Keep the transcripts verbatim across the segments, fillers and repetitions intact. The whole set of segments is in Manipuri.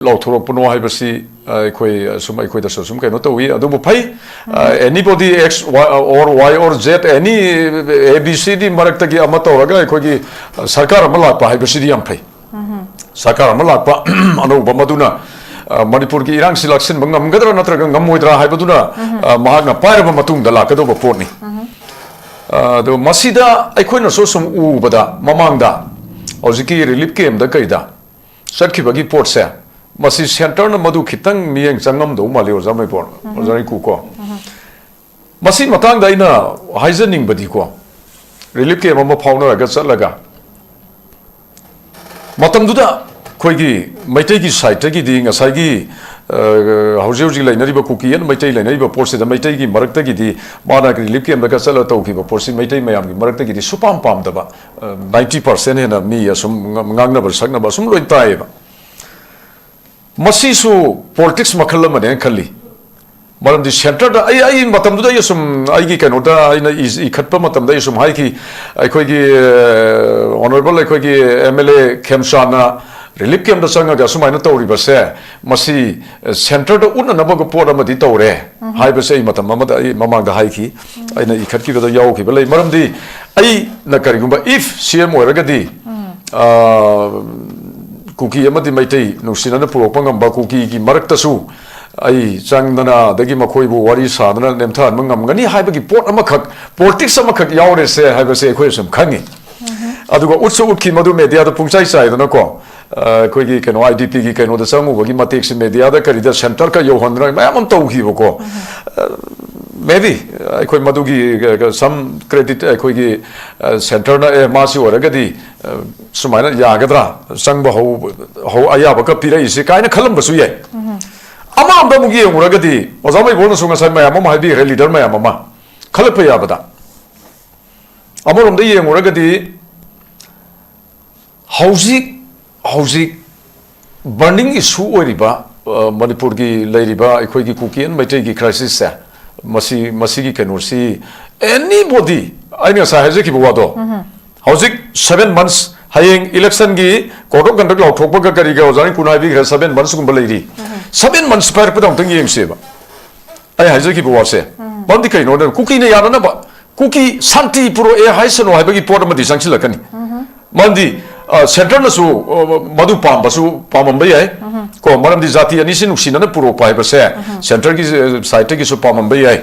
ꯂꯥꯎꯊꯣꯔꯛꯄꯅꯣ ꯍꯥꯏꯕꯁꯤ, ꯑ, ꯑꯩꯈꯣꯏ, ꯑ, ꯁꯨꯝ ꯑꯩꯈꯣꯏꯗꯁꯨ ꯁꯨꯝ ꯀꯩꯅꯣ ꯇꯧꯏ꯫ ꯑꯗꯨꯕꯨ ꯐꯩ, ꯑ, anybody X, Y, or Y or Z, any A B C D ꯃꯔꯛꯇꯒꯤ ꯑꯃ ꯇꯧꯔꯒ ꯑꯩꯈꯣꯏꯒꯤ, ꯑ, ꯁꯔꯀꯥꯔ ꯑꯃ ꯂꯥꯛꯄ ꯍꯥꯏꯕꯁꯤꯗꯤ ꯌꯥꯝ ꯐꯩ꯫ ꯁꯔꯀꯥꯔ ꯑꯃ ꯂꯥꯛꯄ ꯑꯅꯧꯕ ꯃꯗꯨꯅ, ꯑ, ꯃꯅꯤꯄꯨꯔꯒꯤ ꯏꯔꯥꯡꯁꯤ ꯂꯥꯛꯁꯤꯟꯕ ꯉꯝꯒꯗ꯭ꯔꯥ ꯅꯠꯇ꯭ꯔꯒ ꯉꯝꯃꯣꯏꯗ꯭ꯔꯥ ꯍꯥꯏꯕꯗꯨꯅ, ꯑ, ꯃꯍꯥꯛꯅ ꯄꯥꯏꯔꯕ ꯃꯇꯨꯡꯗ ꯂꯥꯛꯀꯗꯧꯕ ꯄꯣꯠꯅꯤ꯫ ꯑ, ꯑꯗꯣ ꯃꯁꯤꯗ ꯑꯩꯈꯣꯏꯅꯁꯨ ꯁꯨꯝ ꯎꯕꯗ, ꯃꯃꯥꯡꯗ ꯍꯧꯖꯤꯛꯀꯤ relief camp ꯗ ꯀꯩꯗ ꯆꯠꯈꯤꯕꯒꯤ ꯄꯣꯠꯁꯦ, ꯃꯁꯤ centre ꯅ ꯃꯗꯨ ꯈꯤꯇꯪ ꯃꯤꯠꯌꯦꯡ ꯆꯪꯉꯝꯗꯧ ꯃꯥꯜꯂꯤ, ꯑꯣꯖꯥ ꯃꯩꯕꯣꯟ, ꯑꯣꯖꯥ ꯔꯤꯡꯀꯨ ꯀꯣ꯫ ꯃꯁꯤ ꯃꯇꯥꯡꯗ ꯑꯩꯅ ꯍꯥꯏꯖꯅꯤꯡꯕꯗꯤꯀꯣ, relief camp ꯑꯃ ꯐꯥꯎꯅꯔꯒ ꯆꯠꯂꯒ, ꯃꯇꯝꯗꯨꯗ ꯑꯩꯈꯣꯏꯒꯤ ꯃꯩꯇꯩꯒꯤ side ꯇꯒꯤꯗꯤ ꯉꯁꯥꯏꯒꯤ, ꯑ, ꯍꯧꯖꯤꯛ ꯍꯧꯖꯤꯛ ꯂꯩꯅꯔꯤꯕ ꯀꯨꯀꯤ and ꯃꯩꯇꯩ ꯂꯩꯅꯔꯤꯕ ꯄꯣꯠꯁꯤꯗ, ꯃꯩꯇꯩꯒꯤ ꯃꯔꯛꯇꯒꯤꯗꯤ ꯃꯥꯅ relief camp ꯗꯒ ꯆꯠꯂꯒ ꯇꯧꯈꯤꯕ ꯄꯣꯠꯁꯤ ꯃꯩꯇꯩ ꯃꯌꯥꯝꯒꯤ ꯃꯔꯛꯇꯒꯤꯗꯤ ꯁꯨꯄꯥꯝ ꯄꯥꯝꯗꯕ, ꯑ, ninety percent ꯍꯦꯟꯅ ꯃꯤ ꯑꯁꯨꯝ ꯉ-, ꯉꯥꯡꯅꯕ ꯁꯛꯅꯕ ꯑꯁꯨꯝ ꯂꯣꯏ ꯇꯥꯏꯌꯦꯕ꯫ ꯃꯁꯤꯁꯨ politics ꯃꯈꯜ ꯑꯃꯅꯦꯅ ꯈꯜꯂꯤ꯫ ꯃꯔꯝꯗꯤ centre ꯗ ꯑꯩ, ꯑꯩ ꯃꯇꯝꯗꯨꯗ ꯑꯩ ꯑꯁꯨꯝ ꯑꯩꯒꯤ ꯀꯩꯅꯣꯗ ꯑꯩꯅ ꯏ-, ꯏꯈꯠꯄ ꯃꯇꯝꯗ ꯑꯩ ꯑꯁꯨꯝ ꯍꯥꯏꯈꯤ, ꯑꯩꯈꯣꯏꯒꯤ, ꯑ, honourable ꯑꯩꯈꯣꯏꯒꯤ M L A ꯈꯦꯝꯆꯥꯟꯅ relief camp ꯗ ꯆꯪꯉꯒ ꯑꯁꯨꯃꯥꯏꯅ ꯇꯧꯔꯤꯕꯁꯦ, ꯃꯁꯤ, ꯑ, centre ꯗ ꯎꯠꯅꯅꯕ ꯄꯣꯠ ꯑꯃꯗꯤ ꯇꯧꯔꯦ ꯍꯥꯏꯕꯁꯦ ꯑꯩ ꯃꯇꯝ ꯑꯃꯗ ꯑꯩ ꯃꯃꯥꯡꯗ ꯍꯥꯏꯈꯤ꯫ ꯑꯩꯅ ꯏꯈꯠꯈꯤꯕꯗ ꯌꯥꯎꯈꯤꯕ ꯂꯩ꯫ ꯃꯔꯝꯗꯤ ꯑꯩꯅ ꯀꯔꯤꯒꯨꯝꯕ if C M ꯑꯣꯏꯔꯒꯗꯤ, ꯑ, ꯀꯨꯀꯤ ꯑꯃꯗꯤ ꯃꯩꯇꯩ ꯅꯨꯡꯁꯤꯅꯅ ꯄꯨꯔꯛꯄ ꯉꯝꯕ ꯀꯨꯀꯤꯒꯤ ꯃꯔꯛꯇꯁꯨ ꯑꯩ ꯆꯪꯗꯅ, ꯑꯗꯒꯤ ꯃꯈꯣꯏꯕꯨ ꯋꯥꯔꯤ ꯁꯥꯗꯅ ꯅꯦꯝꯊꯍꯟꯕ ꯉꯝꯒꯅꯤ ꯍꯥꯏꯕꯒꯤ ꯄꯣꯠ ꯑꯃꯈꯛ, politics ꯑꯃꯈꯛ ꯌꯥꯎꯔꯦꯁꯦ ꯍꯥꯏꯕꯁꯦ ꯑꯩꯈꯣꯏ ꯁꯨꯝ ꯈꯪꯉꯤ꯫ ꯑꯗꯨꯒ ꯎꯠꯁꯨ ꯎꯠꯈꯤ, ꯃꯗꯨ media ꯗ ꯄꯨꯡꯆꯥꯏ ꯆꯥꯏꯗꯅꯀꯣ, ꯑ, ꯑꯩꯈꯣꯏꯒꯤ ꯀꯩꯅꯣ, I D P ꯒꯤ ꯀꯩꯅꯣꯗ ꯆꯪꯉꯨꯕꯒꯤ ꯃꯇꯦꯛꯁꯤ media ꯗ ꯀꯔꯤꯗ centre ꯀ ꯌꯧꯍꯟꯗꯅ ꯃꯌꯥꯝ ꯑꯃ ꯇꯧꯈꯤꯕꯀꯣ꯫ ꯑ, maybe ꯑꯩꯈꯣꯏ ꯃꯗꯨꯒꯤ, ꯑ, some credit ꯑꯩꯈꯣꯏꯒꯤ, ꯑ, centre ꯅ, "ꯑꯦ, ꯃꯥꯁꯤ ꯑꯣꯏꯔꯒꯗꯤ, ꯑ, ꯁꯨꯃꯥꯏꯅ ꯌꯥꯒꯗ꯭ꯔꯥ? ꯆꯪꯕ ꯍꯧ-, ꯍꯧ-, ꯑꯌꯥꯕꯒ ꯄꯤꯔꯛꯏꯁꯤ" ꯀꯥꯏꯅ ꯈꯜꯂꯝꯕꯁꯨ ꯌꯥꯏ꯫ ꯑꯃꯔꯣꯝꯗ ꯑꯃꯨꯛ ꯌꯦꯡꯉꯨꯔꯒꯗꯤ, ꯑꯣꯖꯥ ꯃꯩꯕꯣꯜꯅꯁꯨ ꯉꯁꯥꯏ ꯃꯌꯥꯝ ꯑꯃ ꯍꯥꯏꯕꯤꯈ꯭ꯔꯦ, leader ꯃꯌꯥꯝ ꯑꯃ ꯈꯜꯂꯛꯄ ꯌꯥꯕꯗ꯫ ꯑꯃꯔꯣꯝꯗ ꯌꯦꯡꯉꯨꯔꯒꯗꯤ, ꯍꯧꯖꯤꯛ, ꯍꯧꯖꯤꯛ burning issue ꯑꯣꯏꯔꯤꯕ, ꯑ, ꯃꯅꯤꯄꯨꯔꯒꯤ ꯂꯩꯔꯤꯕ ꯑꯩꯈꯣꯏꯒꯤ ꯀꯨꯀꯤ and ꯃꯩꯇꯩꯒꯤ crisis ꯁꯦ, ꯃꯁꯤ, ꯃꯁꯤꯒꯤ ꯀꯩꯅꯣꯁꯤ, anybody, ꯑꯩꯅ ꯉꯁꯥꯏ ꯍꯥꯏꯖꯈꯤꯕ ꯋꯥꯗꯣ, ꯍꯧꯖꯤꯛ seven months ꯍꯌꯦꯡ election ꯒꯤ code of conduct ꯂꯥꯎꯊꯣꯛꯄꯒ ꯀꯔꯤꯒ ꯑꯣꯖꯥꯅ ꯀꯨꯟ ꯍꯥꯏꯕꯤꯈ꯭ꯔꯦ, seven months ꯀꯨꯝꯕ ꯂꯩꯔꯤ꯫ Seven months ꯄꯥꯏꯔꯛꯄꯗ ꯑꯃꯨꯛꯇꯪ ꯌꯦꯡꯁꯦꯕ꯫ ꯑꯩ ꯍꯥꯏꯖꯈꯤꯕ ꯋꯥꯁꯦ꯫ ꯃꯔꯝꯗꯤ ꯀꯩꯅꯣꯗ ꯀꯨꯀꯤꯅ ꯌꯥꯅꯅꯕ, ꯀꯨꯀꯤ ꯁꯥꯟꯇꯤ ꯄꯨꯔꯛꯑꯦ ꯍꯥꯏꯁꯅꯨ ꯍꯥꯏꯕꯒꯤ ꯄꯣꯠ ꯑꯃꯗꯤ ꯆꯪꯁꯤꯜꯂꯛꯀꯅꯤ꯫ ꯃꯔꯝꯗꯤ, ꯑ, centre ꯅꯁꯨ, ꯑ, ꯃꯗꯨ ꯄꯥꯝꯕꯁꯨ ꯄꯥꯝꯃꯝꯕ ꯌꯥꯏ꯫ ꯀꯣ, ꯃꯔꯝꯗꯤ ꯖꯥꯇꯤ ꯑꯅꯤꯁꯤ ꯅꯨꯡꯁꯤꯅꯅ ꯄꯨꯔꯛꯄ ꯍꯥꯏꯕꯁꯦ centre ꯒꯤ, ꯑ, side ꯇꯒꯤꯁꯨ ꯄꯥꯝꯃꯝꯕ ꯌꯥꯏ꯫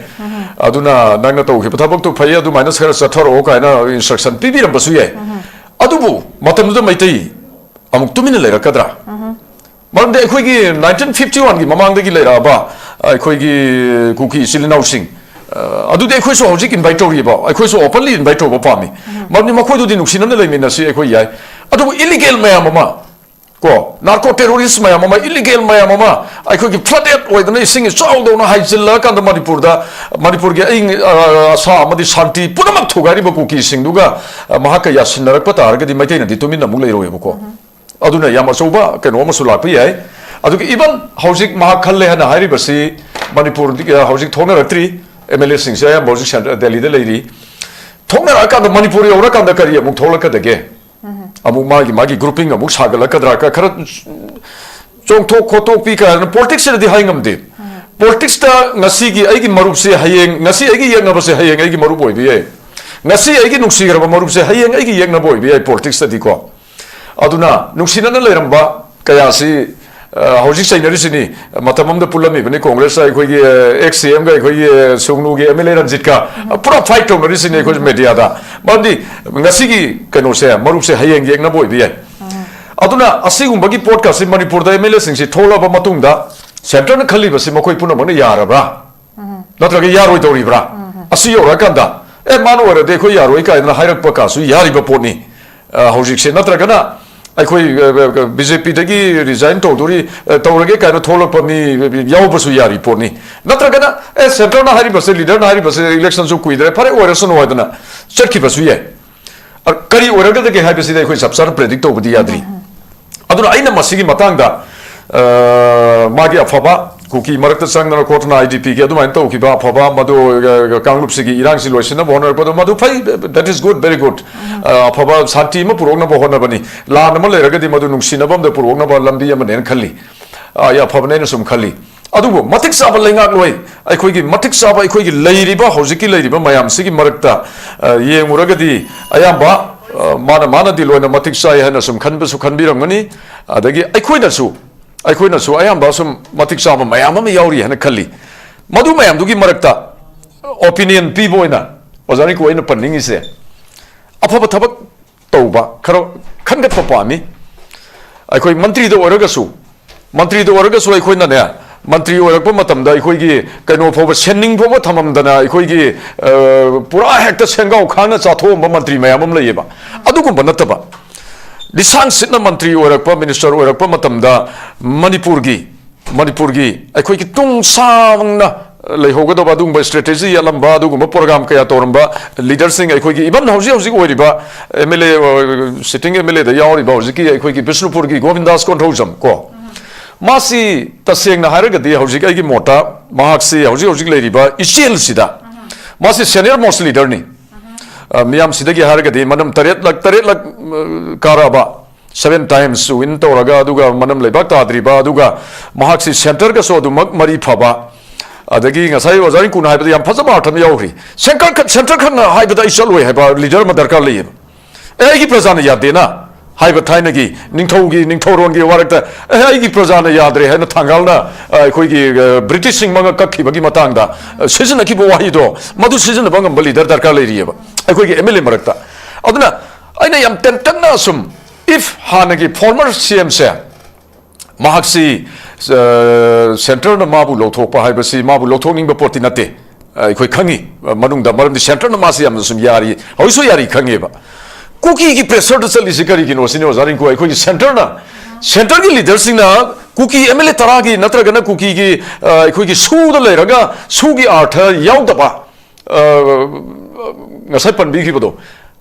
ꯑꯗꯨꯅ ꯅꯪꯅ ꯇꯧꯈꯤꯕ ꯊꯕꯛꯇꯨ ꯐꯩ, ꯑꯗꯨꯃꯥꯏꯅ ꯈꯔ ꯆꯠꯊꯔꯛꯑꯣ ꯀꯥꯏꯅ instruction ꯄꯤꯕꯤꯔꯝꯕꯁꯨ ꯌꯥꯏ꯫ ꯑꯗꯨꯕꯨ ꯃꯇꯝꯗꯨꯗ ꯃꯩꯇꯩ ꯑꯃꯨꯛ ꯇꯨꯃꯤꯟꯅ ꯂꯩꯔꯛꯀꯗ꯭ꯔꯥ? ꯃꯔꯝꯗꯤ ꯑꯩꯈꯣꯏꯒꯤ nineteen fifty one ꯒꯤ ꯃꯃꯥꯡꯗꯒꯤ ꯂꯩꯔꯛꯑꯕ ꯑꯩꯈꯣꯏꯒꯤ ꯀꯨꯀꯤ ꯏꯆꯤꯜ ꯏꯅꯥꯎꯁꯤꯡ, ꯑ, ꯑꯗꯨꯗꯤ ꯑꯩꯈꯣꯏꯁꯨ ꯍꯧꯖꯤꯛ invite ꯇꯧꯔꯤꯕ, ꯑꯩꯈꯣꯏꯁꯨ openly invite ꯇꯧꯕ ꯄꯥꯝꯃꯤ꯫ ꯃꯔꯝꯗꯤ ꯃꯈꯣꯏꯗꯨꯗꯤ ꯅꯨꯡꯁꯤꯅꯅ ꯂꯩꯃꯤꯟꯅꯁꯤ ꯑꯩꯈꯣꯏ ꯌꯥꯏ꯫ ꯑꯗꯨꯕꯨ illegal ꯃꯌꯥꯝ ꯑꯃ, ꯀꯣ, narco terrorist ꯃꯌꯥꯝ ꯑꯃ, illegal ꯃꯌꯥꯝ ꯑꯃ ꯑꯩꯈꯣꯏꯒꯤ flooded ꯑꯣꯏꯗꯅ ꯏꯁꯤꯡ ꯏꯆꯥꯎꯗꯧꯅ ꯍꯥꯏꯖꯤꯜꯂꯀꯥꯟꯗ ꯃꯅꯤꯄꯨꯔꯗ, ꯃꯅꯤꯄꯨꯔꯒꯤ ꯑꯏꯪ, ꯑ, ꯑꯁꯥ ꯑꯃꯗꯤ ꯁꯥꯟꯇꯤ ꯄꯨꯝꯅꯃꯛ ꯊꯨꯒꯥꯏꯔꯤꯕ ꯀꯨꯀꯤꯁꯤꯡꯗꯨꯒ, ꯑ, ꯃꯍꯥꯛꯀ ꯌꯥꯁꯤꯟꯅꯔꯛꯄ ꯇꯥꯔꯒꯗꯤ ꯃꯩꯇꯩꯅꯗꯤ ꯇꯨꯃꯤꯟꯅ ꯑꯃꯨꯛ ꯂꯩꯔꯣꯏꯕꯀꯣ꯫ ꯑꯗꯨꯅ ꯌꯥꯝ ꯑꯆꯧꯕ ꯀꯩꯅꯣ ꯑꯃꯁꯨ ꯂꯥꯛꯄ ꯌꯥꯏ꯫ ꯑꯗꯨꯒ even ꯍꯧꯖꯤꯛ ꯃꯍꯥꯛ ꯈꯜꯂꯦ ꯍꯥꯏꯅ ꯍꯥꯏꯔꯤꯕꯁꯤ ꯃꯅꯤꯄꯨꯔꯗ, ꯑ, ꯍꯧꯖꯤꯛ ꯊꯣꯛꯅꯔꯛꯇ꯭ꯔꯤ꯫ MLA ꯁꯤꯡꯁꯦ ꯑꯌꯥꯝꯕ ꯍꯧꯖꯤꯛ ꯁꯦꯟ-, ꯗꯦꯜꯂꯤꯗ ꯂꯩꯔꯤ꯫ ꯊꯣꯛꯅꯔꯛꯑꯀꯥꯟꯗ ꯃꯅꯤꯄꯨꯔ ꯌꯧꯔꯀꯥꯟꯗ ꯀꯔꯤ ꯑꯃꯨꯛ ꯊꯣꯛꯂꯛꯀꯗꯒꯦ? ꯑꯃꯨꯛ ꯃꯥꯒꯤ, ꯃꯥꯒꯤ grouping ꯑꯃꯨꯛ ꯁꯥꯒꯠꯂꯛꯀꯗ꯭ꯔꯥ? ꯈ-, ꯈꯔ ꯆꯣꯡꯊꯣꯛ ꯈꯣꯠꯇꯣꯛꯄꯤ ꯀꯥꯏꯅ politics ꯁꯤꯗꯗꯤ ꯍꯥꯏ ꯉꯝꯗꯦ꯫ Politics ꯇ ꯉꯁꯤꯒꯤ ꯑꯩꯒꯤ ꯃꯔꯨꯞꯁꯦ ꯍꯌꯦꯡ, ꯉꯁꯤ ꯑꯩꯒꯤ ꯌꯦꯛꯅꯕꯁꯦ ꯍꯌꯦꯡ ꯑꯩꯒꯤ ꯃꯔꯨꯞ ꯑꯣꯏꯕ ꯌꯥꯏ꯫ ꯉꯁꯤ ꯑꯩꯒꯤ ꯅꯨꯡꯁꯤꯈ꯭ꯔꯕ ꯃꯔꯨꯞꯁꯦ ꯍꯌꯦꯡ ꯑꯩꯒꯤ ꯌꯦꯛꯅꯕ ꯑꯣꯏꯕ ꯌꯥꯏ politics ꯇꯗꯤꯀꯣ꯫ ꯑꯗꯨꯅ ꯅꯨꯡꯁꯤꯅꯅ ꯂꯩꯔꯝꯕ ꯀꯌꯥꯁꯤ, ꯑ, ꯍꯧꯖꯤꯛ ꯆꯩꯅꯔꯤꯁꯤꯅꯤ꯫ ꯃꯇꯝ ꯑꯃꯗ ꯄꯨꯜꯂꯝꯃꯤꯕꯅꯤ ꯀꯣꯡꯒ꯭ꯔꯦꯁꯇ ꯑꯩꯈꯣꯏꯒꯤ, ꯑ, ex CM ꯒ ꯑꯩꯈꯣꯏꯒꯤ, ꯑ, ꯁꯨꯒꯅꯨꯒꯤ MLA ꯔꯟꯖꯤꯠꯀ, ꯑ, ꯄꯨꯔꯥ fight ꯇꯧꯅꯔꯤꯁꯤꯅꯤ ꯑꯩꯈꯣꯏ media ꯗ꯫ ꯃꯔꯝꯗꯤ ꯉꯁꯤꯒꯤ ꯀꯩꯅꯣꯁꯦ, ꯃꯔꯨꯞꯁꯦ ꯍꯌꯦꯡ ꯌꯦꯛꯅꯕ ꯑꯣꯏꯕ ꯌꯥꯏ꯫ ꯑꯗꯨꯅ ꯑꯁꯤꯒꯨꯝꯕꯒꯤ ꯄꯣꯠꯀꯁꯤ ꯃꯅꯤꯄꯨꯔꯗ MLA ꯁꯤꯡꯁꯤ ꯊꯣꯛꯂꯕ ꯃꯇꯨꯡꯗ centre ꯅ ꯈꯜꯂꯤꯕꯁꯤ ꯃꯈꯣꯏ ꯄꯨꯝꯅꯃꯛꯅ ꯌꯥꯔꯕ꯭ꯔꯥ? ꯅꯠꯇ꯭ꯔꯒ ꯌꯥꯔꯣꯏꯗꯧꯔꯤꯕ꯭ꯔꯥ? ꯑꯁꯤ ꯌꯧꯔꯛꯑꯀꯥꯟꯗ, "ꯑꯦ, ꯃꯥꯅ ꯑꯣꯏꯔꯗꯤ ꯑꯩꯈꯣꯏ ꯌꯥꯔꯣꯏ" ꯀꯥꯏꯗꯅ ꯍꯥꯏꯔꯛꯄ ꯀꯥꯁꯨ ꯌꯥꯔꯤꯕ ꯄꯣꯠꯅꯤ꯫ ꯑ, ꯍꯧꯖꯤꯛꯁꯦ ꯅꯠꯇ꯭ꯔꯒꯅ ꯑꯩꯈꯣꯏ, ꯑ, ꯑ, BJP ꯗꯒꯤ resign ꯇꯧꯗꯣꯔꯤ, ꯑ, ꯇꯧꯔꯒꯦ ꯀꯥꯏꯅ ꯊꯣꯛꯂꯛꯄ ꯃꯤ ꯌꯥꯎꯕꯁꯨ ꯌꯥꯔꯤ ꯄꯣꯠꯅꯤ꯫ ꯅꯠꯇ꯭ꯔꯒꯅ, "ꯑꯦ, centre ꯅ ꯍꯥꯏꯔꯤꯕꯁꯦ, leader ꯅ ꯍꯥꯏꯔꯤꯕꯁꯦ election ꯁꯨ ꯀꯨꯏꯗ꯭ꯔꯦ, ꯐꯔꯦ ꯑꯣꯏꯔꯁꯅꯨ" ꯍꯥꯏꯗꯅ ꯆꯠꯈꯤꯕꯁꯨ ꯌꯥꯏ꯫ ꯑ, ꯀꯔꯤ ꯑꯣꯏꯔꯛꯀꯗꯒꯦ ꯍꯥꯏꯕꯁꯤꯗꯤ ꯑꯩꯈꯣꯏ ꯆꯞ ꯆꯥꯅ predict ꯇꯧꯕꯗꯤ ꯌꯥꯗ꯭ꯔꯤ꯫ ꯑꯗꯨꯅ ꯑꯩꯅ ꯃꯁꯤꯒꯤ ꯃꯇꯥꯡꯗ, ꯑ, ꯃꯥꯒꯤ ꯑꯐꯕ ꯀꯨꯀꯤ ꯃꯔꯛꯇ ꯆꯪꯗꯅ ꯈꯣꯠꯇꯅ ꯑꯥꯏ ꯗꯤ ꯄꯤꯒꯤ ꯑꯗꯨꯃꯥꯏꯅ ꯇꯧꯈꯤꯕ ꯑꯐꯕ ꯃꯗꯨ, ꯑ, ꯀꯥꯡꯂꯨꯞꯁꯤꯒꯤ ꯏꯔꯥꯡꯁꯤ ꯂꯣꯏꯁꯤꯟꯅꯕ ꯍꯣꯠꯅꯔꯛꯄꯗꯣ ꯃꯗꯨ ꯐꯩ, that is good, very good. ꯑ, ꯑꯐꯕ ꯁꯥꯟꯇꯤ ꯑꯃ ꯄꯨꯔꯛꯅꯕ ꯍꯣꯠꯅꯕꯅꯤ꯫ ꯂꯥꯟ ꯑꯃ ꯂꯩꯔꯒꯗꯤ ꯃꯗꯨ ꯅꯨꯡꯁꯤꯅꯕ ꯑꯃꯗ ꯄꯨꯔꯛꯅꯕ ꯂꯝꯕꯤ ꯑꯃꯅꯦꯅ ꯈꯜꯂꯤ꯫ ꯑ, ꯌꯥꯝ ꯐꯕꯅꯦꯅ ꯁꯨꯝ ꯈꯜꯂꯤ꯫ ꯑꯗꯨꯕꯨ ꯃꯇꯤꯛ ꯆꯥꯕ ꯂꯩꯉꯥꯛꯂꯣꯏ, ꯑꯩꯈꯣꯏꯒꯤ ꯃꯇꯤꯛ ꯆꯥꯕ, ꯑꯩꯈꯣꯏꯒꯤ ꯂꯩꯔꯤꯕ, ꯍꯧꯖꯤꯛꯀꯤ ꯂꯩꯔꯤꯕ ꯃꯌꯥꯝꯁꯤꯒꯤ ꯃꯔꯛꯇ, ꯑ, ꯌꯦꯡꯉꯨꯔꯒꯗꯤ ꯑꯌꯥꯝꯕ, ꯑ, ꯃꯥꯅ ꯃꯥꯅꯗꯤ ꯂꯣꯏꯅ ꯃꯇꯤꯛ ꯆꯥꯏ ꯍꯥꯏꯅ ꯁꯨꯝ ꯈꯟꯕꯁꯨ ꯈꯟꯕꯤꯔꯝꯒꯅꯤ꯫ ꯑꯗꯒꯤ ꯑꯩꯈꯣꯏꯅꯁꯨ, ꯑꯩꯈꯣꯏꯅꯁꯨ ꯑꯌꯥꯝꯕ ꯁꯨꯝ ꯃꯇꯤꯛ ꯆꯥꯕ ꯃꯌꯥꯝ ꯑꯃ ꯌꯥꯎꯔꯤ ꯍꯥꯏꯅ ꯈꯜꯂꯤ꯫ ꯃꯗꯨ ꯃꯌꯥꯝꯗꯨꯒꯤ ꯃꯔꯛꯇ opinion ꯄꯤꯕ ꯑꯣꯏꯅ ꯑꯣꯖꯥ ꯔꯤꯡꯀꯨ ꯑꯩꯅ ꯄꯟꯅꯤꯡꯉꯤꯁꯦ, ꯑꯐꯕ ꯊꯕꯛ ꯇꯧꯕ ꯈꯔ ꯈꯟꯒꯠꯄ ꯄꯥꯝꯃꯤ꯫ ꯑꯩꯈꯣꯏ ꯃꯟꯇ꯭ꯔꯤꯗ ꯑꯣꯏꯔꯒꯁꯨ, ꯃꯟꯇ꯭ꯔꯤꯗ ꯑꯣꯏꯔꯒꯁꯨ ꯑꯩꯈꯣꯏꯅꯅꯦ, ꯃꯟꯇ꯭ꯔꯤ ꯑꯣꯏꯔꯛꯄ ꯃꯇꯝꯗ ꯑꯩꯈꯣꯏꯒꯤ ꯀꯩꯅꯣ ꯐꯥꯎꯕ, ꯁꯦꯟꯅꯤꯡ ꯐꯥꯎꯕ ꯊꯝꯃꯝꯗꯅ ꯑꯩꯈꯣꯏꯒꯤ, ꯑ, ꯄꯨꯔꯥ ꯍꯦꯛꯇ ꯁꯦꯟꯒꯥꯎ ꯈꯥꯡꯅ ꯆꯥꯊꯣꯛꯑꯝꯕ ꯃꯟꯇ꯭ꯔꯤ ꯃꯌꯥꯝ ꯑꯃ ꯂꯩꯌꯦꯕ꯫ ꯑꯗꯨꯒꯨꯝꯕ ꯅꯠꯇꯕ, ꯂꯤꯁꯥꯡ ꯁꯤꯠꯅ ꯃꯟꯇ꯭ꯔꯤ ꯑꯣꯏꯔꯛꯄ, ꯃꯤꯅꯤꯁꯇꯔ ꯑꯣꯏꯔꯛꯄ ꯃꯇꯝꯗ ꯃꯅꯤꯄꯨꯔꯒꯤ, ꯃꯅꯤꯄꯨꯔꯒꯤ ꯑꯩꯈꯣꯏꯒꯤ ꯇꯨꯡ ꯁꯥꯡꯅ ꯂꯩꯍꯧꯒꯗꯕ ꯑꯗꯨꯒꯨꯝꯕ ꯁ꯭ꯇ꯭ꯔꯦꯇꯦꯖꯤ ꯌꯥꯠꯂꯝꯕ, ꯑꯗꯨꯒꯨꯝꯕ ꯄ꯭ꯔꯣꯒ꯭ꯔꯥꯝ ꯀꯌꯥ ꯇꯧꯔꯝꯕ ꯂꯤꯗꯔꯁꯤꯡ, ꯑꯩꯈꯣꯏꯒꯤ even ꯍꯧꯖꯤꯛ ꯍꯧꯖꯤꯛ ꯑꯣꯏꯔꯤꯕ M L A, sitting M L ꯑꯦꯗ ꯌꯥꯎꯔꯤꯕ ꯍꯧꯖꯤꯛꯀꯤ ꯑꯩꯈꯣꯏꯒꯤ ꯕꯤꯁꯅꯨꯄꯨꯔꯒꯤ ꯒꯣꯕꯤꯟꯗꯥꯁ ꯀꯣꯟꯊꯧꯖꯝ ꯀꯣ, ꯃꯥꯁꯤ ꯇꯁꯦꯡꯅ ꯍꯥꯏꯔꯒꯗꯤ ꯍꯧꯖꯤꯛ ꯑꯩꯒꯤ ꯃꯣꯠꯇ ꯃꯍꯥꯛꯁꯤ ꯍꯧꯖꯤꯛ ꯍꯧꯖꯤꯛ ꯂꯩꯔꯤꯕ ꯏꯆꯦꯜꯁꯤꯗ ꯃꯥꯁꯤ ꯁꯦꯅꯤꯌꯔ ꯃꯣꯁ ꯂꯤꯗꯔꯅꯤ꯫ ꯑ, ꯃꯤꯌꯥꯝꯁꯤꯗꯒꯤ ꯍꯥꯏꯔꯒꯗꯤ ꯃꯅꯝ ꯇꯔꯦꯠꯂꯛ, ꯇꯔꯦꯠꯂꯛ, ꯑ, ꯀꯥꯔꯛꯑꯕ, ꯁꯚꯦꯟ ꯇꯥꯏꯝꯁ ꯋꯤꯟ ꯇꯧꯔꯒ, ꯑꯗꯨꯒ ꯃꯅꯝ ꯂꯩꯕꯥꯛ ꯇꯥꯗ꯭ꯔꯤꯕ, ꯑꯗꯨꯒ ꯃꯍꯥꯛꯁꯤ ꯁꯦꯟꯇꯔꯒꯁꯨ ꯑꯗꯨꯃꯛ ꯃꯔꯤ ꯐꯕ, ꯑꯗꯒꯤ ꯉꯁꯥꯏ ꯑꯣꯖꯥ ꯔꯤꯡꯀꯨꯅ ꯍꯥꯏꯕꯗ ꯌꯥꯝ ꯐꯖꯕ ꯑꯥꯔꯊ ꯑꯃ ꯌꯥꯎꯈ꯭ꯔꯤ, ꯁꯦꯟꯇꯔ ꯈꯛ-, ꯁꯦꯟꯇꯔ ꯈꯛꯅ ꯍꯥꯏꯕꯗ ꯑꯩ ꯆꯠꯂꯣꯏ ꯍꯥꯏꯕ ꯂꯤꯗꯔ ꯑꯃ ꯗꯔꯀꯥꯔ ꯂꯩꯌꯦꯕ꯫ ꯑꯦ, ꯑꯩꯒꯤ ꯄ꯭ꯔꯖꯥꯅ ꯌꯥꯗꯦꯅ ꯍꯥꯏꯕ ꯊꯥꯏꯅꯒꯤ ꯅꯤꯡꯊꯧꯒꯤ, ꯅꯤꯡꯊꯧꯔꯣꯟꯒꯤ ꯋꯥꯔꯛꯇ, "ꯑꯦ, ꯑꯩꯒꯤ ꯄ꯭ꯔꯖꯥꯅ ꯌꯥꯗ꯭ꯔꯦ" ꯍꯥꯏꯅ ꯊꯥꯡꯒꯥꯜꯅ, ꯑ, ꯑꯩꯈꯣꯏꯒꯤ, ꯑ, ꯕ꯭ꯔꯤꯇꯤꯁꯁꯤꯡ ꯃꯉꯛ ꯀꯛꯈꯤꯕꯒꯤ ꯃꯇꯥꯡꯗ, ꯑ, ꯁꯤꯖꯤꯟꯅꯈꯤꯕ ꯋꯥꯍꯩꯗꯣ, ꯃꯗꯨ ꯁꯤꯖꯤꯟꯅꯕ ꯉꯝꯕ ꯂꯤꯗꯔ ꯗꯔꯀꯥꯔ ꯂꯩꯔꯤꯑꯕ ꯑꯩꯈꯣꯏꯒꯤ ꯑꯦꯝ ꯑꯦꯜ ꯑꯦ ꯃꯔꯛꯇ꯫ ꯑꯗꯨꯅ ꯑꯩꯅ ꯌꯥꯝ ꯇꯦꯟꯇꯛꯅ ꯁꯨꯝ, if ꯍꯥꯟꯅꯒꯤ ꯐꯣꯔꯃꯔ ꯁꯤ ꯑꯦꯝꯁꯦ ꯃꯍꯥꯛꯁꯤ, ꯑ, ꯁꯦꯟꯇꯔꯅ ꯃꯥꯕꯨ ꯂꯧꯊꯣꯛꯄ ꯍꯥꯏꯕꯁꯤ ꯃꯥꯕꯨ ꯂꯧꯊꯣꯛꯅꯤꯡꯕ ꯄꯣꯠꯇꯤ ꯅꯠꯇꯦ꯫ ꯑ, ꯑꯩꯈꯣꯏ ꯈꯪꯉꯤ, ꯑ, ꯃꯅꯨꯡꯗ, ꯃꯔꯝꯗꯤ ꯁꯦꯟꯇꯔꯅ ꯃꯥꯁꯤ ꯌꯥꯝꯅ ꯁꯨꯝ ꯌꯥꯔꯤ, ꯍꯧꯖꯤꯛꯁꯨ ꯌꯥꯔꯤ ꯈꯪꯉꯦꯕ꯫ ꯀꯨꯀꯤꯒꯤ ꯄ꯭ꯔꯦꯁꯔꯗ ꯆꯠꯂꯤꯁꯤ ꯀꯔꯤꯒꯤꯅꯣ ꯁꯤꯅꯤ ꯑꯣꯖꯥ ꯔꯤꯡꯀꯨ, ꯑꯩꯈꯣꯏꯒꯤ ꯁꯦꯟꯇꯔꯅ, ꯁꯦꯟꯇꯔꯒꯤ ꯂꯤꯗꯔꯁꯤꯡꯅ ꯀꯨꯀꯤ ꯑꯦꯝ ꯑꯦꯜ ꯑꯦ ꯇꯔꯥꯒꯤ ꯅꯠꯇ꯭ꯔꯒꯅ ꯀꯨꯀꯤꯒꯤ, ꯑ, ꯑꯩꯈꯣꯏꯒꯤ ꯁꯨꯗ ꯂꯩꯔꯒ ꯁꯨꯒꯤ ꯑꯥꯔꯊ ꯌꯥꯎꯗꯕ, ꯑ, ꯉꯁꯥꯏ ꯄꯟꯕꯤꯈꯤꯕꯗꯣ,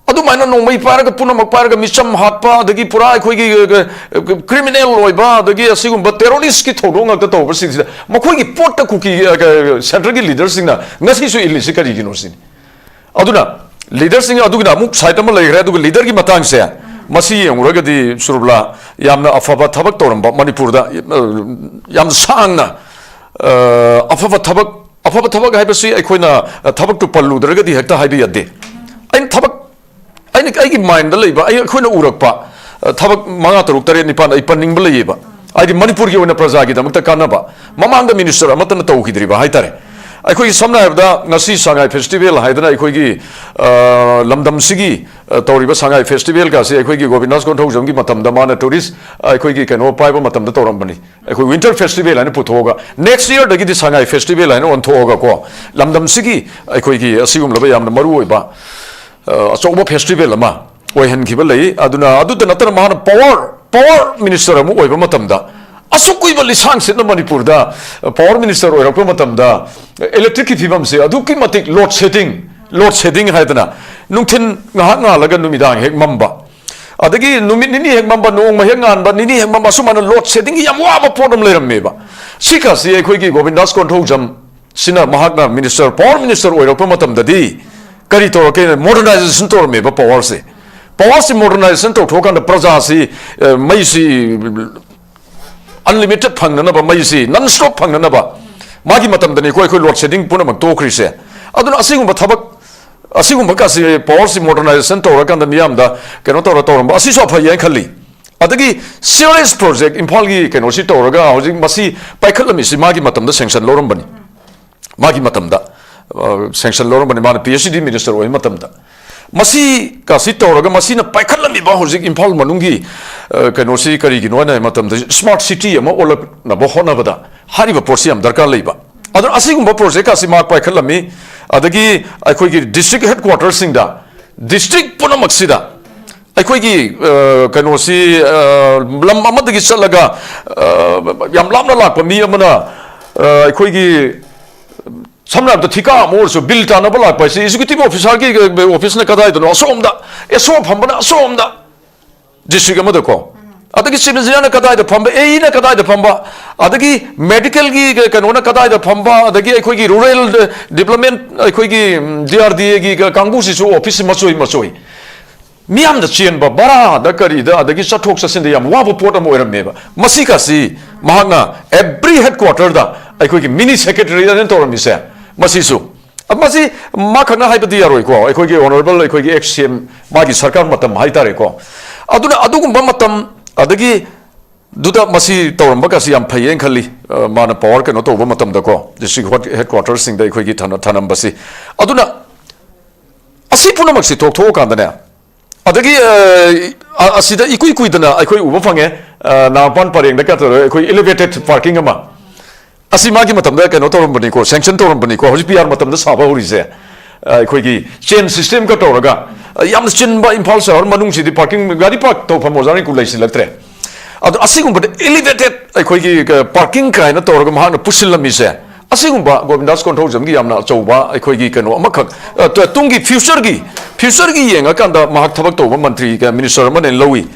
ꯑꯗꯨꯃꯥꯏꯅ ꯅꯣꯡꯃꯩ ꯄꯥꯏꯔꯒ, ꯄꯨꯝꯅꯃꯛ ꯄꯥꯏꯔꯒ, ꯃꯤꯆꯝ ꯍꯥꯠꯄ, ꯑꯗꯒꯤ ꯄꯨꯔꯥ ꯑꯩꯈꯣꯏꯒꯤ, ꯑ, ꯑ, ꯀ꯭ꯔꯤꯃꯤꯅꯦꯜ ꯑꯣꯏꯕ, ꯑꯗꯒꯤ ꯑꯁꯤꯒꯨꯝꯕ ꯇꯦꯔꯣꯔꯤꯁꯀꯤ ꯊꯧꯗꯣꯛ ꯉꯥꯛꯇ ꯇꯧꯕꯁꯤꯡꯁꯤꯗ ꯃꯈꯣꯏꯒꯤ ꯄꯣꯠꯇ ꯀꯨꯀꯤ, ꯑ, ꯀ-, ꯁꯦꯟꯇꯔꯒꯤ ꯂꯤꯗꯔꯁꯤꯡꯅ ꯉꯁꯤꯁꯨ ꯏꯜꯂꯤꯁꯤ ꯀꯔꯤꯒꯤꯅꯣ ꯁꯤꯅꯤ꯫ ꯑꯗꯨꯅ ꯂꯤꯗꯔꯁꯤꯡ ꯑꯗꯨꯒꯤꯅ ꯑꯃꯨꯛ ꯁꯥꯏꯠ ꯑꯃ ꯂꯩꯈ꯭ꯔꯦ, ꯑꯗꯨꯒ ꯂꯤꯗꯔꯒꯤ ꯃꯇꯥꯡꯁꯦ, ꯃꯁꯤ ꯌꯦꯡꯉꯨꯔꯒꯗꯤ, ꯁꯨꯔꯨꯕꯂꯥ, ꯌꯥꯝꯅ ꯑꯐꯕ ꯊꯕꯛ ꯇꯧꯔꯝꯕ ꯃꯅꯤꯄꯨꯔꯗ, ꯑ, ꯌꯥꯝ ꯁꯥꯡꯅ, ꯑ, ꯑꯐꯕ ꯊꯕꯛ, ꯑꯐꯕ ꯊꯕꯛ ꯍꯥꯏꯕꯁꯤ ꯑꯩꯈꯣꯏꯅ, ꯑ, ꯊꯕꯛꯇꯨ ꯄꯜꯂꯨꯗ꯭ꯔꯒꯗꯤ ꯍꯦꯛꯇ ꯍꯥꯏꯕ ꯌꯥꯗꯦ꯫ ꯑꯩꯅ ꯊꯕꯛ, ꯑꯩꯅ, ꯑꯩꯒꯤ ꯃꯥꯏꯟꯗ ꯂꯩꯕ, ꯑꯩ, ꯑꯩꯈꯣꯏꯅ ꯎꯔꯛꯄ, ꯑ, ꯊꯕꯛ ꯃꯉꯥ, ꯇꯔꯨꯛ, ꯇꯔꯦꯠ, ꯅꯤꯄꯥꯟ ꯑꯩ ꯄꯟꯅꯤꯡꯕ ꯂꯩꯌꯦꯕ꯫ ꯍꯥꯏꯗꯤ ꯃꯅꯤꯄꯨꯔꯒꯤ ꯑꯣꯏꯅ ꯄ꯭ꯔꯖꯥꯒꯤꯗꯃꯛꯇ ꯀꯥꯟꯅꯕ, ꯃꯃꯥꯡꯗ ꯃꯤꯅꯤꯁꯇꯔ ꯑꯃꯠꯇꯅ ꯇꯧꯈꯤꯗ꯭ꯔꯤꯕ ꯍꯥꯏꯇꯥꯔꯦ꯫ ꯑꯩꯈꯣꯏꯒꯤ ꯁꯝꯅ ꯍꯥꯏꯔꯕꯗ ꯉꯁꯤ ꯁꯉꯥꯏ ꯐꯦꯁꯇꯤꯚꯦꯜ ꯍꯥꯏꯗꯅ ꯑꯩꯈꯣꯏꯒꯤ, ꯑ, ꯂꯝꯗꯝꯁꯤꯒꯤ, ꯑ, ꯇꯧꯔꯤꯕ ꯁꯉꯥꯏ ꯐꯦꯁꯇꯤꯚꯦꯜꯒꯁꯤ ꯑꯩꯈꯣꯏꯒꯤ ꯒꯣꯕꯤꯟꯗꯥꯁ ꯀꯣꯟꯊꯧꯖꯝꯒꯤ ꯃꯇꯝꯗ ꯃꯥꯅ ꯇꯨꯔꯤꯁ, ꯑꯩꯈꯣꯏꯒꯤ ꯀꯩꯅꯣ ꯄꯥꯏꯕ ꯃꯇꯝꯗ ꯇꯧꯔꯝꯕꯅꯤ꯫ ꯑꯩꯈꯣꯏ ꯋꯤꯟꯇꯔ ꯐꯦꯁꯇꯤꯚꯦꯜ ꯍꯥꯏꯅ ꯄꯨꯊꯣꯛꯑꯒ, ꯅꯦꯛꯁ ꯌꯔꯗꯒꯤꯗꯤ ꯁꯉꯥꯏ ꯐꯦꯁꯇꯤꯚꯦꯜ ꯍꯥꯏꯅ ꯑꯣꯟꯊꯣꯛꯑꯒꯀꯣ, ꯂꯝꯗꯝꯁꯤꯒꯤ ꯑꯩꯈꯣꯏꯒꯤ ꯑꯁꯤꯒꯨꯝꯂꯕ ꯌꯥꯝꯅ ꯃꯔꯨ ꯑꯣꯏꯕ, ꯑ, ꯑꯆꯧꯕ ꯐꯦꯁꯇꯤꯚꯦꯜ ꯑꯃ ꯑꯣꯏꯍꯟꯈꯤꯕ ꯂꯩ꯫ ꯑꯗꯨꯅ ꯑꯗꯨꯇ ꯅꯠꯇꯅ ꯃꯥꯅ ꯄꯥꯋꯔ, ꯄꯥꯋꯔ ꯃꯤꯅꯤꯁꯇꯔ ꯑꯃ ꯑꯣꯏꯕ ꯃꯇꯝꯗ, ꯑꯁꯨꯛ ꯀꯨꯏꯕ ꯂꯤꯁꯥꯡ ꯁꯤꯠꯅ ꯃꯅꯤꯄꯨꯔꯗ ꯄꯥꯋꯔ ꯃꯤꯅꯤꯁꯇꯔ ꯑꯣꯏꯔꯛꯄ ꯃꯇꯝꯗ ꯏꯂꯦꯛꯇ꯭ꯔꯤꯛꯀꯤ ꯐꯤꯕꯝꯁꯦ ꯑꯗꯨꯛꯀꯤ ꯃꯇꯤꯛ ꯂꯣꯗ ꯁꯦꯗꯤꯡ, ꯂꯣꯗ ꯁꯦꯗꯤꯡ ꯍꯥꯏꯗꯅ ꯅꯨꯡꯊꯤꯟ ꯉꯥꯏꯍꯥꯛ ꯉꯥꯜꯂꯒ ꯅꯨꯃꯤꯗꯥꯡ ꯍꯦꯛ ꯃꯝꯕ, ꯑꯗꯒꯤ ꯅꯨꯃꯤꯠ ꯅꯤꯅꯤ ꯍꯦꯛ ꯃꯝꯕ, ꯅꯣꯡꯃ ꯍꯦꯛ ꯉꯥꯟꯕ, ꯅꯤꯅꯤ ꯍꯦꯛ ꯃꯝꯕ, ꯑꯁꯨꯃꯥꯏꯅ ꯂꯣꯗ ꯁꯦꯗꯤꯡꯒꯤ ꯌꯥꯝ ꯋꯥꯕ ꯄꯣꯠ ꯑꯃ ꯂꯩꯔꯝꯃꯦꯕ꯫ ꯁꯤꯀꯥꯁꯤ ꯑꯩꯈꯣꯏꯒꯤ ꯒꯣꯕꯤꯟꯗꯥꯁ ꯀꯣꯟꯊꯧꯖꯝ ꯁꯤꯅ, ꯃꯍꯥꯛꯅ ꯃꯤꯅꯤꯁꯇꯔ, ꯄꯥꯋꯔ ꯃꯤꯅꯤꯁꯇꯔ ꯑꯣꯏꯔꯛꯄ ꯃꯇꯝꯗꯗꯤ ꯀꯔꯤ ꯇꯧꯔꯛꯀꯦ? ꯃꯣꯗꯔꯅꯥꯏꯖꯦꯁꯟ ꯇꯧꯔꯝꯃꯦꯕ ꯄꯥꯋꯔꯁꯦ꯫ ꯄꯥꯋꯔꯁꯤ ꯃꯣꯗꯔꯅꯥꯏꯖꯦꯁꯟ ꯇꯧꯊꯣꯛꯑꯀꯥꯟꯗ ꯄ꯭ꯔꯖꯥꯁꯤ, ꯑ, ꯃꯩꯁꯤ ꯑꯟꯂꯤꯃꯤꯇꯦꯠ ꯐꯪꯅꯅꯕ, ꯃꯩꯁꯤ ꯅꯟ ꯁ꯭ꯇꯣꯞ ꯐꯪꯅꯅꯕ ꯃꯥꯒꯤ ꯃꯇꯝꯗꯅꯤꯀꯣ ꯑꯩꯈꯣꯏ ꯂꯣꯗ ꯁꯦꯗꯤꯡ ꯄꯨꯝꯅꯃꯛ ꯇꯣꯛꯈ꯭ꯔꯤꯁꯦ꯫ ꯑꯗꯨꯅ ꯑꯁꯤꯒꯨꯝꯕ ꯊꯕꯛ, ꯑꯁꯤꯒꯨꯝꯕ ꯀꯥꯁꯤ, ꯄꯥꯋꯔꯁꯤ ꯃꯣꯗꯔꯅꯥꯏꯖꯦꯁꯟ ꯇꯧꯔꯀꯥꯟꯗ ꯃꯤꯌꯥꯝꯗ ꯀꯩꯅꯣ ꯇꯧꯔ ꯇꯧꯔꯝꯕ ꯑꯁꯤꯁꯨ ꯑꯐꯩ ꯍꯥꯏꯅ ꯈꯜꯂꯤ꯫ ꯑꯗꯒꯤ ꯁꯤꯋꯦꯖ ꯄ꯭ꯔꯣꯖꯦꯛ ꯏꯝꯐꯥꯜꯒꯤ ꯀꯩꯅꯣꯁꯤ ꯇꯧꯔꯒ ꯍꯧꯖꯤꯛ ꯃꯁꯤ ꯄꯥꯏꯈꯠꯂꯝꯃꯤꯁꯤ ꯃꯥꯒꯤ ꯃꯇꯝꯗ ꯁꯦꯡꯁꯟ ꯂꯧꯔꯝꯕꯅꯤ꯫ ꯃꯥꯒꯤ ꯃꯇꯝꯗ, ꯑ, ꯁꯦꯡꯁꯟ ꯂꯧꯔꯝꯕꯅꯤ, ꯃꯥꯅ ꯄꯤ ꯑꯩꯆ ꯗꯤ ꯃꯤꯅꯤꯁꯇꯔ ꯑꯣꯏꯕ ꯃꯇꯝꯗ꯫ ꯃꯁꯤ ꯀꯁꯤ ꯇꯧꯔꯒ ꯃꯁꯤꯅ ꯄꯥꯏꯈꯠꯂꯝꯃꯤꯕ ꯍꯧꯖꯤꯛ ꯏꯝꯐꯥꯜ ꯃꯅꯨꯡꯒꯤ, ꯑ, ꯀꯩꯅꯣꯁꯤ ꯀꯔꯤꯒꯤꯅꯣ ꯍꯥꯏꯅ ꯍꯥꯏꯕ ꯃꯇꯝꯗ, ꯁ꯭ꯃꯥꯔꯠ ꯁꯤꯇꯤ ꯑꯃ ꯑꯣꯜꯂꯛꯅꯕ ꯍꯣꯠꯅꯕꯗ ꯍꯥꯏꯔꯤꯕ ꯄꯣꯠꯁꯤ ꯌꯥꯝ ꯗꯔꯀꯥꯔ ꯂꯩꯕ꯫ ꯑꯗꯨꯅ ꯑꯁꯤꯒꯨꯝꯕ ꯄ꯭ꯔꯣꯖꯦꯛ ꯀꯁꯤ ꯃꯥ ꯄꯥꯏꯈꯠꯂꯝꯃꯤ꯫ ꯑꯗꯒꯤ ꯑꯩꯈꯣꯏꯒꯤ ꯗꯤꯁꯇ꯭ꯔꯤꯛ ꯍꯦꯗ ꯀ꯭ꯋꯥꯇꯔꯁꯤꯡꯗ, ꯗꯤꯁꯇ꯭ꯔꯤꯛ ꯄꯨꯝꯅꯃꯛꯁꯤꯗ ꯑꯩꯈꯣꯏꯒꯤ, ꯑ, ꯀꯩꯅꯣꯁꯤ, ꯑ, ꯂꯝ ꯑꯃꯗꯒꯤ ꯆꯠꯂꯒ, ꯑ, ꯌꯥꯝ ꯂꯥꯞꯅ ꯂꯥꯛꯄ ꯃꯤ ꯑꯃꯅ, ꯑ, ꯑꯩꯈꯣꯏꯒꯤ ꯁꯝꯅ ꯍꯥꯏꯔꯕꯗ ꯊꯤꯀꯥ ꯑꯃ ꯑꯣꯏꯔꯁꯨ, ꯕꯤꯜ ꯇꯥꯟꯅꯕ ꯂꯥꯛꯄ ꯍꯥꯏꯁꯤ ꯑꯦꯛꯖꯤꯀ꯭ꯌꯨꯇꯤꯚ ꯑꯣꯐꯤꯁꯥꯔꯒꯤ ꯑꯣꯐꯤꯁꯅ ꯀꯗꯥꯏꯗꯅꯣ? ꯑꯁꯣꯝꯗ꯫ ꯑꯦꯁ ꯑꯣ ꯐꯝꯕꯅ ꯑꯁꯣꯝꯗ, ꯗꯤꯁꯇ꯭ꯔꯤꯛ ꯑꯃꯗꯀꯣ꯫ ꯑꯗꯒꯤ ꯆꯤꯐ ꯏꯟꯖꯤꯅꯤꯌꯥꯔꯅ ꯀꯗꯥꯏꯗ ꯐꯝꯕ, ꯑꯦ ꯏꯅ ꯀꯗꯥꯏꯗ ꯐꯝꯕ, ꯑꯗꯒꯤ ꯃꯦꯗꯤꯀꯦꯜꯒꯤ ꯀꯩꯅꯣꯅ ꯀꯗꯥꯏꯗ ꯐꯝꯕ, ꯑꯗꯒꯤ ꯑꯩꯈꯣꯏꯒꯤ ꯔꯨꯔꯦꯜ ꯗꯤꯕ꯭ꯂꯞꯃꯦꯟ, ꯑꯩꯈꯣꯏꯒꯤ ꯗꯤ ꯑꯥꯔ ꯗꯤ ꯑꯦꯒꯤ ꯀꯥꯡꯕꯨꯁꯤꯁꯨ ꯑꯣꯐꯤꯁꯁꯤ ꯃꯆꯣꯏ ꯃꯆꯣꯏ꯫ ꯃꯤꯌꯥꯝꯗ ꯆꯦꯟꯕ, ꯚꯔꯥꯗ ꯀꯔꯤꯗ, ꯑꯗꯒꯤ ꯆꯠꯊꯣꯛ ꯆꯠꯁꯤꯟꯗ ꯌꯥꯝ ꯋꯥꯕ ꯄꯣꯠ ꯑꯃ ꯑꯣꯏꯔꯝꯃꯦꯕ꯫ ꯃꯁꯤꯒꯁꯤ ꯃꯍꯥꯛꯅ ꯑꯦꯚ꯭ꯔꯤ ꯍꯦꯗ ꯀ꯭ꯋꯥꯇꯔꯗ ꯑꯩꯈꯣꯏꯒꯤ ꯃꯤꯅꯤ ꯁꯦꯀ꯭ꯔꯦꯇꯔꯤꯌꯦꯠꯅ ꯇꯧꯔꯝꯃꯤꯁꯦ꯫ ꯃꯁꯤꯁꯨ, ꯃꯁꯤ ꯃꯥ ꯈꯛꯅ ꯍꯥꯏꯕꯗꯤ ꯌꯥꯔꯣꯏꯀꯣ, ꯑꯩꯈꯣꯏꯒꯤ ꯑꯣꯅꯔꯦꯕꯜ ꯑꯩꯈꯣꯏꯒꯤ ꯑꯦꯛꯁ ꯁꯤ ꯑꯦꯝ, ꯃꯥꯒꯤ ꯁꯔꯀꯥꯔ ꯃꯇꯝ ꯍꯥꯏꯇꯥꯔꯦꯀꯣ꯫ ꯑꯗꯨꯅ ꯑꯗꯨꯒꯨꯝꯕ ꯃꯇꯝ, ꯑꯗꯒꯤ ꯗꯨꯗ ꯃꯁꯤ ꯇꯧꯔꯝꯕꯒꯁꯤ ꯌꯥꯝ ꯐꯩꯌꯦꯅ ꯈꯜꯂꯤ꯫ ꯑ, ꯃꯥꯅ ꯄꯋꯥꯔ ꯀꯩꯅꯣ ꯇꯧꯕ ꯃꯇꯝꯗꯀꯣ, ꯗꯤꯁꯇ꯭ꯔꯤꯛ ꯍꯦꯗ ꯀ꯭ꯋꯥꯇꯔꯁꯤꯡꯗ ꯑꯩꯈꯣꯏꯒꯤ ꯊꯅ-, ꯊꯅꯝꯕꯁꯤ꯫ ꯑꯗꯨꯅ ꯑꯁꯤ ꯄꯨꯝꯅꯃꯛꯁꯤ ꯇꯣꯛꯊꯣꯛꯑꯀꯥꯟꯗꯅꯦ, ꯑꯗꯒꯤ, ꯑ, ꯑ-, ꯑꯁꯤꯗ ꯏꯀꯨꯏ ꯀꯨꯏꯗꯅ ꯑꯩꯈꯣꯏ ꯎꯕ ꯐꯪꯉꯦ, ꯑ, ꯅꯥꯒꯥꯃꯄꯥꯟ ꯄꯔꯦꯡꯗ ꯀꯩꯅꯣ ꯇꯧꯔꯒ ꯑꯩꯈꯣꯏ ꯏꯂꯤꯚꯦꯇꯦꯗ ꯄꯥꯔꯀꯤꯡ ꯑꯃ꯫ ꯑꯁꯤ ꯃꯥꯒꯤ ꯃꯇꯝꯗ ꯀꯩꯅꯣ ꯇꯧꯔꯝꯕꯅꯤꯀꯣ, ꯁꯦꯡꯁꯟ ꯇꯧꯔꯝꯕꯅꯤꯀꯣ, ꯍꯧꯖꯤꯛ ꯄꯤ ꯑꯥꯔ ꯃꯇꯝꯗ ꯁꯥꯕ ꯍꯧꯔꯤꯁꯦ꯫ ꯑ, ꯑꯩꯈꯣꯏꯒꯤ ꯆꯦꯟ ꯁꯤꯁꯇꯦꯝꯒ ꯇꯧꯔꯒ, ꯑ, ꯌꯥꯝꯅ ꯆꯤꯟꯕ ꯏꯝꯐꯥꯜ ꯁꯍꯔ ꯃꯅꯨꯡꯁꯤꯗꯤ ꯄꯥꯔꯀꯤꯡ, ꯒꯥꯔꯤ ꯄꯥꯔꯛ ꯇꯧꯐꯝ ꯑꯣꯖꯥ ꯔꯤꯡꯀꯨ ꯂꯩꯁꯤꯜꯂꯛꯇ꯭ꯔꯦ꯫ ꯑꯗꯣ ꯑꯁꯤꯒꯨꯝꯕꯗ ꯏꯂꯤꯚꯦꯇꯦꯗ ꯑꯩꯈꯣꯏꯒꯤ, ꯑ, ꯄꯥꯔꯀꯤꯡ ꯀꯥꯏꯅ ꯇꯧꯔꯒ ꯃꯍꯥꯛꯅ ꯄꯨꯁꯤꯜꯂꯝꯃꯤꯁꯦ, ꯑꯁꯤꯒꯨꯝꯕ ꯒꯣꯕꯤꯟꯗꯥꯁ ꯀꯣꯟꯊꯧꯖꯝꯒꯤ ꯌꯥꯝꯅ ꯑꯆꯧꯕ ꯑꯩꯈꯣꯏꯒꯤ ꯀꯩꯅꯣ ꯑꯃꯈꯛ, ꯑ, ꯇ-, ꯇꯨꯡꯒꯤ ꯐ꯭ꯌꯨꯆꯔꯒꯤ, ꯐ꯭ꯌꯨꯆꯔꯒꯤ ꯌꯦꯡꯉꯀꯥꯟꯗ ꯃꯍꯥꯛ ꯊꯕꯛ ꯇꯧꯕ ꯃꯟꯇ꯭ꯔꯤ, ꯀ-, ꯃꯤꯅꯤꯁꯇꯔ ꯑꯃꯅ ꯂꯧꯏ꯫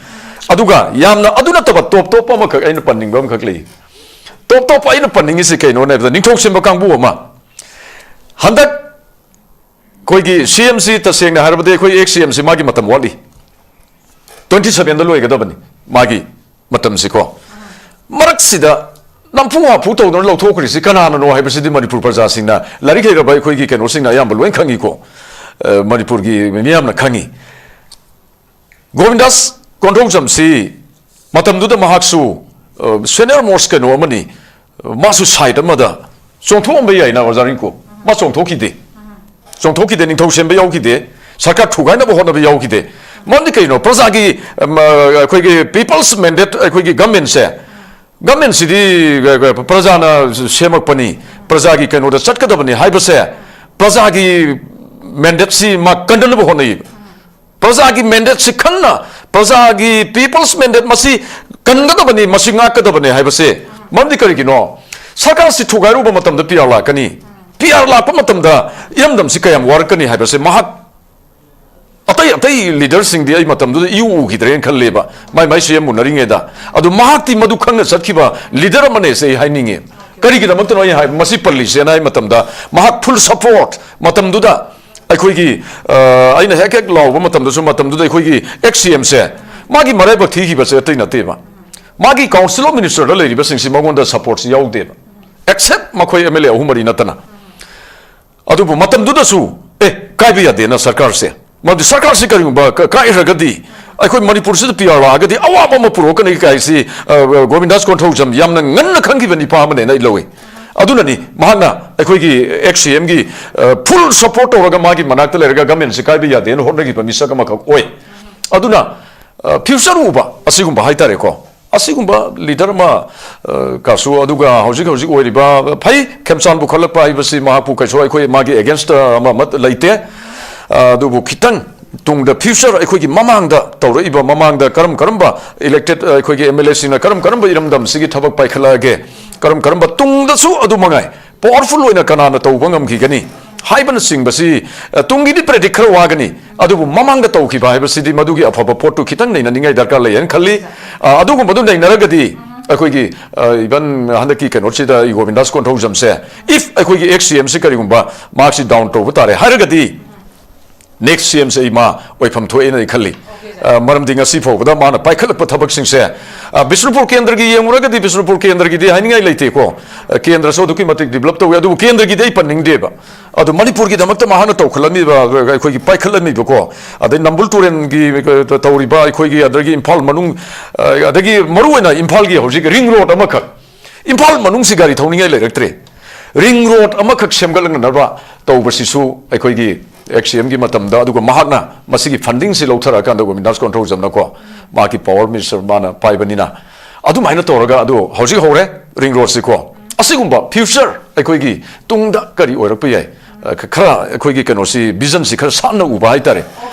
ꯑꯗꯨꯒ ꯌꯥꯝꯅ ꯑꯗꯨ ꯅꯠꯇꯕ ꯇꯣꯞ ꯇꯣꯞꯄ ꯑꯃꯈꯛ ꯑꯩꯅ ꯄꯟꯅꯤꯡꯕ ꯑꯃꯈꯛ ꯂꯩ꯫ ꯇꯣꯞ ꯇꯣꯞꯄ ꯑꯩꯅ ꯄꯟꯅꯤꯡꯉꯤꯁꯤ ꯀꯩꯅꯣꯅꯦ ꯍꯥꯏꯕꯗ, ꯅꯤꯡꯊꯧ ꯁꯦꯝꯕ ꯀꯥꯡꯕꯨ ꯑꯃ ꯍꯟꯗꯛ ꯑꯩꯈꯣꯏꯒꯤ ꯁꯤ ꯑꯦꯝꯁꯤ, ꯇꯁꯦꯡꯅ ꯍꯥꯏꯔꯕꯗꯤ ꯑꯩꯈꯣꯏ ꯑꯦꯛꯁ ꯁꯤ ꯑꯦꯝꯁꯤ ꯃꯥꯒꯤ ꯃꯇꯝ ꯋꯥꯠꯂꯤ꯫ ꯇ꯭ꯋꯦꯟꯇꯤ ꯁꯚꯦꯟꯗ ꯂꯣꯏꯒꯗꯕꯅꯤ ꯃꯥꯒꯤ ꯃꯇꯝꯁꯤꯀꯣ꯫ ꯃꯔꯛꯁꯤꯗ ꯅꯝꯐꯨ ꯍꯥꯐꯨ ꯇꯧꯗꯅ ꯂꯧꯊꯣꯛꯈ꯭ꯔꯤꯁꯤ ꯀꯅꯥꯅꯅꯣ ꯍꯥꯏꯕꯁꯤꯗꯤ ꯃꯅꯤꯄꯨꯔ ꯄ꯭ꯔꯖꯥꯁꯤꯡꯅ, ꯂꯥꯏꯔꯤꯛ ꯍꯩꯔꯕ ꯑꯩꯈꯣꯏꯒꯤ ꯀꯩꯅꯣꯁꯤꯡꯅ ꯑꯌꯥꯝꯕ ꯂꯣꯏ ꯈꯪꯉꯤꯀꯣ꯫ ꯑ, ꯃꯅꯤꯄꯨꯔꯒꯤ ꯃꯤꯌꯥꯝꯅ ꯈꯪꯉꯤ꯫ ꯒꯣꯕꯤꯟꯗꯥꯁ ꯀꯣꯟꯊꯧꯖꯝꯁꯤ ꯃꯇꯝꯗꯨꯗ ꯃꯍꯥꯛꯁꯨ, ꯑ, ꯁꯦꯅꯤꯌꯔ ꯃꯣꯁ ꯀꯩꯅꯣ ꯑꯃꯅꯤ꯫ ꯃꯥꯁꯨ ꯁꯥꯏꯠ ꯑꯃꯗ ꯆꯣꯡꯊꯣꯛꯑꯝꯕ ꯌꯥꯏꯅ, ꯑꯣꯖꯥ ꯔꯤꯡꯀꯨ꯫ ꯃꯥ ꯆꯣꯡꯊꯣꯛꯈꯤꯗꯦ꯫ ꯆꯣꯡꯊꯣꯛꯈꯤꯗꯦ, ꯅꯤꯡꯊꯧ ꯁꯦꯝꯕ ꯌꯥꯎꯈꯤꯗꯦ, ꯁꯔꯀꯥꯔ ꯊꯨꯒꯥꯏꯅꯕ ꯍꯣꯠꯅꯕ ꯌꯥꯎꯈꯤꯗꯦ꯫ ꯃꯔꯝꯗꯤ ꯀꯩꯅꯣ? ꯄ꯭ꯔꯖꯥꯒꯤ, ꯑꯝ, ꯑ, ꯑꯩꯈꯣꯏꯒꯤ ꯄꯤꯄꯜꯁ ꯃꯦꯟꯗꯦꯠ, ꯑꯩꯈꯣꯏꯒꯤ ꯒꯃꯦꯟꯁꯦ, ꯒꯃꯦꯟꯁꯤꯗꯤ, ꯑ, ꯑ, ꯄ꯭ꯔꯖꯥꯅ ꯁꯦꯝꯃꯛꯄꯅꯤ, ꯄ꯭ꯔꯖꯥꯒꯤ ꯀꯩꯅꯣꯗ ꯆꯠꯀꯗꯕꯅꯤ ꯍꯥꯏꯕꯁꯦ, ꯄ꯭ꯔꯖꯥꯒꯤ ꯃꯦꯟꯗꯦꯠꯁꯤ ꯃꯥ ꯀꯟꯅꯅꯕ ꯍꯣꯠꯅꯩꯌꯦꯕ꯫ ꯄ꯭ꯔꯖꯥꯒꯤ ꯃꯦꯟꯗꯦꯠꯁꯤ ꯈꯪꯅ, ꯄ꯭ꯔꯖꯥꯒꯤ ꯄꯤꯄꯜꯁ ꯃꯦꯟꯗꯦꯠ ꯃꯁꯤ ꯀꯟꯒꯗꯕꯅꯤ, ꯃꯁꯤ ꯉꯥꯛꯀꯗꯕꯅꯤ ꯍꯥꯏꯕꯁꯦ꯫ ꯃꯔꯝꯗꯤ ꯀꯔꯤꯒꯤꯅꯣ? ꯁꯔꯀꯥꯔꯁꯤ ꯊꯨꯒꯥꯏꯔꯨꯕ ꯃꯇꯝꯗ ꯄꯤ ꯑꯥꯔ ꯂꯥꯛꯀꯅꯤ꯫ ꯄꯤ ꯑꯥꯔ ꯂꯥꯛꯄ ꯃꯇꯝꯗ ꯏꯔꯝꯗꯝꯁꯤ ꯀꯌꯥꯝ ꯋꯥꯔꯛꯀꯅꯤ ꯍꯥꯏꯕꯁꯦ ꯃꯍꯥꯛ, ꯑꯇꯩ ꯑꯇꯩ ꯂꯤꯗꯔꯁꯤꯡꯗꯤ ꯑꯩ ꯃꯇꯝꯗꯨꯗ ꯏꯎ ꯎꯈꯤꯗ꯭ꯔꯦꯅ ꯈꯜꯂꯦꯕ, ꯃꯥꯏ ꯃꯥꯏ ꯁꯤ ꯑꯦꯝ ꯎꯅꯔꯤꯉꯩꯗ꯫ ꯑꯗꯨ ꯃꯍꯥꯛꯇꯤ ꯃꯗꯨ ꯈꯪꯅ ꯆꯠꯈꯤꯕ ꯂꯤꯗꯔ ꯑꯃꯅꯦꯁꯦ ꯑꯩ ꯍꯥꯏꯅꯤꯡꯉꯤ꯫ ꯀꯔꯤꯒꯤꯗꯃꯛꯇꯅꯣ ꯑꯩ ꯍꯥꯏ-, ꯃꯁꯤ ꯄꯜꯂꯤꯁꯦꯅ ꯍꯥꯏ ꯃꯇꯝꯗ, ꯃꯍꯥꯛ ꯐꯨꯜ ꯁꯄꯣꯔꯠ ꯃꯇꯝꯗꯨꯗ ꯑꯩꯈꯣꯏꯒꯤ, ꯑ, ꯑꯩꯅ ꯍꯦꯛ ꯍꯦꯛ ꯂꯥꯎꯕ ꯃꯇꯝꯗꯁꯨ, ꯃꯇꯝꯗꯨꯗ ꯑꯩꯈꯣꯏꯒꯤ ꯑꯦꯛꯁ ꯁꯤ ꯑꯦꯝꯁꯦ ꯃꯥꯒꯤ ꯃꯔꯥꯏꯕꯛ ꯊꯤꯈꯤꯕꯁꯦ ꯑꯇꯩ ꯅꯠꯇꯦꯕ, ꯃꯥꯒꯤ ꯀꯥꯎꯟꯁꯤꯜ ꯑꯣꯐ ꯃꯤꯅꯤꯁꯇꯔꯗ ꯂꯩꯔꯤꯕꯁꯤꯡꯁꯤ ꯃꯉꯣꯟꯗ ꯁꯄꯣꯔꯠꯁꯤ ꯌꯥꯎꯗꯦꯕ, ꯑꯦꯛꯁꯦꯞ ꯃꯈꯣꯏ ꯑꯦꯝ ꯑꯦꯜ ꯑꯦ ꯑꯍꯨꯝ ꯃꯔꯤ ꯅꯠꯇꯅ꯫ ꯑꯗꯨꯕꯨ ꯃꯇꯝꯗꯨꯗꯁꯨ, ꯑꯦ, ꯀꯥꯏꯕ ꯌꯥꯗꯦꯅ ꯁꯔꯀꯥꯔꯁꯦ, ꯃꯔꯝꯗꯤ ꯁꯔꯀꯥꯔꯁꯤ ꯀꯔꯤꯒꯨꯝꯕ ꯀ-, ꯀꯥꯏꯈ꯭ꯔꯒꯗꯤ ꯑꯩꯈꯣꯏ ꯃꯅꯤꯄꯨꯔꯁꯤꯗ ꯄꯤ ꯑꯥꯔ ꯂꯥꯛꯑꯒꯗꯤ ꯑꯋꯥꯕ ꯑꯃ ꯄꯨꯔꯛꯀꯅꯤ ꯀꯥꯏꯁꯤ, ꯑ, ꯒꯣꯕꯤꯟꯗꯥꯁ ꯀꯣꯟꯊꯧꯖꯝ ꯌꯥꯝꯅ ꯉꯟꯅ ꯈꯪꯈꯤꯕ ꯅꯤꯄꯥ ꯑꯃꯅꯦꯅ ꯑꯩ ꯂꯧꯏ꯫ ꯑꯗꯨꯅꯅꯤ ꯃꯍꯥꯛꯅ ꯑꯩꯈꯣꯏꯒꯤ ꯑꯦꯛꯁ ꯁꯤ ꯑꯦꯝꯒꯤ, ꯑ, ꯐꯨꯜ ꯁꯄꯣꯔꯠ ꯇꯧꯔꯒ ꯃꯥꯒꯤ ꯃꯅꯥꯛꯇ ꯂꯩꯔꯒ ꯒꯃꯦꯟꯁꯤ ꯀꯥꯏꯕ ꯌꯥꯗꯦꯅ ꯍꯣꯠꯅꯈꯤꯕ ꯃꯤꯁꯛ ꯑꯃꯈꯛ ꯑꯣꯏ꯫ ꯑꯗꯨꯅ, ꯑ, ꯐ꯭ꯌꯨꯆꯔ ꯎꯕ ꯑꯁꯤꯒꯨꯝꯕ ꯍꯥꯏꯇꯥꯔꯦꯀꯣ, ꯑꯁꯤꯒꯨꯝꯕ ꯂꯤꯗꯔ ꯑꯃ, ꯑ, ꯀꯁꯨ, ꯑꯗꯨꯒ ꯍꯧꯖꯤꯛ ꯍꯧꯖꯤꯛ ꯑꯣꯏꯔꯤꯕ, ꯐꯩ, ꯈꯦꯝꯆꯥꯟ ꯄꯨꯈꯠꯂꯛꯄ ꯍꯥꯏꯕꯁꯤ ꯃꯍꯥꯛꯄꯨ ꯀꯩꯁꯨ ꯑꯩꯈꯣꯏ ꯃꯥꯒꯤ ꯑꯦꯒꯦꯟꯁꯇ ꯑꯃ ꯑꯃ ꯂꯩꯇꯦ꯫ ꯑ, ꯑꯗꯨꯕꯨ ꯈꯤꯇꯪ ꯇꯨꯡꯗ ꯐ꯭ꯌꯨꯆꯔ ꯑꯩꯈꯣꯏꯒꯤ ꯃꯃꯥꯡꯗ ꯇꯧꯔꯛꯏꯕ, ꯃꯃꯥꯡꯗ ꯀꯔꯝ ꯀꯔꯝꯕ ꯏꯂꯦꯛꯇꯦꯠ, ꯑ, ꯑꯩꯈꯣꯏꯒꯤ ꯑꯦꯝ ꯑꯦꯜ ꯑꯦꯁꯤꯡꯅ ꯀꯔꯝ ꯀꯔꯝꯕ ꯏꯔꯝꯗꯝꯁꯤꯒꯤ ꯊꯕꯛ ꯄꯥꯏꯈꯠꯂꯛꯑꯒꯦ, ꯀꯔꯝ ꯀꯔꯝꯕ ꯇꯨꯡꯗꯁꯨ ꯑꯗꯨ ꯃꯉꯥꯏ ꯄꯥꯋꯔꯐꯨꯜ ꯑꯣꯏꯅ ꯀꯅꯥꯅ ꯇꯧꯕ ꯉꯝꯈꯤꯒꯅꯤ ꯍꯥꯏꯕꯅꯆꯤꯡꯕꯁꯤ, ꯑ, ꯇꯨꯡꯒꯤꯗꯤ ꯄ꯭ꯔꯦꯗꯤꯛ ꯈꯔ ꯋꯥꯒꯅꯤ, ꯑꯗꯨꯕꯨ ꯃꯃꯥꯡꯗ ꯇꯧꯈꯤꯕ ꯍꯥꯏꯕꯁꯤꯗꯤ ꯃꯗꯨꯒꯤ ꯑꯐꯕ ꯄꯣꯠꯇꯨ ꯈꯤꯇꯪ ꯅꯩꯅꯅꯤꯡꯉꯥꯏ ꯗꯔꯀꯥꯔ ꯂꯩ ꯍꯥꯏꯅ ꯈꯜꯂꯤ꯫ ꯑ, ꯑꯗꯨꯒꯨꯝꯕꯗꯨ ꯅꯩꯅꯔꯒꯗꯤ ꯑꯩꯈꯣꯏꯒꯤ, ꯑ, even ꯍꯟꯗꯛꯀꯤ ꯀꯩꯅꯣꯁꯤꯗ ꯑꯩ ꯒꯣꯕꯤꯟꯗꯥꯁ ꯀꯣꯟꯊꯧꯖꯝꯁꯦ, if ꯑꯩꯈꯣꯏꯒꯤ ꯑꯦꯛꯁ ꯁꯤ ꯑꯦꯝꯁꯤ ꯀꯔꯤꯒꯨꯝꯕ ꯃꯍꯥꯛꯁꯤ ꯗꯥꯎꯟ ꯇꯧꯕ ꯇꯥꯔꯦ ꯍꯥꯏꯔꯒꯗꯤ, ꯅꯦꯛꯁ ꯁꯤ ꯑꯦꯝꯁꯦ ꯑꯩ ꯃꯥ ꯑꯣꯏꯐꯝ ꯊꯣꯛꯑꯦꯅ ꯑꯩ ꯈꯜꯂꯤ꯫ ꯑ, ꯃꯔꯝꯗꯤ ꯉꯁꯤ ꯐꯥꯎꯕꯗ ꯃꯥꯅ ꯄꯥꯏꯈꯠꯂꯛꯄ ꯊꯕꯛꯁꯤꯡꯁꯦ, ꯑ, ꯕꯤꯁꯅꯨꯄꯨꯔ ꯀꯦꯟꯗ꯭ꯔꯒꯤ ꯌꯦꯡꯉꯨꯔꯒꯗꯤ ꯕꯤꯁꯅꯨꯄꯨꯔ ꯀꯦꯟꯗ꯭ꯔꯒꯤꯗꯤ ꯍꯥꯏꯅꯤꯡꯉꯥꯏ ꯂꯩꯇꯦꯀꯣ꯫ ꯑ, ꯀꯦꯟꯗ꯭ꯔꯁꯨ ꯑꯗꯨꯛꯀꯤ ꯃꯇꯤꯛ ꯗꯤꯕꯂꯞ ꯇꯧꯋꯤ, ꯑꯗꯨꯕꯨ ꯀꯦꯟꯗ꯭ꯔꯒꯤꯗꯤ ꯑꯩ ꯄꯟꯅꯤꯡꯗꯦꯕ꯫ ꯑꯗꯨ ꯃꯅꯤꯄꯨꯔꯒꯤꯗꯃꯛꯇ ꯃꯍꯥꯛꯅ ꯇꯧꯈꯠꯂꯝꯃꯤꯕ, ꯑꯩꯈꯣꯏꯒꯤ ꯄꯥꯏꯈꯠꯂꯝꯃꯤꯕꯀꯣ, ꯑꯗꯩ ꯅꯝꯕꯨꯜ ꯇꯨꯔꯦꯜꯒꯤ ꯇꯧꯔꯤꯕ ꯑꯩꯈꯣꯏꯒꯤ, ꯑꯗꯒꯤ ꯏꯝꯐꯥꯜ ꯃꯅꯨꯡ, ꯑ, ꯑꯗꯒꯤ ꯃꯔꯨꯑꯣꯏꯅ ꯏꯝꯐꯥꯜꯒꯤ ꯍꯧꯖꯤꯛ ꯔꯤꯡ ꯔꯣꯗ ꯑꯃꯈꯛ, ꯏꯝꯐꯥꯜ ꯃꯅꯨꯡꯁꯤ ꯒꯥꯔꯤ ꯊꯧꯅꯤꯡꯉꯥꯏ ꯂꯩꯔꯛꯇ꯭ꯔꯦ, ꯔꯤꯡ ꯔꯣꯗ ꯑꯃꯈꯛ ꯁꯦꯝꯒꯠꯂꯛꯅꯅꯕ ꯇꯧꯕꯁꯤꯁꯨ ꯑꯩꯈꯣꯏꯒꯤ ꯑꯦꯛꯁ ꯁꯤ ꯑꯦꯝꯒꯤ ꯃꯇꯝꯗ, ꯑꯗꯨꯒ ꯃꯍꯥꯛꯅ ꯃꯁꯤꯒꯤ ꯐꯟꯗꯤꯡꯁꯤ ꯂꯧꯊꯔꯛꯑꯀꯥꯟꯗ ꯒꯣꯕꯤꯟꯗꯥꯁ ꯀꯣꯟꯊꯧꯖꯝꯅꯀꯣ, ꯃꯍꯥꯛꯀꯤ ꯄꯥꯋꯔ ꯃꯤꯅꯤꯁꯇꯔ ꯃꯥꯅ ꯄꯥꯏꯕꯅꯤꯅ, ꯑꯗꯨꯃꯥꯏꯅ ꯇꯧꯔꯒ ꯑꯗꯨ ꯍꯧꯖꯤꯛ ꯍꯧꯔꯦ ꯔꯤꯡ ꯔꯣꯗꯁꯤꯀꯣ꯫ ꯑꯁꯤꯒꯨꯝꯕ ꯐ꯭ꯌꯨꯆꯔ ꯑꯩꯈꯣꯏꯒꯤ ꯇꯨꯡꯗ ꯀꯔꯤ ꯑꯣꯏꯔꯛꯄ ꯌꯥꯏ, ꯑ, ꯈ-, ꯈꯔ ꯑꯩꯈꯣꯏꯒꯤ ꯀꯩꯅꯣꯁꯤ, ꯚꯤꯖꯟꯁꯤ ꯈꯔ ꯁꯥꯟꯅ ꯎꯕ ꯍꯥꯏꯇꯥꯔꯦ꯫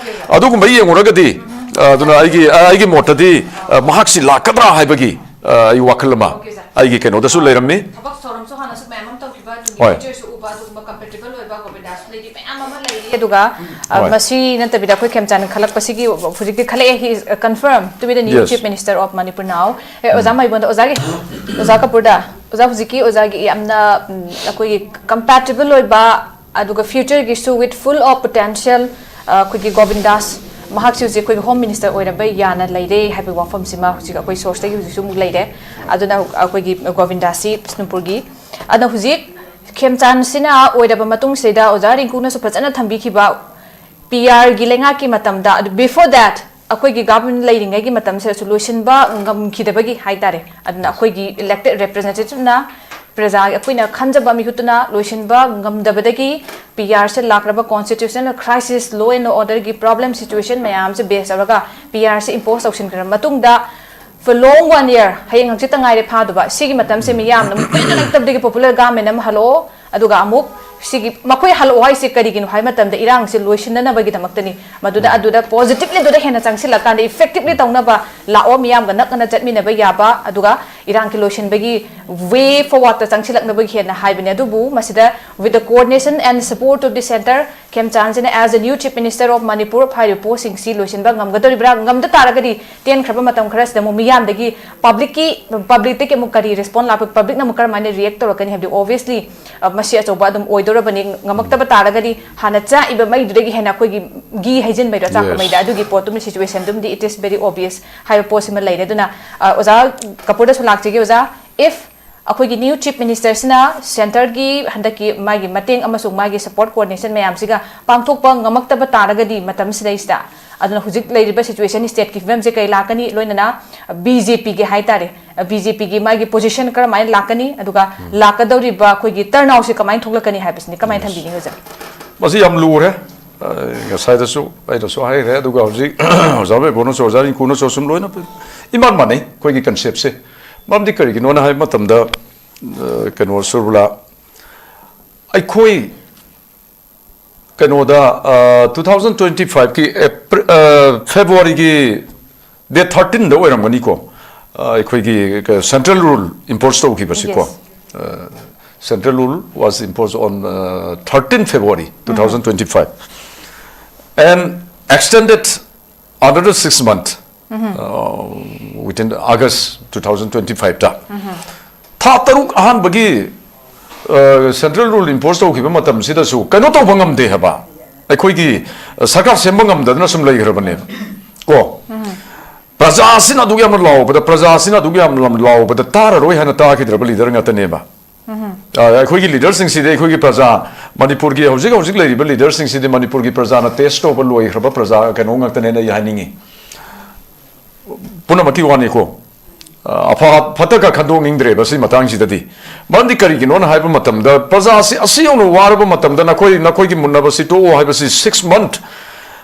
ꯑꯗꯨꯒꯨꯝꯕ ꯌꯦꯡꯉꯨꯔꯒꯗꯤ, ꯑ, ꯑꯗꯨꯅ ꯑꯩꯒꯤ, ꯑ, ꯑꯩꯒꯤ ꯃꯣꯠꯇꯗꯤ, ꯑ, ꯃꯍꯥꯛꯁꯤ ꯂꯥꯛꯀꯗ꯭ꯔꯥ ꯍꯥꯏꯕꯒꯤ, ꯑ, ꯑꯩ ꯋꯥꯈꯜ ꯑꯃ ꯑꯩꯒꯤ ꯀꯩꯅꯣꯗꯁꯨ ꯂꯩꯔꯝꯃꯤ꯫ ꯊꯕꯛ ꯊꯧꯔꯝꯁꯨ ꯍꯥꯟꯅꯁꯨ ꯃꯌꯥꯝ ꯑꯃ ꯇꯧꯈꯤꯕ, ꯑꯗꯨꯒꯤ ꯍꯣꯏ꯫ ꯐ꯭ꯌꯨꯆꯔꯁꯨ ꯑꯗꯨꯒꯨꯝꯕ ꯀꯝꯄꯦꯇꯤꯕꯜ ꯑꯣꯏꯕ ꯒꯣꯕꯤꯟꯗꯥꯁ ꯂꯩꯔꯤ, ꯃꯌꯥꯝ ꯑꯃ ꯂꯩꯔꯤ꯫ ꯑꯗꯨꯒ, ꯑ, ꯍꯣꯏ꯫ ꯃꯁꯤ ꯅꯠꯇꯕꯤꯗ ꯑꯩꯈꯣꯏ ꯈꯦꯝꯆꯥꯟ ꯈꯜꯂꯛꯄꯁꯤꯒꯤ ꯍꯧꯖꯤꯛꯇꯤ ꯈꯜꯂꯛꯑꯦ, he is, uh, confirmed to be the new Yes. Chief Minister of Manipur now. ꯑꯦ, ꯑꯣꯖꯥ ꯎꯝ꯫ ꯃꯥꯏꯕꯣꯟꯗ, ꯑꯣꯖꯥꯒꯤ, ꯑꯣꯖꯥ ꯀꯄꯨꯔꯗ, ꯑꯣꯖꯥ, ꯍꯧꯖꯤꯛꯀꯤ ꯑꯣꯖꯥꯒꯤ ꯌꯥꯝꯅ, ꯎꯝ, ꯑꯩꯈꯣꯏꯒꯤ ꯀꯝꯄꯦꯇꯤꯕꯜ ꯑꯣꯏꯕ, ꯑꯗꯨꯒ ꯐ꯭ꯌꯨꯆꯔꯒꯤꯁꯨ with full of potential, ꯑ, ꯑꯩꯈꯣꯏꯒꯤ ꯒꯣꯕꯤꯟꯗꯥꯁ, ꯃꯍꯥꯛꯁꯤ ꯍꯧꯖꯤꯛ ꯑꯩꯈꯣꯏꯒꯤ ꯍꯣꯝ ꯃꯤꯅꯤꯁꯇꯔ ꯑꯣꯏꯔꯕ ꯌꯥꯅ ꯂꯩꯔꯦ ꯍꯥꯏꯕꯒꯤ ꯋꯥꯐꯝꯁꯤꯃ ꯍꯧꯖꯤꯛ ꯑꯩꯈꯣꯏ ꯁꯣꯔꯁꯇꯒꯤ ꯍꯧꯖꯤꯛꯁꯨ ꯑꯃꯨꯛ ꯂꯩꯔꯦ꯫ ꯑꯗꯨꯅ ꯑꯩꯈꯣꯏꯒꯤ ꯒꯣꯕꯤꯟꯗꯥꯁꯁꯤ ꯕꯤꯁꯅꯨꯄꯨꯔꯒꯤ, ꯑꯗꯨꯅ ꯍꯧꯖꯤꯛ ꯈꯦꯝꯆꯥꯟꯁꯤꯅ ꯑꯣꯏꯔꯕ ꯃꯇꯨꯡꯁꯤꯗ ꯑꯣꯖꯥ ꯔꯤꯡꯀꯨꯅꯁꯨ ꯐꯖꯅ ꯊꯝꯕꯤꯈꯤꯕ ꯄꯤ ꯑꯥꯔꯒꯤ ꯂꯩꯉꯥꯛꯀꯤ ꯃꯇꯝꯗ, ꯑꯗꯨ before that ꯑꯩꯈꯣꯏꯒꯤ ꯒꯚꯔꯟꯃꯦꯟ ꯂꯩꯔꯤꯉꯩꯒꯤ ꯃꯇꯝꯁꯤꯗꯁꯨ ꯂꯣꯏꯁꯤꯟꯕ ꯉꯝꯈꯤꯗꯕꯒꯤ ꯍꯥꯏꯇꯥꯔꯦ꯫ ꯑꯗꯨꯅ ꯑꯩꯈꯣꯏꯒꯤ ꯏꯂꯦꯛꯇꯦꯗ ꯔꯤꯄ꯭ꯔꯖꯦꯟꯇꯦꯇꯤꯚꯅ, ꯄ꯭ꯔꯖꯥ, ꯑꯩꯈꯣꯏꯅ ꯈꯟꯖꯕ ꯃꯤꯍꯨꯠꯇꯨꯅ ꯂꯣꯏꯁꯤꯟꯕ ꯉꯝꯗꯕꯗꯒꯤ ꯄꯤ ꯑꯥꯔꯁꯦ ꯂꯥꯛꯂꯕ, constitutional crisis, law and orderꯒꯤ problem situation ꯃꯌꯥꯝꯁꯦ ꯕꯦꯁ ꯇꯧꯔꯒ ꯄꯤ ꯑꯥꯔꯁꯦ ꯏꯝꯄꯣꯁ ꯇꯧꯁꯤꯟꯈ꯭ꯔꯕ ꯃꯇꯨꯡꯗ, for long one year, ꯍꯌꯦꯡ ꯍꯪꯆꯤꯠꯇ ꯉꯥꯏꯔꯦ ꯐꯥꯗꯨꯕ, ꯁꯤꯒꯤ ꯃꯇꯝꯁꯦ ꯃꯤꯌꯥꯝꯅ ꯑꯃꯨꯛ ꯀꯨꯏꯅ ꯂꯩꯇꯕꯗꯒꯤ ꯄꯣꯄꯨꯂꯔ ꯒꯚꯔꯟꯃꯦꯟ ꯑꯃ ꯍꯜꯂꯛꯑꯣ, ꯑꯗꯨꯒ ꯑꯃꯨꯛ ꯁꯤꯒꯤ, ꯃꯈꯣꯏ ꯍꯜꯂꯛꯑꯣ ꯍꯥꯏꯁꯦ ꯀꯔꯤꯒꯤꯅꯣ ꯍꯥꯏꯕ ꯃꯇꯝꯗ ꯏꯔꯥꯡꯁꯦ ꯂꯣꯏꯁꯤꯟꯅꯅꯕꯒꯤꯗꯃꯛꯇꯅꯤ꯫ ꯃꯗꯨꯗ, ꯎꯝ꯫ ꯑꯗꯨꯗ ꯄꯣꯖꯤꯇꯤꯚꯂꯤ ꯑꯗꯨꯗ ꯍꯦꯟꯅ ꯆꯪꯁꯤꯜꯂꯀꯥꯟꯗ ꯏꯐꯦꯛꯇꯤꯚꯂꯤ ꯇꯧꯅꯕ ꯂꯥꯛꯑꯣ, ꯃꯤꯌꯥꯝꯒ ꯅꯛꯅꯅ ꯆꯠꯃꯤꯟꯅꯕ ꯌꯥꯕ, ꯑꯗꯨꯒ ꯏꯔꯥꯡꯒꯤ ꯂꯣꯏꯁꯤꯟꯕꯒꯤ ꯋꯦ ꯐꯣꯔꯋꯥꯔꯗꯇ ꯆꯪꯁꯤꯜꯂꯛꯅꯕꯒꯤ ꯍꯦꯟꯅ ꯍꯥꯏꯕꯅꯦ꯫ ꯑꯗꯨꯕꯨ ꯃꯁꯤꯗ, with the coordination and support of the centre, ꯈꯦꯝꯆꯥꯟꯁꯤꯅ as a new Chief Minister of Manipur ꯍꯥꯏꯔꯤꯕ ꯄꯣꯠꯁꯤꯡꯁꯤ ꯂꯣꯏꯁꯤꯟꯕ ꯉꯝꯒꯗꯧꯔꯤꯕ꯭ꯔꯥ? ꯉꯝꯗ ꯇꯥꯔꯒꯗꯤ ꯇꯦꯟꯈ꯭ꯔꯕ ꯃꯇꯝ ꯈꯔꯁꯤꯗ ꯑꯃꯨꯛ ꯃꯤꯌꯥꯝꯗꯒꯤ, ꯄꯕ꯭ꯂꯤꯛꯀꯤ, ꯄꯕ꯭ꯂꯤꯛꯇꯒꯤ ꯑꯃꯨꯛ ꯀꯔꯤ ꯔꯦꯁꯄꯣꯟ ꯂꯥꯛꯄ, ꯄꯕ꯭ꯂꯤꯛꯅ ꯑꯃꯨꯛ ꯀꯔꯝꯍꯥꯏꯅ ꯔꯤꯌꯦꯛ ꯇꯧꯔꯛꯀꯅꯤ ꯍꯥꯏꯕꯗꯤ, ꯑꯣꯕꯤꯌꯁꯂꯤ, ꯑ, ꯃꯁꯤ ꯑꯆꯧꯕ ꯑꯗꯨꯝ ꯑꯣꯏꯗꯧꯔꯕꯅꯤ꯫ ꯉꯝꯃꯛꯇꯕ ꯇꯥꯔꯒꯗꯤ ꯍꯥꯟꯅ ꯆꯥꯛꯏꯕ ꯃꯩꯗꯨꯗꯒꯤ ꯍꯦꯟꯅ ꯑꯩꯈꯣꯏꯒꯤ ꯘꯤ ꯍꯩꯖꯤꯟꯕꯩꯗꯣ, ꯑꯆꯥꯛꯄ Yes. ꯃꯩꯗ, ꯑꯗꯨꯒꯤ ꯄꯣꯠꯇꯨꯃ, ꯁꯤꯆꯨꯋꯦꯁꯟꯗꯨꯃꯗꯤ it is very obvious ꯍꯥꯏꯕ ꯄꯣꯠꯁꯤꯃ ꯂꯩꯔꯦ꯫ ꯑꯗꯨꯅ, ꯑ, ꯑꯣꯖꯥ ꯀꯄꯨꯔꯗꯁꯨ ꯂꯥꯛꯆꯒꯦ, ꯑꯣꯖꯥ꯫ If ꯑꯩꯈꯣꯏꯒꯤ ꯅ꯭ꯌꯨ ꯆꯤꯐ ꯃꯤꯅꯤꯁꯇꯔꯁꯤꯅ ꯁꯦꯟꯇꯔꯒꯤ ꯍꯟꯗꯛꯀꯤ ꯃꯥꯒꯤ ꯃꯇꯦꯡ ꯑꯃꯁꯨꯡ ꯃꯥꯒꯤ ꯁꯄꯣꯔꯠ ꯀꯣꯑꯣꯔꯗꯤꯅꯦꯁꯟ ꯃꯌꯥꯝꯁꯤꯒ ꯄꯥꯡꯊꯣꯛꯄ ꯉꯝꯃꯛꯇꯕ ꯇꯥꯔꯒꯗꯤ ꯃꯇꯝꯁꯤꯗꯩꯁꯤꯗ, ꯑꯗꯨꯅ ꯍꯧꯖꯤꯛ ꯂꯩꯔꯤꯕ ꯁꯤꯆꯨꯋꯦꯁꯟ, ꯁ꯭ꯇꯦꯠꯀꯤ ꯐꯤꯕꯝꯁꯦ ꯀꯩ ꯂꯥꯛꯀꯅꯤ, ꯂꯣꯏꯅꯅ ꯕꯤ ꯖꯦ ꯄꯤꯒꯤ ꯍꯥꯏꯇꯥꯔꯦ, ꯕꯤ ꯖꯦ ꯄꯤꯒꯤ ꯃꯥꯒꯤ ꯄꯣꯖꯤꯁꯟ ꯀꯔꯝꯍꯥꯏꯅ ꯂꯥꯛꯀꯅꯤ, ꯑꯗꯨꯒ ꯎꯝ꯫ ꯂꯥꯛꯀꯗꯧꯔꯤꯕ ꯑꯩꯈꯣꯏꯒꯤ ꯇꯔꯟ ꯑꯥꯎꯠꯁꯦ ꯀꯃꯥꯏꯅ ꯊꯣꯛꯂꯛꯀꯅꯤ ꯍꯥꯏꯕꯁꯤꯅꯤ꯫ ꯀꯃꯥꯏꯅ Yes. ꯊꯝꯕꯤꯅꯤ, ꯑꯣꯖꯥ? ꯃꯁꯤ ꯌꯥꯝ ꯂꯨꯔꯦ꯫ ꯑ, ꯉꯁꯥꯏꯗꯁꯨ ꯑꯩꯅꯁꯨ ꯍꯥꯏꯈ꯭ꯔꯦ, ꯑꯗꯨꯒ ꯍꯧꯖꯤꯛ ꯑꯣꯖꯥ ꯕꯦꯕꯣꯅꯁꯨ, ꯑꯣꯖꯥ ꯔꯤꯡꯀꯨꯅꯁꯨ ꯑꯁꯨꯝ ꯂꯣꯏꯅ ꯏꯃꯥꯟ ꯃꯥꯟꯅꯩ ꯑꯩꯈꯣꯏꯒꯤ ꯀꯟꯁꯦꯞꯁꯦ꯫ ꯃꯔꯝꯗꯤ ꯀꯔꯤꯒꯤꯅꯣꯅ ꯍꯥꯏꯕ ꯃꯇꯝꯗ, ꯑ, ꯀꯩꯅꯣ, ꯁꯨꯔꯕꯂꯥ, ꯑꯩꯈꯣꯏ ꯀꯩꯅꯣꯗ, ꯑ, two thousand twenty-five-ꯀꯤ April, ꯑ, February-ꯒꯤ date thirteen-ꯗ ꯑꯣꯏꯔꯝꯒꯅꯤꯀꯣ, ꯑ, ꯑꯩꯈꯣꯏꯒꯤ ꯀ-, ꯁꯦꯟꯇ꯭ꯔꯦꯜ ꯔꯨꯜ ꯏꯝꯄꯣꯁ ꯇꯧꯈꯤꯕꯁꯤꯀꯣ꯫ Yes. ꯑ, Central rule was imposed on uh, thirteenth February two thousand twenty-five and extended another six months uh, within August two thousand twenty-five ꯇ꯫ ꯊꯥ ꯇꯔꯨꯛ ꯑꯍꯥꯟꯕꯒꯤ ꯁꯦꯟꯇ꯭ꯔꯦꯜ ꯔꯨꯜ ꯏꯝꯄꯣꯁ ꯇꯧꯈꯤꯕ ꯃꯇꯝꯁꯤꯗꯁꯨ ꯀꯩꯅꯣ ꯇꯧꯕ ꯉꯝꯗꯦ ꯍꯥꯏꯕ, ꯑꯩꯈꯣꯏꯒꯤ ꯁꯔꯀꯥꯔ ꯁꯦꯝꯕ ꯉꯝꯗꯗꯅ ꯁꯨꯝ ꯂꯩꯈ꯭ꯔꯕꯅꯦꯕ꯫ ꯀꯣ, ꯄ꯭ꯔꯖꯥꯁꯤꯅ ꯑꯗꯨꯛ ꯌꯥꯝꯅ ꯂꯥꯎꯕꯗ, ꯄ꯭ꯔꯖꯥꯁꯤꯅ ꯑꯗꯨꯛ ꯌꯥꯝꯅ ꯂꯥꯎꯕꯗ ꯇꯥꯔꯔꯣꯏ ꯍꯥꯏꯅ ꯇꯥꯈꯤꯗ꯭ꯔꯕ ꯂꯤꯗꯔ ꯉꯥꯛꯇꯅꯦꯕ꯫ ꯑ, ꯑꯩꯈꯣꯏꯒꯤ ꯂꯤꯗꯔꯁꯤꯡꯁꯤꯗꯤ ꯑꯩꯈꯣꯏꯒꯤ ꯄ꯭ꯔꯖꯥ, ꯃꯅꯤꯄꯨꯔꯒꯤ ꯍꯧꯖꯤꯛ ꯍꯧꯖꯤꯛ ꯂꯩꯔꯤꯕ ꯂꯤꯗꯔꯁꯤꯡꯁꯤꯗꯤ ꯃꯅꯤꯄꯨꯔꯒꯤ ꯄ꯭ꯔꯖꯥꯅ ꯇꯦꯁ ꯇꯧꯕ ꯂꯣꯏꯈ꯭ꯔꯕ ꯄ꯭ꯔꯖꯥ ꯀꯩꯅꯣ ꯉꯥꯛꯇꯅꯦꯅ ꯑꯩ ꯍꯥꯏꯅꯤꯡꯉꯤ꯫ ꯄꯨꯝꯅꯃꯛꯀꯤ ꯋꯥꯅꯤꯀꯣ꯫ ꯑ, ꯑꯐ ꯐꯠꯇꯒ ꯈꯟꯗꯣꯛꯅꯤꯡꯗ꯭ꯔꯦꯕ ꯁꯤ ꯃꯇꯥꯡꯁꯤꯗꯗꯤ꯫ ꯃꯔꯝꯗꯤ ꯀꯔꯤꯒꯤꯅꯣꯅ ꯍꯥꯏꯕ ꯃꯇꯝꯗ, ꯄ꯭ꯔꯖꯥꯁꯤ ꯑꯁꯤ ꯌꯧꯅ ꯋꯥꯔꯕ ꯃꯇꯝꯗ ꯅꯈꯣꯏ, ꯅꯈꯣꯏꯒꯤ ꯃꯨꯟꯅꯕꯁꯤ ꯇꯣꯛꯑꯣ ꯍꯥꯏꯕꯁꯤ six month,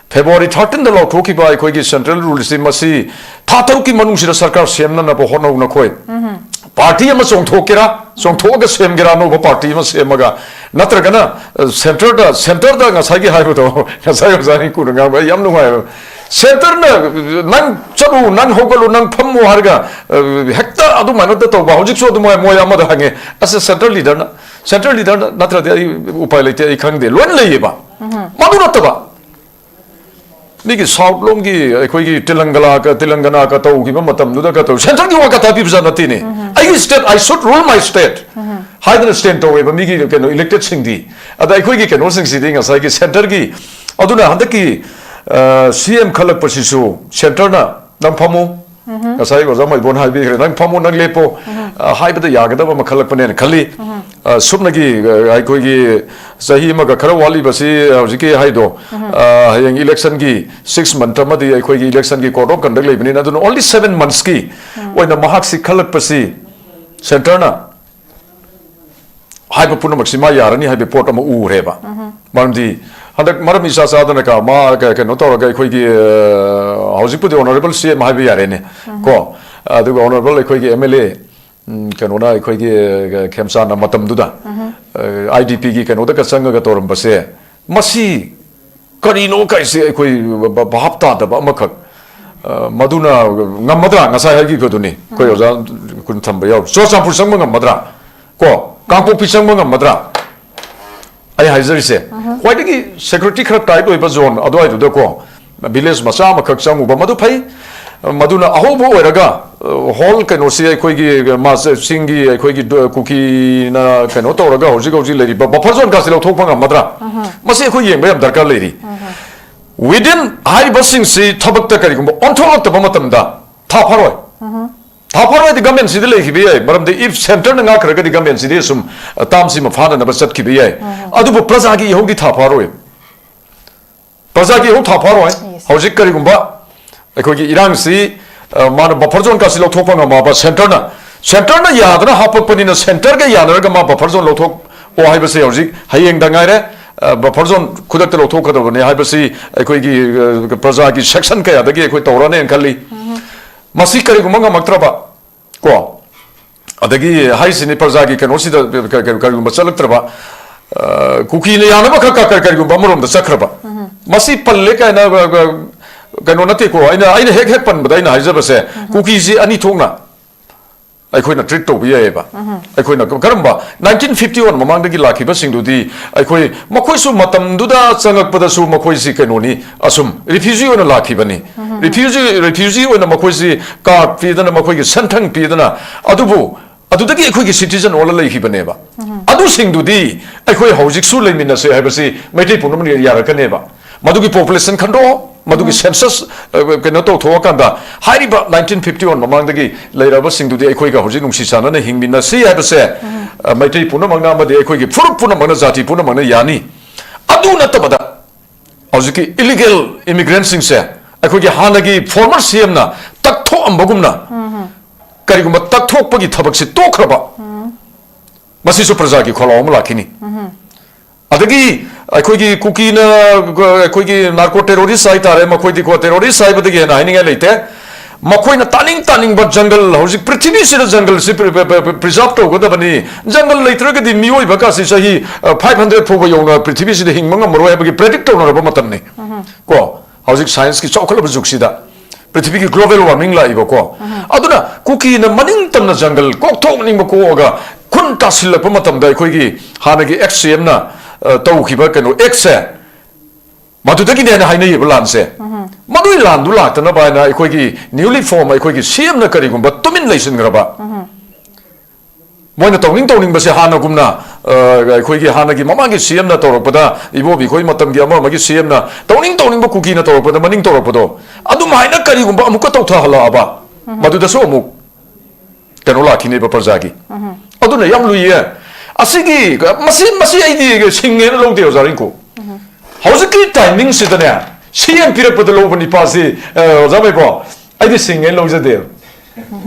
February thirteenth ꯂꯥꯎꯊꯣꯛꯈꯤꯕ ꯑꯩꯈꯣꯏꯒꯤ ꯁꯦꯟꯇ꯭ꯔꯦꯜ ꯔꯨꯜꯁꯤ, ꯃꯁꯤ ꯊꯥ ꯇꯔꯨꯛꯀꯤ ꯃꯅꯨꯡꯁꯤꯗ ꯁꯔꯀꯥꯔ ꯁꯦꯝꯅꯅꯕ ꯍꯣꯠꯅꯧ ꯅꯈꯣꯏ꯫ ꯄꯥꯔꯇꯤ ꯑꯃ ꯆꯣꯡꯊꯣꯛꯀꯦꯔꯥ, ꯆꯣꯡꯊꯣꯛꯑꯒ ꯁꯦꯝꯒꯦꯔꯥ, ꯑꯅꯧꯕ ꯄꯥꯔꯇꯤ ꯑꯃ ꯁꯦꯝꯃꯒ, ꯅꯠꯇ꯭ꯔꯒꯅ, ꯑ, ꯁꯦꯟꯇꯔꯗ, ꯁꯦꯟꯇꯔꯗ ꯉꯁꯥꯏꯒꯤ ꯍꯥꯏꯕꯗꯣ, ꯉꯁꯥꯏ ꯑꯣꯖꯥ ꯔꯤꯡꯀꯨꯅ ꯉꯥꯡꯕ ꯑꯩ ꯌꯥꯝ ꯅꯨꯡꯉꯥꯏꯕ꯫ ꯁꯦꯟꯇꯔꯅ ꯅꯪ ꯆꯠꯂꯨ, ꯅꯪ ꯍꯧꯒꯠꯂꯨ, ꯅꯪ ꯐꯝꯃꯨ ꯍꯥꯏꯔꯒ, ꯑ, ꯍꯦꯛꯇ ꯑꯗꯨꯃꯥꯏꯅ ꯇꯧꯕ꯫ ꯍꯧꯖꯤꯛꯁꯨ ꯑꯗꯨꯃꯥꯏꯅ ꯃꯣꯏ ꯑꯃꯗ ꯍꯪꯉꯦ, "ꯑꯁ, ꯁꯦꯟꯇꯔ ꯂꯤꯗꯔꯅ, ꯁꯦꯟꯇꯔ ꯂꯤꯗꯔꯅ ꯅꯠꯇ꯭ꯔꯗꯤ ꯑꯩ ꯎꯄꯥꯏ ꯂꯩꯇꯦ, ꯑꯩ ꯈꯪꯗꯦ", ꯂꯣꯏꯅ ꯂꯩꯌꯦꯕ꯫ ꯃꯗꯨ ꯅꯠꯇꯕ ꯃꯤꯒꯤ ꯁꯥꯎꯠ ꯂꯣꯝꯒꯤ ꯑꯩꯈꯣꯏꯒꯤ ꯇꯦꯂꯪꯒꯅꯥꯒ, ꯇꯦꯂꯪꯒꯅꯥꯒ ꯇꯧꯈꯤꯕ ꯃꯇꯝꯗꯨꯗꯒ ꯇꯧ, ꯁꯦꯟꯇꯔꯒꯤ ꯋꯥ ꯀꯇꯥ ꯄꯤꯕꯖꯥꯠ ꯅꯠꯇꯦꯅꯦ꯫ "ꯑꯩꯒꯤ state, I should rule my state" ꯍꯥꯏꯗꯅ ꯁ꯭ꯇꯦꯟ ꯇꯧꯋꯦꯕ ꯃꯤꯒꯤ ꯀꯩꯅꯣ ꯏꯂꯦꯛꯇꯦꯗꯁꯤꯡꯗꯤ꯫ ꯑꯗ ꯑꯩꯈꯣꯏꯒꯤ ꯀꯩꯅꯣꯁꯤꯡꯁꯤꯗꯤ ꯉꯁꯥꯏꯒꯤ ꯁꯦꯟꯇꯔꯒꯤ, ꯑꯗꯨꯅ ꯍꯟꯗꯛꯀꯤ, ꯑ, ꯁꯤ ꯑꯦꯝ ꯈꯜꯂꯛꯄꯁꯤꯁꯨ ꯁꯦꯟꯇꯔꯅ "ꯅꯪ ꯐꯝꯃꯨ", ꯉꯁꯥꯏ ꯑꯣꯖꯥ ꯃꯥꯏꯕꯣꯟ ꯍꯥꯏꯕꯤꯈ꯭ꯔꯦ, "ꯅꯪ ꯐꯝꯃꯨ, ꯅꯪ ꯂꯦꯞꯄꯨ", ꯑ, ꯍꯥꯏꯕꯗ ꯌꯥꯒꯗꯕ ꯑꯃ ꯈꯜꯂꯛꯄꯅꯦꯅ ꯈꯜꯂꯤ꯫ ꯑ, ꯁꯨꯞꯅꯒꯤ, ꯑ, ꯑꯩꯈꯣꯏꯒꯤ ꯆꯍꯤ ꯑꯃꯒ ꯈꯔ ꯋꯥꯠꯂꯤꯕꯁꯤ ꯍꯧꯖꯤꯛꯀꯤ ꯍꯥꯏꯗꯣ, ꯑ, ꯍꯌꯦꯡ ꯏꯂꯦꯛꯁꯟꯒꯤ six month ꯑꯃꯗꯤ ꯑꯩꯈꯣꯏꯒꯤ ꯏꯂꯦꯛꯁꯟꯒꯤ code of conduct ꯂꯩꯕꯅꯤꯅ, ꯑꯗꯨꯅ only seven monthsꯀꯤ ꯑꯣꯏꯅ ꯃꯍꯥꯛꯁꯤ ꯈꯜꯂꯛꯄꯁꯤ ꯁꯦꯟꯇꯔꯅ ꯍꯥꯏꯕ ꯄꯨꯝꯅꯃꯛꯁꯤ ꯃꯥ ꯌꯥꯔꯅꯤ ꯍꯥꯏꯕ ꯄꯣꯠ ꯑꯃ ꯎꯔꯦꯕ꯫ ꯃꯔꯝꯗꯤ ꯍꯟꯗꯛ ꯃꯔꯝ ꯏꯆꯥ ꯆꯥꯗꯅ ꯀ-, ꯃꯥ ꯀ-, ꯀꯩꯅꯣ ꯇꯧꯔꯒ ꯑꯩꯈꯣꯏꯒꯤ, ꯑ, ꯍꯧꯖꯤꯛꯄꯨꯗꯤ ꯑꯣꯅꯔꯦꯕꯜ ꯁꯤ ꯑꯦꯝ ꯍꯥꯏꯕ ꯌꯥꯔꯦꯅꯦ꯫ ꯀꯣ, ꯑꯗꯨꯒ ꯑꯣꯅꯔꯦꯕꯜ ꯑꯩꯈꯣꯏꯒꯤ ꯑꯦꯝ ꯑꯦꯜ ꯑꯦ, ꯎꯝ, ꯀꯩꯅꯣꯅ ꯑꯩꯈꯣꯏꯒꯤ, ꯑ, ꯈꯦꯝꯆꯥꯟꯅ ꯃꯇꯝꯗꯨꯗ, ꯑ, ꯑꯥꯏ ꯗꯤ ꯄꯤꯒꯤ ꯀꯩꯅꯣꯗꯒ ꯆꯪꯉꯒ ꯇꯧꯔꯝꯕꯁꯦ, ꯃꯁꯤ ꯀꯔꯤꯅꯣ ꯀꯥꯏꯁꯦ ꯑꯩꯈꯣꯏ ꯚ-, ꯚ-, ꯚꯥꯞ ꯇꯥꯗꯕ ꯑꯃꯈꯛ꯫ ꯑ, ꯃꯗꯨꯅ ꯉꯝꯃꯗ꯭ꯔꯥ? ꯉꯁꯥꯏ ꯍꯥꯏꯈꯤꯕꯗꯨꯅꯤ, ꯑꯩꯈꯣꯏ ꯑꯣꯖꯥ ꯀꯨꯟ ꯊꯝꯕ ꯌꯥꯎꯔꯤ꯫ ꯆꯨꯔꯆꯥꯟꯄꯨꯔ ꯆꯪꯕ ꯉꯝꯃꯗ꯭ꯔꯥ? ꯀꯣ? ꯀꯥꯡꯄꯣꯛꯄꯤ ꯆꯪꯕ ꯉꯝꯃꯗ꯭ꯔꯥ? ꯑꯩ ꯍꯥꯏꯖꯔꯤꯁꯦ, ꯈ꯭ꯋꯥꯏꯗꯒꯤ ꯁꯦꯀ꯭ꯌꯨꯔꯤꯇꯤ ꯈꯔ ꯇꯥꯏꯠ ꯑꯣꯏꯕ ꯖꯣꯟ ꯑꯗꯨꯋꯥꯏꯗꯨꯗꯀꯣ, ꯚꯤꯂꯦꯖ ꯃꯆꯥ ꯑꯃꯈꯛ ꯆꯪꯉꯨꯕ ꯃꯗꯨ ꯐꯩ꯫ ꯃꯗꯨꯅ ꯑꯍꯧꯕ ꯑꯣꯏꯔꯒ, ꯑ, ꯍꯣꯜ ꯀꯩꯅꯣꯁꯤ ꯑꯩꯈꯣꯏꯒꯤ ꯃꯥꯁꯦ ꯆꯤꯡꯒꯤ ꯑꯩꯈꯣꯏꯒꯤ ꯗ-, ꯀꯨꯀꯤꯅ ꯀꯩꯅꯣ ꯇꯧꯔꯒ ꯍꯧꯖꯤꯛ ꯍꯧꯖꯤꯛ ꯂꯩꯔꯤꯕ ꯕꯐꯔ ꯖꯣꯟ ꯀꯥꯁꯦ ꯂꯧꯊꯣꯛꯄ ꯉꯝꯃꯗ꯭ꯔꯥ? ꯃꯁꯤ ꯑꯩꯈꯣꯏ ꯌꯦꯡꯕ ꯌꯥꯝ ꯗꯔꯀꯥꯔ ꯂꯩꯔꯤ꯫ ꯋꯤꯗꯤꯟ ꯍꯥꯏꯔꯤꯕꯁꯤꯡꯁꯤ ꯊꯕꯛꯇ ꯀꯔꯤꯒꯨꯝꯕ ꯑꯣꯟꯊꯣꯛꯂꯛꯇꯕ ꯃꯇꯝꯗ ꯊꯥ ꯐꯥꯔꯣꯏ꯫ ꯊꯥ ꯐꯥꯔꯣꯏꯗꯤ ꯒꯃꯦꯟꯁꯤꯗ ꯂꯩꯈꯤꯕ ꯌꯥꯏ, ꯃꯔꯝꯗꯤ if ꯁꯦꯟꯇꯔꯅ ꯉꯥꯛꯈ꯭ꯔꯒꯗꯤ ꯒꯃꯦꯟꯁꯤꯗꯤ ꯑꯁꯨꯝ, ꯑ, ꯇꯥꯝꯁꯤꯃ ꯐꯥꯅꯅꯕ ꯆꯠꯈꯤꯕ ꯌꯥꯏ꯫ ꯑꯗꯨꯕꯨ ꯄ꯭ꯔꯖꯥꯒꯤ ꯏꯍꯧꯗꯤ ꯊꯥ ꯐꯥꯔꯣꯏ꯫ ꯄ꯭ꯔꯖꯥꯒꯤ ꯏꯍꯧ ꯊꯥ ꯐꯥꯔꯣꯏ꯫ Yes. ꯍꯧꯖꯤꯛ ꯀꯔꯤꯒꯨꯝꯕ ꯑꯩꯈꯣꯏꯒꯤ ꯏꯔꯥꯡꯁꯤ, ꯑ, ꯃꯥꯅ ꯕꯐꯔ ꯖꯣꯟ ꯀꯥꯁꯤ ꯂꯧꯊꯣꯛꯄ ꯉꯝꯃꯕ ꯁꯦꯟꯇꯔꯅ, ꯁꯦꯟꯇꯔꯅ ꯌꯥꯗꯅ ꯍꯥꯄꯛꯄꯅꯤꯅ ꯁꯦꯟꯇꯔꯒ ꯌꯥꯅꯔꯒ ꯃꯥ ꯕꯐꯔ ꯖꯣꯟ ꯂꯧꯊꯣꯛꯑꯣ ꯍꯥꯏꯕꯁꯦ ꯍꯧꯖꯤꯛ ꯍꯌꯦꯡꯗ ꯉꯥꯏꯔꯦ꯫ ꯑ, ꯕꯐꯔ ꯖꯣꯟ ꯈꯨꯗꯛꯇ ꯂꯧꯊꯣꯛꯀꯗꯕꯅꯤ ꯍꯥꯏꯕꯁꯤ ꯑꯩꯈꯣꯏꯒꯤ, ꯑ, ꯄ꯭ꯔꯖꯥꯒꯤ ꯁꯦꯛꯁꯟ ꯀꯌꯥꯗꯒꯤ ꯑꯩꯈꯣꯏ ꯇꯧꯔꯅꯦꯅ ꯈꯜꯂꯤ꯫ ꯃꯁꯤ ꯀꯔꯤꯒꯨꯝꯕ ꯉꯝꯃꯛꯇ꯭ꯔꯕ ꯀꯣ, ꯑꯗꯒꯤ ꯍꯥꯏꯁꯤꯅꯤ ꯄ꯭ꯔꯖꯥꯒꯤ ꯀꯩꯅꯣꯁꯤꯗ ꯀ-, ꯀ-, ꯀꯔꯤꯒꯨꯝꯕ ꯆꯠꯂꯛꯇ꯭ꯔꯕ, ꯑ, ꯀꯨꯀꯤꯅ ꯌꯥꯅꯕ ꯈꯛ ꯀ-, ꯀꯔꯤꯒꯨꯝꯕ ꯑꯃꯔꯣꯝꯗ ꯆꯠꯈ꯭ꯔꯕ꯫ ꯃꯁꯤ ꯄꯜꯂꯦ ꯀꯥꯏꯅ, ꯑ, ꯑ, ꯀꯩꯅꯣ ꯅꯠꯇꯦꯀꯣ꯫ ꯑꯩꯅ, ꯑꯩꯅ ꯍꯦꯛ ꯍꯦꯛ ꯄꯟꯕꯗ ꯑꯩꯅ ꯍꯥꯏꯖꯕꯁꯦ, ꯀꯨꯀꯤꯁꯤ ꯑꯅꯤ ꯊꯣꯛꯅ ꯑꯩꯈꯣꯏꯅ ꯇ꯭ꯔꯤꯠ ꯇꯧꯕ ꯌꯥꯏꯑꯕ꯫ ꯑꯩꯈꯣꯏꯅ ꯀ-, ꯀꯔꯝꯕ nineteen fifty one ꯃꯃꯥꯡꯗꯒꯤ ꯂꯥꯛꯈꯤꯕꯁꯤꯡꯗꯨꯗꯤ ꯑꯩꯈꯣꯏ ꯃꯈꯣꯏꯁꯨ ꯃꯇꯝꯗꯨꯗ ꯆꯪꯉꯛꯄꯗꯁꯨ ꯃꯈꯣꯏꯁꯤ ꯀꯩꯅꯣꯅꯤ, ꯑꯁꯨꯝ ꯔꯤꯐ꯭ꯌꯨꯖꯤ ꯑꯣꯏꯅ ꯂꯥꯛꯈꯤꯕꯅꯤ꯫ ꯔꯤꯐ꯭ꯌꯨꯖꯤ, ꯔꯤꯐ꯭ꯌꯨꯖꯤ ꯑꯣꯏꯅ ꯃꯈꯣꯏꯁꯤ ꯀꯥꯔꯗ ꯄꯤꯗꯅ, ꯃꯈꯣꯏꯒꯤ ꯁꯦꯟꯊꯪ ꯄꯤꯗꯅ, ꯑꯗꯨꯕꯨ ꯑꯗꯨꯗꯒꯤ ꯑꯩꯈꯣꯏꯒꯤ ꯁꯤꯇꯤꯖꯟ ꯑꯣꯜꯂ ꯂꯩꯈꯤꯕꯅꯦꯕ꯫ ꯑꯗꯨꯁꯤꯡꯗꯨꯗꯤ ꯑꯩꯈꯣꯏ ꯍꯧꯖꯤꯛꯁꯨ ꯂꯩꯃꯤꯟꯅꯁꯦ ꯍꯥꯏꯕꯁꯤ ꯃꯩꯇꯩ ꯄꯨꯝꯅꯃꯛꯅ ꯌꯥꯔꯛꯀꯅꯦꯕ꯫ ꯃꯗꯨꯒꯤ ꯄꯣꯄꯨꯂꯦꯁꯟ ꯈꯟꯗꯣꯛꯑꯣ, ꯃꯗꯨꯒꯤ ꯁꯦꯟꯁꯁ, ꯑ, ꯀꯩꯅꯣ ꯇꯧꯊꯣꯛꯑꯀꯥꯟꯗ ꯍꯥꯏꯔꯤꯕ nineteen fifty one ꯃꯃꯥꯡꯗꯒꯤ ꯂꯩꯔꯕꯁꯤꯡꯗꯨꯗꯤ ꯑꯩꯈꯣꯏꯒ ꯍꯧꯖꯤꯛ ꯅꯨꯡꯁꯤ ꯆꯥꯟꯅꯅ ꯍꯤꯡꯃꯤꯟꯅꯁꯤ ꯍꯥꯏꯕꯁꯦ, ꯑ, ꯃꯩꯇꯩ ꯄꯨꯝꯅꯃꯛꯅ ꯑꯃꯗꯤ ꯑꯩꯈꯣꯏꯒꯤ ꯐꯨꯔꯨꯞ ꯄꯨꯝꯅꯃꯛꯅ, ꯖꯥꯇꯤ ꯄꯨꯝꯅꯃꯛꯅ ꯌꯥꯅꯤ꯫ ꯑꯗꯨ ꯅꯠꯇꯕꯗ ꯍꯧꯖꯤꯛꯀꯤ ꯏꯂꯤꯒꯦꯜ ꯏꯃꯤꯒ꯭ꯔꯦꯟꯁꯤꯡꯁꯦ ꯑꯩꯈꯣꯏꯒꯤ ꯍꯥꯟꯅꯒꯤ ꯐꯣꯔꯃꯔ ꯁꯤ ꯑꯦꯝꯅ ꯇꯛꯊꯣꯛꯑꯝꯕꯒꯨꯝꯅ ꯀꯔꯤꯒꯨꯝꯕ ꯇꯛꯊꯣꯛꯄꯒꯤ ꯊꯕꯛꯁꯤ ꯇꯣꯛꯈ꯭ꯔꯕ, ꯃꯁꯤꯁꯨ ꯄ꯭ꯔꯖꯥꯒꯤ ꯈꯣꯜꯂꯥꯎ ꯑꯃ ꯂꯥꯛꯈꯤꯅꯤ꯫ ꯑꯗꯒꯤ ꯑꯩꯈꯣꯏꯒꯤ ꯀꯨꯀꯤꯅ, ꯑꯩꯈꯣꯏꯒꯤ ꯅꯥꯔꯀꯣ ꯇꯦꯔꯣꯔꯤꯁ ꯍꯥꯏꯇꯥꯔꯦ, ꯃꯈꯣꯏꯗꯤꯀꯣ ꯇꯦꯔꯣꯔꯤꯁ ꯍꯥꯏꯕꯗꯒꯤ ꯍꯦꯟꯅ ꯍꯥꯏꯅꯤꯡꯉꯥꯏ ꯂꯩꯇꯦ꯫ ꯃꯈꯣꯏꯅ ꯇꯥꯅꯤꯡ ꯇꯥꯅꯤꯡꯕ ꯖꯪꯒꯜ, ꯍꯧꯖꯤꯛ ꯄ꯭ꯔꯤꯊꯤꯕꯤꯁꯤꯗ ꯖꯪꯒꯜꯁꯤ ꯄ꯭ꯔꯤ-, ꯄ꯭ꯔꯤ-, ꯄ꯭ꯔꯤ-, ꯄ꯭ꯔꯤꯖꯥꯔꯚ ꯇꯧꯒꯗꯕꯅꯤ, ꯖꯪꯒꯜ ꯂꯩꯇ꯭ꯔꯒꯗꯤ ꯃꯤꯑꯣꯏꯕ ꯀꯥꯁꯤ ꯆꯍꯤ, ꯑ, five hundred ꯐꯥꯎꯕ ꯌꯧꯅ ꯄ꯭ꯔꯤꯊꯤꯕꯤꯁꯤꯗ ꯍꯤꯡꯕ ꯉꯝꯃꯔꯣꯏ ꯍꯥꯏꯕꯒꯤ ꯄ꯭ꯔꯦꯗꯤꯛ ꯇꯧꯅꯔꯕ ꯃꯇꯝꯅꯤ꯫ ꯀꯣ, ꯍꯧꯖꯤꯛ ꯁꯥꯏꯟꯁꯀꯤ ꯆꯥꯎꯈꯠꯂꯕ ꯖꯨꯒꯁꯤꯗ ꯄ꯭ꯔꯤꯊꯤꯕꯤꯒꯤ ꯒ꯭ꯂꯣꯕꯦꯜ ꯋꯥꯔꯃꯤꯡ ꯂꯥꯛꯏꯕꯀꯣ꯫ ꯑꯗꯨꯅ ꯀꯨꯀꯤꯅ ꯃꯅꯤꯡ ꯇꯝꯅ ꯖꯪꯒꯜ ꯀꯣꯛꯊꯣꯛꯅꯤꯡꯕ ꯀꯣꯛꯑꯒ ꯈꯨꯟ ꯇꯥꯁꯤꯜꯂꯛꯄ ꯃꯇꯝꯗ ꯑꯩꯈꯣꯏꯒꯤ ꯍꯥꯟꯅꯒꯤ ꯑꯦꯛꯁ ꯁꯤ ꯑꯦꯝꯅ ꯇꯧꯈꯤꯕ ꯀꯩꯅꯣ ꯑꯦꯛꯁꯁꯦ, ꯃꯗꯨꯗꯒꯤꯅꯦꯅ ꯍꯥꯏꯅꯩꯌꯦꯕ ꯂꯥꯟꯁꯦ꯫ ꯃꯗꯨꯒꯤ ꯂꯥꯟꯗꯨ ꯂꯥꯛꯇꯅꯕ ꯍꯥꯏꯅ ꯑꯩꯈꯣꯏꯒꯤ ꯅ꯭ꯌꯨꯂꯤ ꯐꯣꯝ ꯑꯩꯈꯣꯏꯒꯤ ꯁꯤ ꯑꯦꯝꯅ ꯀꯔꯤꯒꯨꯝꯕ ꯇꯨꯃꯤꯟ ꯂꯩꯁꯤꯟꯈ꯭ꯔꯕ, ꯃꯣꯏꯅ ꯇꯧꯅꯤꯡ ꯇꯧꯅꯤꯡꯕꯁꯦ ꯍꯥꯟꯅꯒꯨꯝꯅ, ꯑ, ꯑꯩꯈꯣꯏꯒꯤ ꯍꯥꯟꯅꯒꯤ ꯃꯃꯥꯡꯒꯤ ꯁꯤ ꯑꯦꯝꯅ ꯇꯧꯔꯛꯄꯗ, ꯏꯕꯣꯕꯤ ꯑꯩꯈꯣꯏ ꯃꯇꯝꯒꯤ ꯑꯃ ꯑꯃꯒꯤ ꯁꯤ ꯑꯦꯝꯅ ꯇꯧꯅꯤꯡ ꯇꯧꯅꯤꯡꯕ ꯀꯨꯀꯤꯅ ꯇꯧꯔꯛꯄꯗ, ꯃꯅꯤꯡ ꯇꯧꯔꯛꯄꯗꯣ, ꯑꯗꯨꯃꯥꯏꯅ ꯀꯔꯤꯒꯨꯝꯕ ꯑꯃꯨꯛꯀ ꯇꯧꯊꯍꯜꯂꯛꯑꯕ, ꯃꯗꯨꯗꯁꯨ ꯑꯃꯨꯛ ꯀꯩꯅꯣ ꯂꯥꯛꯈꯤꯅꯦꯕ ꯄ꯭ꯔꯖꯥꯒꯤ꯫ ꯑꯗꯨꯅ ꯌꯥꯝ ꯂꯨꯏꯌꯦ꯫ ꯑꯁꯤꯒꯤ, ꯃꯁꯤ, ꯃꯁꯤ ꯑꯩꯗꯤ ꯁꯤꯡꯉꯦꯅ ꯂꯧꯗꯦ, ꯑꯣꯖꯥ ꯔꯤꯡꯀꯨ꯫ ꯍꯧꯖꯤꯛꯀꯤ ꯇꯥꯏꯃꯤꯡꯁꯤꯗꯅꯦ, ꯁꯤ ꯑꯦꯝ ꯄꯤꯔꯛꯄꯗ ꯂꯧꯕ ꯅꯤꯄꯥꯁꯤ, ꯑ, ꯑꯣꯖꯥ ꯃꯩꯕꯣ, ꯑꯩꯗꯤ ꯁꯤꯡꯉꯦꯅ ꯂꯧꯖꯗꯦꯕ꯫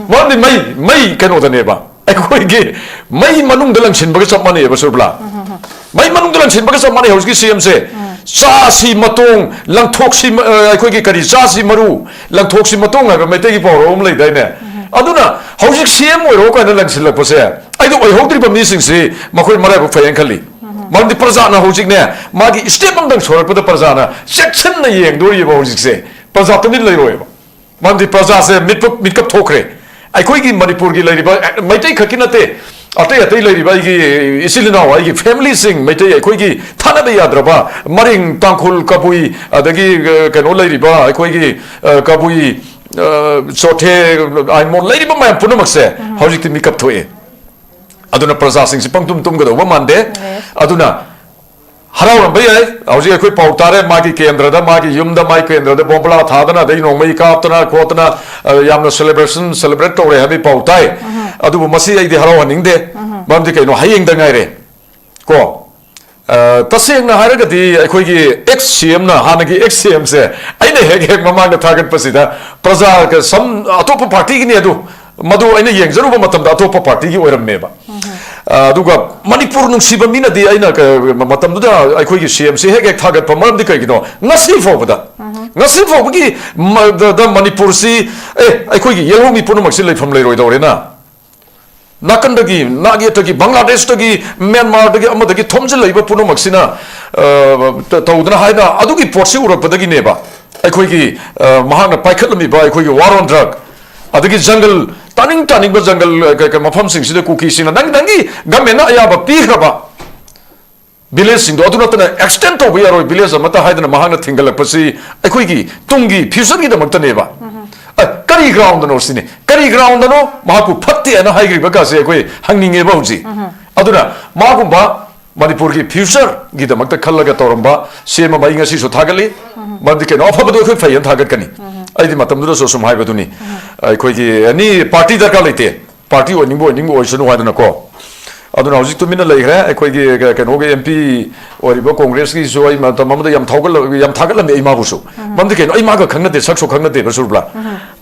ꯃꯔꯝꯗꯤ ꯃꯩ, ꯃꯩ ꯀꯩꯅꯣꯗꯅꯦꯕ, ꯑꯩꯈꯣꯏꯒꯤ ꯃꯩ ꯃꯅꯨꯡꯗ ꯂꯪꯁꯤꯟꯕꯒ ꯆꯞ ꯃꯥꯟꯅꯩꯑꯕ, ꯁꯨꯔꯕꯂꯥ꯫ ꯃꯩ ꯃꯅꯨꯡꯗ ꯂꯪꯁꯤꯟꯕꯒ ꯆꯞ ꯃꯥꯟꯅꯩ ꯍꯧꯖꯤꯛꯀꯤ ꯁꯤ ꯑꯦꯝꯁꯦ꯫ ꯆꯥꯁꯤ ꯃꯇꯣꯡ, ꯂꯪꯊꯣꯛꯁꯤ ꯃ-, ꯑ, ꯑꯩꯈꯣꯏꯒꯤ ꯀꯔꯤ, ꯆꯥꯁꯤ ꯃꯔꯨ, ꯂꯪꯊꯣꯛꯁꯤ ꯃꯇꯣꯡ ꯍꯥꯏꯕ ꯃꯩꯇꯩꯒꯤ ꯄꯥꯎꯔꯧ ꯑꯃ ꯂꯩꯗꯥꯏꯅꯦ? ꯑꯗꯨꯅ ꯍꯧꯖꯤꯛ ꯁꯤ ꯑꯦꯝ ꯑꯣꯏꯔꯣ ꯀꯥꯏꯅ ꯂꯪꯁꯤꯜꯂꯛꯄꯁꯦ ꯑꯩꯗꯣ ꯑꯣꯏꯍꯧꯗ꯭ꯔꯤꯕ ꯃꯤꯁꯤꯡꯁꯤ ꯃꯈꯣꯏ ꯃꯔꯥꯏꯕꯛ ꯐꯩꯌꯦꯅ ꯈꯜꯂꯤ꯫ ꯃꯔꯝꯗꯤ ꯄ꯭ꯔꯖꯥꯅ ꯍꯧꯖꯤꯛꯅꯦ, ꯃꯥꯒꯤ ꯁ꯭ꯇꯦꯞ ꯑꯃꯗꯪ ꯁꯣꯔꯛꯄꯗ ꯄ꯭ꯔꯖꯥꯅ ꯆꯦꯛꯁꯤꯟꯅ ꯌꯦꯡꯗꯣꯔꯤꯕ ꯍꯧꯖꯤꯛꯁꯦ꯫ ꯄ꯭ꯔꯖꯥ ꯇꯨꯃꯤꯟ ꯂꯩꯔꯣꯏꯕ꯫ ꯃꯔꯝꯗꯤ ꯄ꯭ꯔꯖꯥꯁꯦ ꯃꯤꯠꯄ, ꯃꯤꯠꯀꯞ ꯊꯣꯛꯈ꯭ꯔꯦ꯫ ꯑꯩꯈꯣꯏꯒꯤ ꯃꯅꯤꯄꯨꯔꯒꯤ ꯂꯩꯔꯤꯕ, ꯑ, ꯃꯩꯇꯩ ꯈꯛꯀꯤ ꯅꯠꯇꯦ, ꯑꯇꯩ ꯑꯇꯩ ꯂꯩꯔꯤꯕ ꯑꯩꯒꯤ ꯏꯆꯤꯜ ꯏꯅꯥꯎ, ꯑꯩꯒꯤ ꯐꯦꯃꯤꯂꯤꯁꯤꯡ, ꯃꯩꯇꯩ ꯑꯩꯈꯣꯏꯒꯤ ꯊꯥꯅꯕ ꯌꯥꯗ꯭ꯔꯕ ꯃꯔꯤꯡ, ꯇꯥꯡꯈꯨꯜ, ꯀꯕꯨꯏ, ꯑꯗꯒꯤ, ꯑ, ꯀꯩꯅꯣ ꯂꯩꯔꯤꯕ ꯑꯩꯈꯣꯏꯒꯤ, ꯑ, ꯀꯕꯨꯏ, ꯑ, ꯆꯣꯊꯦ, ꯑꯥꯏꯃꯣꯜ ꯂꯩꯔꯤꯕ ꯃꯌꯥꯝ ꯄꯨꯝꯅꯃꯛꯁꯦ ꯍꯧꯖꯤꯛꯇꯤ ꯃꯤꯀꯞ ꯊꯣꯛꯑꯦ꯫ ꯑꯗꯨꯅ ꯄ꯭ꯔꯖꯥꯁꯤꯡꯁꯤ ꯄꯪꯇꯨꯝ ꯇꯨꯝꯒꯗꯧꯕ ꯃꯥꯟꯗꯦ꯫ ꯑꯗꯨꯅ ꯍꯔꯥꯎꯔꯝꯕ ꯌꯥꯏ꯫ ꯍꯧꯖꯤꯛ ꯑꯩꯈꯣꯏ ꯄꯥꯎ ꯇꯥꯔꯦ, ꯃꯥꯒꯤ ꯀꯦꯟꯗ꯭ꯔꯗ, ꯃꯥꯒꯤ ꯌꯨꯝꯗ, ꯃꯥꯒꯤ ꯀꯦꯟꯗ꯭ꯔꯗ ꯕꯣꯝꯕꯂꯥ ꯊꯥꯗꯅ, ꯑꯗꯩ ꯅꯣꯡꯃꯩ ꯀꯥꯞꯇꯅ ꯈꯣꯠꯇꯅ, ꯑ, ꯌꯥꯝꯅ celebration, celebrate ꯇꯧꯔꯦ ꯍꯥꯏꯕꯒꯤ ꯄꯥꯎ ꯇꯥꯏ꯫ ꯑꯗꯨꯕꯨ ꯃꯁꯤ ꯑꯩꯗꯤ ꯍꯔꯥꯎꯍꯟꯅꯤꯡꯗꯦ꯫ ꯃꯔꯝꯗꯤ ꯀꯩꯅꯣ, ꯍꯌꯦꯡꯗ ꯉꯥꯏꯔꯦ꯫ ꯀꯣ? ꯑ, ꯇꯁꯦꯡꯅ ꯍꯥꯏꯔꯒꯗꯤ ꯑꯩꯈꯣꯏꯒꯤ ꯑꯦꯛꯁ ꯁꯤ ꯑꯦꯝꯅ, ꯍꯥꯟꯅꯒꯤ ꯑꯦꯛꯁ ꯁꯤ ꯑꯦꯝꯁꯦ ꯑꯩꯅ ꯍꯦꯛ ꯍꯦꯛ ꯃꯃꯥꯡꯗ ꯊꯥꯒꯠꯄꯁꯤꯗ ꯄ꯭ꯔꯖꯥꯒ ꯁꯝ-, ꯑꯇꯣꯞꯄ ꯄꯥꯔꯇꯤꯒꯤꯅꯤ ꯑꯗꯨ, ꯃꯗꯨ ꯑꯩꯅ ꯌꯦꯡꯖꯔꯨꯕ ꯃꯇꯝꯗ ꯑꯇꯣꯞꯄ ꯄꯥꯔꯇꯤꯒꯤ ꯑꯣꯏꯔꯝꯃꯦꯕ꯫ ꯑ, ꯑꯗꯨꯒ ꯃꯅꯤꯄꯨꯔ ꯅꯨꯡꯁꯤꯕ ꯃꯤꯅꯗꯤ ꯑꯩꯅ ꯀ-, ꯃꯇꯝꯗꯨꯗ ꯑꯩꯈꯣꯏꯒꯤ ꯁꯤ ꯑꯦꯝꯁꯤ ꯍꯦꯛ ꯍꯦꯛ ꯊꯥꯒꯠꯄ ꯃꯔꯝꯗꯤ ꯀꯩꯒꯤꯅꯣ? ꯉꯁꯤ ꯐꯥꯎꯕꯗ, ꯉꯁꯤ ꯐꯥꯎꯕꯒꯤ ꯃ-, ꯗ, ꯗ ꯃꯅꯤꯄꯨꯔꯁꯤ, ꯑꯦ, ꯑꯩꯈꯣꯏꯒꯤ ꯌꯦꯜꯍꯧꯃꯤ ꯄꯨꯝꯅꯃꯛꯁꯤ ꯂꯩꯐꯝ ꯂꯩꯔꯣꯏꯗꯧꯔꯦꯅ꯫ ꯅꯥꯀꯟꯗꯒꯤ, ꯅꯥꯛ ꯌꯦꯠꯇꯒꯤ, ꯕꯪꯒ꯭ꯂꯥꯗꯦꯁꯇꯒꯤ, ꯃ꯭ꯌꯥꯟꯃꯥꯔꯗꯒꯤ, ꯑꯃꯗꯒꯤ ꯊꯣꯝꯖꯤꯜꯂꯛꯏꯕ ꯄꯨꯝꯅꯃꯛꯁꯤꯅ, ꯑ, ꯇ-, ꯇꯧꯗꯅ ꯍꯥꯏꯅ ꯑꯗꯨꯒꯤ ꯄꯣꯠꯁꯤ ꯎꯔꯛꯄꯗꯒꯤꯅꯦꯕ ꯑꯩꯈꯣꯏꯒꯤ, ꯑ, ꯃꯍꯥꯛꯅ ꯄꯥꯏꯈꯠꯂꯝꯃꯤꯕ ꯑꯩꯈꯣꯏꯒꯤ war on drug, ꯑꯗꯒꯤ ꯖꯪꯒꯜ, ꯇꯥꯅꯤꯡ ꯇꯥꯅꯤꯡꯕ ꯖꯪꯒꯜ, ꯑ, ꯀ-, ꯀ-, ꯃꯐꯝꯁꯤꯡꯁꯤꯗ ꯀꯨꯀꯤꯁꯤꯡꯅ ꯅꯪ, ꯅꯪꯒꯤ ꯒꯃꯦꯟꯅ ꯑꯌꯥꯕ ꯄꯤꯈ꯭ꯔꯕ ꯚꯤꯂꯦꯖꯁꯤꯡꯗꯣ, ꯑꯗꯨ ꯅꯠꯇꯅ ꯑꯦꯛꯁꯇꯦꯟ ꯇꯧꯕ ꯌꯥꯔꯣꯏ ꯚꯤꯂꯦꯖ ꯑꯃꯠꯇ ꯍꯥꯏꯗꯅ ꯃꯍꯥꯛꯅ ꯊꯤꯡꯒꯠꯂꯛꯄꯁꯤ ꯑꯩꯈꯣꯏꯒꯤ ꯇꯨꯡꯒꯤ ꯐ꯭ꯌꯨꯆꯔꯒꯤꯗꯃꯛꯇꯅꯦꯕ꯫ ꯑ, ꯀꯔꯤ ꯒ꯭ꯔꯥꯎꯟꯗꯅꯣ ꯁꯤꯅꯤ? ꯀꯔꯤ ꯒ꯭ꯔꯥꯎꯟꯗꯅꯣ ꯃꯍꯥꯛꯄꯨ ꯐꯠꯇꯦ ꯍꯥꯏꯅ ꯍꯥꯏꯈ꯭ꯔꯤꯕ ꯀꯥꯁꯦ ꯑꯩꯈꯣꯏ ꯍꯪꯅꯤꯡꯉꯦꯕ ꯍꯧꯖꯤꯛ꯫ ꯑꯗꯨꯅ ꯃꯥꯒꯨꯝꯕ ꯃꯅꯤꯄꯨꯔꯒꯤ ꯐ꯭ꯌꯨꯆꯔꯒꯤꯗꯃꯛꯇ ꯈꯜꯂꯒ ꯇꯧꯔꯝꯕ ꯁꯤ ꯑꯦꯝ ꯑꯃ ꯑꯩ ꯉꯁꯤꯁꯨ ꯊꯥꯒꯠꯂꯤ꯫ ꯃꯔꯝꯗꯤ ꯀꯩꯅꯣ, ꯑꯐꯕꯗꯣ ꯑꯩꯈꯣꯏ ꯐꯩꯌꯦꯅ ꯊꯥꯒꯠꯀꯅꯤ꯫ ꯑꯩꯗꯤ ꯃꯇꯝꯗꯨꯗꯁꯨ ꯑꯁꯨꯝ ꯍꯥꯏꯕꯗꯨꯅꯤ, ꯑꯩꯈꯣꯏꯒꯤ ꯑꯦꯅꯤ ꯄꯥꯔꯇꯤ ꯗꯔꯀꯥꯔ ꯂꯩꯇꯦ, ꯄꯥꯔꯇꯤ ꯑꯣꯏꯅꯤꯡꯕ ꯑꯣꯏꯅꯤꯡꯕ ꯑꯣꯏꯁꯅꯨ ꯍꯥꯏꯗꯅꯀꯣ꯫ ꯑꯗꯨꯅ ꯍꯧꯖꯤꯛ ꯇꯨꯃꯤꯟꯅ ꯂꯩꯈ꯭ꯔꯦ꯫ ꯑꯩꯈꯣꯏꯒꯤ ꯀ-, ꯀꯩꯅꯣꯒꯤ ꯑꯦꯝ ꯄꯤ ꯑꯣꯏꯔꯤꯕ ꯀꯣꯡꯒ꯭ꯔꯦꯁꯀꯤꯁꯨ ꯑꯩ ꯃꯇꯝ ꯑꯃꯗ ꯌꯥꯝ ꯊꯧꯒꯠꯂ-, ꯌꯥꯝ ꯊꯥꯒꯠꯂꯝꯃꯤ ꯑꯩ ꯃꯥꯕꯨꯁꯨ꯫ ꯃꯔꯝꯗꯤ ꯀꯩꯅꯣ, ꯑꯩ ꯃꯥꯒ ꯈꯪꯅꯗꯦ, ꯁꯛꯁꯨ ꯈꯪꯅꯗꯦꯕ ꯁꯨꯔꯕꯂꯥ꯫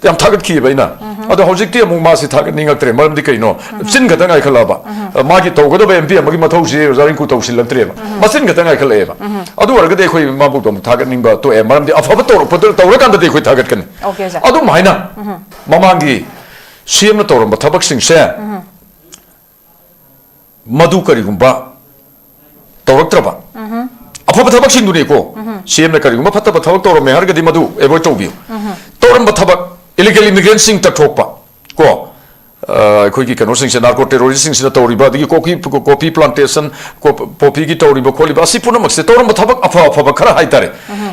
ꯌꯥꯝ ꯊꯥꯒꯠꯈꯤꯑꯕ ꯑꯩꯅ꯫ ꯑꯗꯣ ꯍꯧꯖꯤꯛꯇꯤ ꯑꯃꯨꯛ ꯃꯥꯁꯤ ꯊꯥꯒꯠꯅꯤꯡꯉꯛꯇ꯭ꯔꯦ, ꯃꯔꯝꯗꯤ ꯀꯩꯅꯣ? ꯆꯤꯟ ꯈꯛꯇ ꯉꯥꯏꯈꯠꯂꯛꯑꯕ꯫ ꯑ, ꯃꯥꯒꯤ ꯇꯧꯒꯗꯕ ꯑꯦꯝ ꯄꯤ ꯑꯃꯒꯤ ꯃꯊꯧꯁꯤ ꯑꯣꯖꯥ ꯔꯤꯡꯀꯨ ꯇꯧꯁꯤꯜꯂꯛꯇ꯭ꯔꯦꯕ꯫ ꯃꯆꯤꯟ ꯈꯛꯇ ꯉꯥꯏꯈꯠꯂꯛꯑꯦꯕ꯫ ꯑꯗꯨ ꯑꯣꯏꯔꯒꯗꯤ ꯑꯩꯈꯣꯏ ꯃꯥꯕꯨ ꯑꯗꯨꯝ ꯊꯥꯒꯠꯅꯤꯡꯕ ꯇꯣꯛꯑꯦ, ꯃꯔꯝꯗꯤ ꯑꯐꯕ ꯇꯧꯔꯛꯄꯗ, ꯇꯧꯔꯀꯥꯟꯗꯗꯤ ꯑꯩꯈꯣꯏ ꯊꯥꯒꯠꯀꯅꯤ꯫ ꯑꯣꯀꯦ, ꯁꯥꯔ꯫ ꯑꯗꯨꯝ ꯍꯥꯏꯅ ꯃꯃꯥꯡꯒꯤ ꯁꯤ ꯑꯦꯝꯅ ꯇꯧꯔꯝꯕ ꯊꯕꯛꯁꯤꯡꯁꯦ, ꯃꯗꯨ ꯀꯔꯤꯒꯨꯝꯕ ꯇꯧꯔꯛꯇ꯭ꯔꯕ, ꯑꯐꯕ ꯊꯕꯛꯁꯤꯡꯗꯨꯅꯤꯀꯣ, ꯁꯤ ꯑꯦꯝꯅ ꯀꯔꯤꯒꯨꯝꯕ ꯐꯠꯇꯕ ꯊꯕꯛ ꯇꯧꯔꯝꯃꯦ ꯍꯥꯏꯔꯒꯗꯤ ꯃꯗꯨ ꯑꯦꯚꯣꯏꯗ ꯇꯧꯕꯤꯌꯨ꯫ ꯇꯧꯔꯝꯕ ꯊꯕꯛ, ꯏꯂꯤꯒꯦꯜ ꯏꯃꯤꯒ꯭ꯔꯦꯟꯁꯤꯡ ꯇꯛꯊꯣꯛꯄ ꯀꯣ, ꯑ, ꯑꯩꯈꯣꯏꯒꯤ ꯀꯩꯅꯣꯁꯤꯡꯁꯦ, ꯅꯥꯔꯀꯣ ꯇꯦꯔꯣꯔꯤꯁꯁꯤꯡꯁꯤꯅ ꯇꯧꯔꯤꯕ, ꯑꯗꯒꯤ ꯀꯣꯐꯤ, ꯀꯣꯐꯤ ꯄ꯭ꯂꯥꯟꯇꯦꯁꯟ, ꯀꯣ-, ꯄꯣꯄꯤꯒꯤ ꯇꯧꯔꯤꯕ ꯈꯣꯠꯂꯤꯕ, ꯑꯁꯤ ꯄꯨꯝꯅꯃꯛꯁꯦ ꯇꯧꯔꯝꯕ ꯊꯕꯛ ꯑꯐ ꯑꯐꯕ ꯈꯔ ꯍꯥꯏꯇꯥꯔꯦ꯫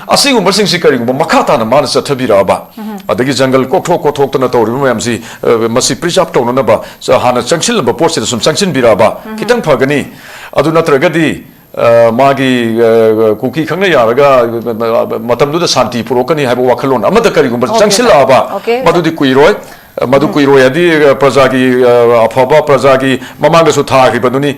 ꯑꯁꯤꯒꯨꯝꯕꯁꯤꯡꯁꯤ ꯀꯔꯤꯒꯨꯝꯕ ꯃꯈꯥ ꯇꯥꯅ ꯃꯥꯅ ꯆꯠꯊꯕꯤꯔꯛꯑꯕ, ꯑꯗꯒꯤ ꯖꯪꯒꯜ ꯀꯣꯛꯊꯣꯛ ꯀꯣꯛꯊꯣꯛꯇꯅ ꯇꯧꯔꯤꯕ ꯃꯌꯥꯝꯁꯤ, ꯑ, ꯃꯁꯤ ꯄ꯭ꯔꯤꯖꯥꯔꯚ ꯇꯧꯅꯅꯕ, ꯑ, ꯍꯥꯟꯅ ꯆꯪꯁꯤꯜꯂꯝꯕ ꯄꯣꯠꯁꯤꯗ ꯁꯨꯝ ꯆꯪꯁꯤꯟꯕꯤꯔꯛꯑꯕ ꯈꯤꯇꯪ ꯐꯒꯅꯤ꯫ ꯑꯗꯨ ꯅꯠꯇ꯭ꯔꯒꯗꯤ, ꯑ, ꯃꯥꯒꯤ, ꯑ, ꯀꯨꯀꯤ ꯈꯪꯅ ꯌꯥꯔꯒ, ꯑ, ꯃꯇꯝꯗꯨꯗ ꯁꯥꯟꯇꯤ ꯄꯨꯔꯛꯀꯅꯤ ꯍꯥꯏꯕ ꯋꯥꯈꯜꯂꯣꯟ ꯑꯃꯗ ꯀꯔꯤꯒꯨꯝꯕ ꯑꯣꯀꯦ, ꯁꯥꯔ꯫ ꯆꯪꯁꯤꯜꯂꯛꯑꯕ, ꯑꯣꯀꯦ꯫ ꯃꯗꯨꯗꯤ ꯀꯨꯏꯔꯣꯏ꯫ ꯑ, ꯃꯗꯨ ꯀꯨꯏꯔꯣꯏ ꯍꯥꯏꯗꯤ, ꯑ, ꯄ꯭ꯔꯖꯥꯒꯤ, ꯑ, ꯑꯐꯕ, ꯄ꯭ꯔꯖꯥꯒꯤ ꯃꯃꯥꯡꯗꯁꯨ ꯊꯥꯈ꯭ꯔꯤꯕꯗꯨꯅꯤ꯫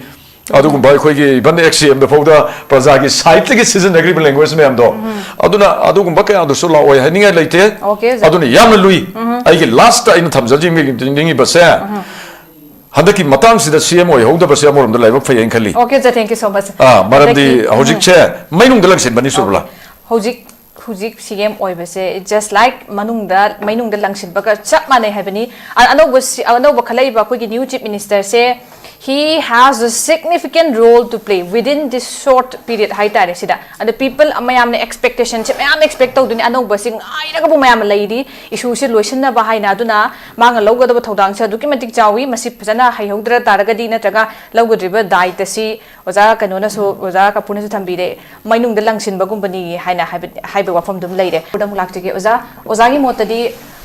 ꯑꯗꯨꯒꯨꯝꯕ ꯑꯩꯈꯣꯏꯒꯤ ꯏꯚꯟ ꯑꯦꯛꯁ ꯁꯤ ꯑꯦꯝꯗ ꯐꯥꯎꯗ ꯄ꯭ꯔꯖꯥꯒꯤ ꯁꯥꯏꯠꯇꯒꯤ ꯁꯤꯖꯤꯟꯅꯈ꯭ꯔꯤꯕ ꯂꯦꯡꯒ꯭ꯋꯦꯖ ꯃꯌꯥꯝꯗꯣ, ꯑꯗꯨꯅ ꯑꯗꯨꯒꯨꯝꯕ ꯀꯌꯥꯗꯨꯁꯨ ꯂꯥꯛꯑꯣꯏ ꯍꯥꯏꯅꯤꯡꯉꯥꯏ ꯂꯩꯇꯦ꯫ ꯑꯣꯀꯦ, ꯁꯥꯔ꯫ ꯑꯗꯨꯅ ꯌꯥꯝꯅ ꯂꯨꯏ꯫ ꯑꯩꯒꯤ ꯂꯥꯁꯇ ꯑꯩꯅ ꯊꯝꯖꯅꯤꯡꯉꯤꯕꯁꯦ, ꯍꯟꯗꯛꯀꯤ ꯃꯇꯥꯡꯁꯤꯗ ꯁꯤ ꯑꯦꯝ ꯑꯣꯏꯍꯧꯗꯕꯁꯦ ꯑꯃꯔꯣꯝꯗ ꯂꯥꯏꯕꯛ ꯐꯩ ꯍꯥꯏꯅ ꯈꯜꯂꯤ꯫ Okay, sir, thank you so much, ꯁꯥꯔ꯫ ꯑꯥ, ꯃꯔꯝꯗꯤ ꯍꯟꯗꯛꯀꯤ, ꯎꯝ꯫ ꯍꯧꯖꯤꯛꯁꯦ ꯃꯩꯅꯨꯡꯗ ꯂꯪꯁꯤꯟꯕꯅꯤ, ꯁꯨꯔꯕꯂꯥ? ꯑꯣꯀꯦ꯫ ꯍꯧꯖꯤꯛ, ꯍꯧꯖꯤꯛ ꯁꯤ ꯑꯦꯝ ꯑꯣꯏꯕꯁꯦ just like ꯃꯅꯨꯡꯗ, ꯃꯩꯅꯨꯡꯗ ꯂꯪꯁꯤꯟꯕꯒ ꯆꯞ ꯃꯥꯟꯅꯩ ꯍꯥꯏꯕꯅꯤ꯫ ꯑ-, ꯑꯅꯧꯕ ꯁꯤ-, ꯑꯅꯧꯕ ꯈꯜꯂꯛꯏꯕ ꯑꯩꯈꯣꯏꯒꯤ new chief minister say, He has a significant role to play within this short period ꯍꯥꯏꯇꯥꯔꯦ ꯁꯤꯗ꯫ ꯑꯗ people ꯃꯌꯥꯝꯅ expectationꯁꯦ ꯃꯌꯥꯝ expect ꯇꯧꯗꯣꯏꯅꯤ, ꯑꯅꯧꯕꯁꯤ ꯉꯥꯏꯔꯒꯕꯨ ꯃꯌꯥꯝ ꯂꯩꯔꯤ꯫ Issueꯁꯤ ꯂꯣꯏꯁꯤꯟꯅꯕ ꯍꯥꯏꯅ꯫ ꯑꯗꯨꯅ ꯃꯥꯅ ꯂꯧꯒꯗꯕ ꯊꯧꯗꯥꯡꯁꯦ ꯑꯗꯨꯛꯀꯤ ꯃꯇꯤꯛ ꯆꯥꯎꯏ꯫ ꯃꯁꯤ ꯐꯖꯅ ꯍꯩꯍꯧꯗ꯭ꯔ ꯇꯥꯔꯒꯗꯤ, ꯅꯠꯇ꯭ꯔꯒ ꯂꯧꯒꯗ꯭ꯔꯤꯕ ꯗꯥꯏꯇꯁꯤ ꯑꯣꯖꯥ ꯀꯩꯅꯣꯅꯁꯨ, ꯑꯣꯖꯥ ꯀꯥꯄꯨꯅꯁꯨ ꯊꯝꯕꯤꯔꯦ, ꯃꯩꯅꯨꯡꯗ ꯂꯪꯁꯤꯟꯕꯒꯨꯝꯕꯅꯤ ꯍꯥꯏꯅ ꯍꯥꯏꯕ, ꯍꯥꯏꯕ ꯋꯥꯐꯝꯗꯨ ꯑꯃ ꯂꯩꯔꯦ꯫ ꯑꯗꯨꯗ ꯑꯃꯨꯛ ꯂꯥꯛꯆꯒꯦ ꯑꯣꯖꯥ, ꯑꯣꯖꯥꯒꯤ ꯃꯣꯠꯇꯗꯤ,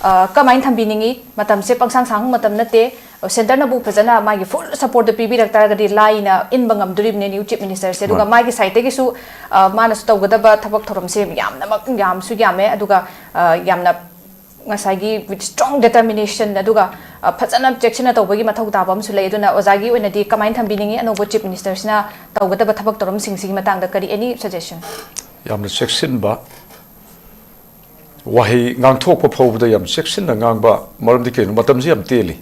ꯑ, ꯀꯃꯥꯏꯅ ꯊꯝꯕꯤꯅꯤꯡꯉꯤ? ꯃꯇꯝꯁꯦ ꯄꯪꯁꯥꯡ ꯁꯥꯡꯕ ꯃꯇꯝ ꯅꯠꯇꯦ꯫ Centreꯅꯕꯨ ꯐꯖꯅ ꯃꯥꯒꯤ full supportꯇ ꯄꯤꯕꯤꯔꯛ ꯇꯥꯔꯒꯗꯤ ꯂꯥꯏꯅ ꯏꯟꯕ ꯉꯝꯗꯣꯔꯤꯕꯅꯦ new Chief Ministerꯁꯦ꯫ ꯑꯗꯨꯒ ꯍꯣꯏ꯫ ꯃꯥꯒꯤ sideꯇꯒꯤꯁꯨ, ꯑ, ꯃꯥꯅꯁꯨ ꯇꯧꯒꯗꯕ ꯊꯕꯛ ꯊꯧꯔꯝꯁꯦ ꯌꯥꯝꯅꯃꯛ, ꯌꯥꯝꯁꯨ ꯌꯥꯝꯃꯦ꯫ ꯑꯗꯨꯒ, ꯑ, ꯌꯥꯝꯅ ꯉꯁꯥꯏꯒꯤ with strong determination, ꯑꯗꯨꯒ, ꯑ, ꯐꯖꯅ ꯆꯦꯛꯁꯤꯟꯅ ꯇꯧꯕꯒꯤ ꯃꯊꯧ ꯇꯥꯕ ꯑꯃꯁꯨ ꯂꯩ꯫ ꯑꯗꯨꯅ ꯑꯣꯖꯥꯒꯤ ꯑꯣꯏꯅꯗꯤ ꯀꯃꯥꯏꯅ ꯊꯝꯕꯤꯅꯤꯡꯉꯤ? ꯑꯅꯧꯕ Chief Ministerꯁꯤꯅ ꯇꯧꯒꯗꯕ ꯊꯕꯛ ꯊꯧꯔꯝꯁꯤꯡꯁꯤꯒꯤ ꯃꯇꯥꯡꯗ ꯀꯔꯤ, any suggestion? ꯌꯥꯝꯅ ꯆꯦꯛꯁꯤꯟꯕ, ꯋꯥꯍꯩ ꯉꯥꯡꯊꯣꯛꯄ ꯐꯥꯎꯕꯗ ꯌꯥꯝ ꯆꯦꯛꯁꯤꯟꯅ ꯉꯥꯡꯕ꯫ ꯃꯔꯝꯗꯤ ꯀꯩꯅꯣ? ꯃꯇꯝꯁꯤ ꯌꯥꯝ ꯇꯦꯜꯂꯤ꯫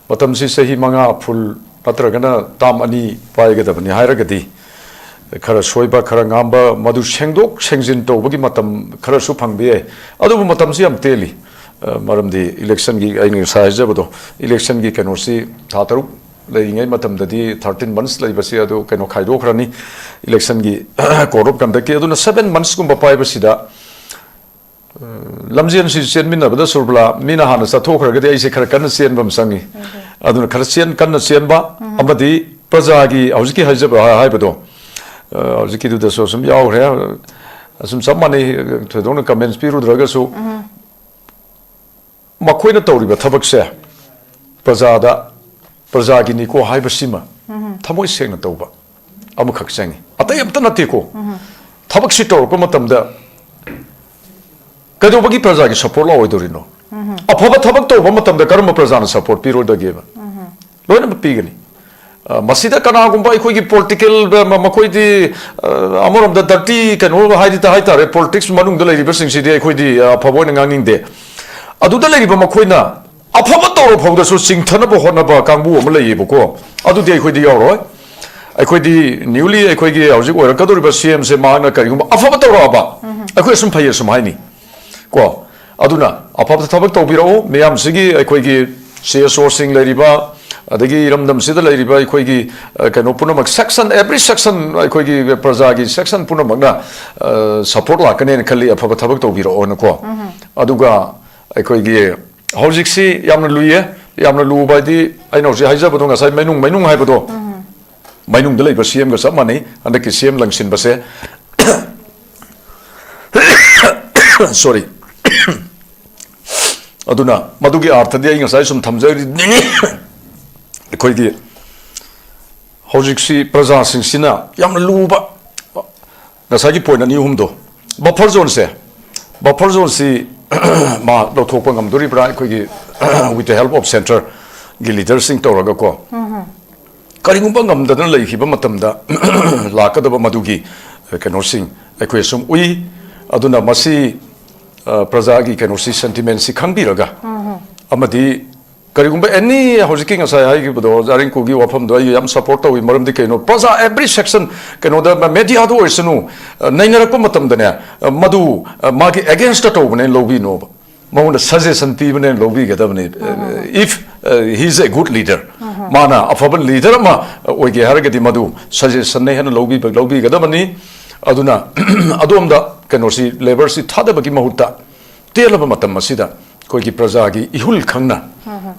ꯃꯇꯝꯁꯤ ꯆꯍꯤ ꯃꯉꯥ full ꯅꯠꯇ꯭ꯔꯒꯅ term ꯑꯅꯤ ꯄꯥꯏꯒꯗꯕꯅꯤ ꯍꯥꯏꯔꯒꯗꯤ, ꯈꯔ ꯁꯣꯏꯕ, ꯈꯔ ꯉꯥꯝꯕ, ꯃꯗꯨ ꯁꯦꯡꯗꯣꯛ ꯁꯦꯡꯖꯤꯟ ꯇꯧꯕꯒꯤ ꯃꯇꯝ ꯈꯔꯁꯨ ꯐꯪꯕ ꯌꯥꯏ꯫ ꯑꯗꯨꯕꯨ ꯃꯇꯝꯁꯤ ꯌꯥꯝ ꯇꯦꯜꯂꯤ꯫ ꯑ, ꯃꯔꯝꯗꯤ electionꯒꯤ, ꯑꯩꯅ ꯉꯁꯥꯏ ꯍꯥꯏꯖꯕꯗꯣ, electionꯒꯤ ꯀꯩꯅꯣꯁꯤ ꯊꯥ ꯇꯔꯨꯛ ꯂꯩꯔꯤꯉꯩ ꯃꯇꯝꯗꯗꯤ, thirteen months ꯂꯩꯕꯁꯤ ꯑꯗꯨ ꯀꯩꯅꯣ ꯈꯥꯏꯗꯣꯛꯈ꯭ꯔꯅꯤ, electionꯒꯤ code of conductꯀꯤ꯫ ꯑꯗꯨꯅ seven monthsꯀꯨꯝꯕ ꯄꯥꯏꯕꯁꯤꯗ, ꯑ, ꯂꯝꯖꯦꯟꯁꯤ ꯆꯦꯟꯃꯤꯟꯅꯕꯗ, ꯁꯨꯔꯕꯂꯥ, ꯃꯤꯅ ꯍꯥꯟꯅ ꯆꯠꯊꯣꯛꯈ꯭ꯔꯒꯗꯤ ꯑꯩꯁꯦ ꯈꯔ ꯀꯟꯅ ꯆꯦꯟꯕ ꯑꯃ ꯆꯪꯉꯤ꯫ ꯎꯝ꯫ ꯑꯗꯨꯅ ꯈꯔ ꯆꯦꯟ-, ꯀꯟꯅ ꯆꯦꯟꯕ ꯎꯝ꯫ ꯑꯃꯗꯤ ꯄ꯭ꯔꯖꯥꯒꯤ ꯍꯧꯖꯤꯛꯀꯤ ꯍꯥꯏꯖꯕ ꯍꯥꯏꯕꯗꯣ, ꯑ, ꯍꯧꯖꯤꯛꯀꯤꯗꯨꯗꯁꯨ ꯑꯁꯨꯝ ꯌꯥꯎꯈ꯭ꯔꯦ꯫ ꯑꯁꯨꯝ ꯆꯞ ꯃꯥꯟꯅꯩ, ꯊꯣꯏꯗꯣꯛꯅ comments ꯄꯤꯔꯨꯗ꯭ꯔꯒꯁꯨ, ꯎꯝ꯫ ꯃꯈꯣꯏꯅ ꯇꯧꯔꯤꯕ ꯊꯕꯛꯁꯦ ꯄ꯭ꯔꯖꯥꯗ, ꯄ꯭ꯔꯖꯥꯒꯤꯅꯤꯀꯣ ꯍꯥꯏꯕꯁꯤꯃ ꯎꯝ꯫ ꯊꯃꯣꯏ ꯁꯦꯡꯅ ꯇꯧꯕ ꯑꯃꯈꯛ ꯆꯪꯉꯤ꯫ ꯑꯇꯩ ꯑꯝꯇ ꯅꯠꯇꯦꯀꯣ꯫ ꯎꯝ꯫ ꯊꯕꯛꯁꯤ ꯇꯧꯔꯛꯄ ꯃꯇꯝꯗ ꯀꯩꯗꯧꯕꯒꯤ ꯄ꯭ꯔꯖꯥꯒꯤ support ꯂꯧꯔꯣꯏꯗꯧꯔꯤꯅꯣ? ꯎꯝ꯫ ꯑꯐꯕ ꯊꯕꯛ ꯇꯧꯕ ꯃꯇꯝꯗ ꯀꯔꯝꯕ ꯄ꯭ꯔꯖꯥꯅ support ꯄꯤꯔꯣꯏꯗꯒꯦꯕ? ꯎꯝ꯫ ꯂꯣꯏꯅꯃꯛ ꯄꯤꯒꯅꯤ꯫ ꯑ, ꯃꯁꯤꯗ ꯀꯅꯥꯒꯨꯝꯕ ꯑꯩꯈꯣꯏꯒꯤ political, ꯃ-, ꯃꯈꯣꯏꯗꯤ, ꯑ, ꯑꯃꯔꯣꯝꯗ dirty ꯀꯩꯅꯣ ꯍꯥꯏꯗꯤ ꯍꯥꯏꯇꯥꯔꯦ, politics ꯃꯅꯨꯡꯗ ꯂꯩꯔꯤꯕꯁꯤꯡꯁꯤꯗꯤ ꯑꯩꯈꯣꯏꯗꯤ, ꯑ, ꯑꯐꯕ ꯑꯣꯏꯅ ꯉꯥꯡꯅꯤꯡꯗꯦ꯫ ꯑꯗꯨꯗ ꯂꯩꯔꯤꯕ ꯃꯈꯣꯏꯅ ꯑꯐꯕ ꯇꯧꯔ ꯐꯥꯎꯗꯁꯨ ꯆꯤꯡꯊꯅꯕ ꯍꯣꯠꯅꯕ ꯀꯥꯡꯕꯨ ꯑꯃ ꯂꯩꯌꯦꯕꯀꯣ, ꯑꯗꯨꯗꯤ ꯑꯩꯈꯣꯏꯗꯤ ꯌꯥꯎꯔꯣꯏ꯫ ꯑꯩꯈꯣꯏꯗꯤ newly ꯑꯩꯈꯣꯏꯒꯤ ꯍꯧꯖꯤꯛ ꯑꯣꯏꯔꯛꯀꯗꯧꯔꯤꯕ CMꯁꯦ ꯃꯍꯥꯛꯅ ꯀꯔꯤꯒꯨꯝꯕ ꯑꯐꯕ ꯇꯧꯔꯛꯑꯕ, ꯎꯝ꯫ ꯑꯩꯈꯣꯏ ꯑꯁꯨꯝ ꯐꯩ ꯑꯁꯨꯝ ꯍꯥꯏꯅꯤ꯫ ꯀꯣ? ꯑꯗꯨꯅ ꯑꯐꯕ ꯊꯕꯛ ꯇꯧꯕꯤꯔꯛꯎ꯫ ꯃꯤꯌꯥꯝꯁꯤꯒꯤ, ꯑꯩꯈꯣꯏꯒꯤ CSOꯁꯤꯡ ꯂꯩꯔꯤꯕ, ꯑꯗꯒꯤ ꯏꯔꯝꯗꯝꯁꯤꯗ ꯂꯩꯔꯤꯕ ꯑꯩꯈꯣꯏꯒꯤ, ꯑ, ꯀꯩꯅꯣ ꯄꯨꯝꯅꯃꯛ, section, every section, ꯑꯩꯈꯣꯏꯒꯤ ꯄ꯭ꯔꯖꯥꯒꯤ section ꯄꯨꯝꯅꯃꯛꯅ, ꯑ, support ꯂꯥꯛꯀꯅꯦꯅ ꯈꯜꯂꯤ, ꯑꯐꯕ ꯊꯕꯛ ꯇꯧꯕꯤꯔꯛꯑꯣꯅꯀꯣ꯫ ꯑꯗꯨꯒ ꯑꯩꯈꯣꯏꯒꯤ ꯍꯧꯖꯤꯛꯁꯤ ꯌꯥꯝꯅ ꯂꯨꯏꯌꯦ꯫ ꯌꯥꯝꯅ ꯂꯨꯕ ꯍꯥꯏꯗꯤ, ꯑꯩꯅ ꯍꯧꯖꯤꯛ ꯍꯥꯏꯖꯕꯗꯣ, ꯉꯁꯥꯏ ꯃꯩꯅꯨꯡ, ꯃꯩꯅꯨꯡ ꯍꯥꯏꯕꯗꯣ, ꯃꯩꯅꯨꯡꯗ ꯂꯩꯕ C M ꯒ ꯆꯞ ꯃꯥꯟꯅꯩ꯫ ꯍꯟꯗꯛꯀꯤ C M ꯂꯪꯁꯤꯟꯕꯁꯦ, sorry, ꯑꯗꯨꯅ ꯃꯗꯨꯒꯤ ꯑꯥꯔꯊꯗꯤ ꯑꯩ ꯉꯁꯥꯏ ꯁꯨꯝ ꯊꯝꯖꯔꯤꯅꯤ꯫ ꯑꯩꯈꯣꯏꯒꯤ ꯍꯧꯖꯤꯛꯁꯤ ꯄ꯭ꯔꯖꯥꯁꯤꯡꯁꯤꯅ ꯌꯥꯝꯅ ꯂꯨꯕ, ꯉꯁꯥꯏꯒꯤ point ꯑꯅꯤ ꯑꯍꯨꯝꯗꯣ, buffer zoneꯁꯦ, buffer zoneꯁꯤ ꯃꯥ ꯂꯧꯊꯣꯛꯄ ꯉꯝꯗꯣꯔꯤꯕ꯭ꯔꯥ? ꯑꯩꯈꯣꯏꯒꯤ with the help of centreꯒꯤ leaderꯁꯤꯡ ꯇꯧꯔꯒꯀꯣ, ꯀꯔꯤꯒꯨꯝꯕ ꯉꯝꯗꯗꯅ ꯂꯩꯈꯤꯕ ꯃꯇꯝꯗ ꯂꯥꯛꯀꯗꯕ ꯃꯗꯨꯒꯤ, ꯑ, ꯀꯩꯅꯣꯁꯤꯡ ꯑꯩꯈꯣꯏ ꯑꯁꯨꯝ ꯎꯏ꯫ ꯑꯗꯨꯅ ꯃꯁꯤ, ꯑ, ꯄ꯭ꯔꯖꯥꯒꯤ ꯀꯩꯅꯣꯁꯤ, sentimentꯁꯤ ꯈꯪꯕꯤꯔꯒ, ꯑꯃꯗꯤ ꯀꯔꯤꯒꯨꯝꯕ any, ꯍꯧꯖꯤꯛꯀꯤ ꯉꯁꯥꯏ ꯍꯥꯏꯈꯤꯕꯗꯣ, ꯑꯣꯖꯥ ꯔꯤꯡꯀꯨꯒꯤ ꯋꯥꯐꯝꯗꯣ ꯑꯩ ꯌꯥꯝ support ꯇꯧꯏ꯫ ꯃꯔꯝꯗꯤ ꯀꯩꯅꯣ, ꯄ꯭ꯔꯖꯥ every section, ꯀꯩꯅꯣꯗ, mediaꯗ ꯑꯣꯏꯁꯅꯨ, ꯑ, ꯅꯩꯅꯔꯛꯄ ꯃꯇꯝꯗꯅꯦ, ꯑ, ꯃꯗꯨ, ꯑ, ꯃꯥꯒꯤ againstꯇ ꯇꯧꯕꯅꯦꯅ ꯂꯧꯕꯤꯅꯣꯕ꯫ ꯃꯉꯣꯟꯗ suggestion ꯄꯤꯕꯅꯦꯅ ꯂꯧꯕꯤꯒꯗꯕꯅꯤ꯫ If, uh, he is a good leader, ꯃꯥꯅ ꯑꯐꯕ leader ꯑꯃ ꯑꯣꯏꯒꯦ ꯍꯥꯏꯔꯒꯗꯤ ꯃꯗꯨ suggestionꯅ ꯍꯦꯟꯅ ꯂꯧꯕꯤꯕ, ꯂꯧꯕꯤꯒꯗꯕꯅꯤ꯫ ꯑꯗꯨꯅ ꯑꯗꯣꯝꯗ ꯀꯩꯅꯣꯁꯤ, labourꯁꯤ ꯊꯥꯗꯕꯒꯤ ꯃꯍꯨꯠꯇ, ꯇꯦꯜꯂꯕ ꯃꯇꯝ ꯑꯁꯤꯗ ꯑꯩꯈꯣꯏꯒꯤ ꯄ꯭ꯔꯖꯥꯒꯤ ꯏꯍꯨꯜ ꯈꯪꯅ,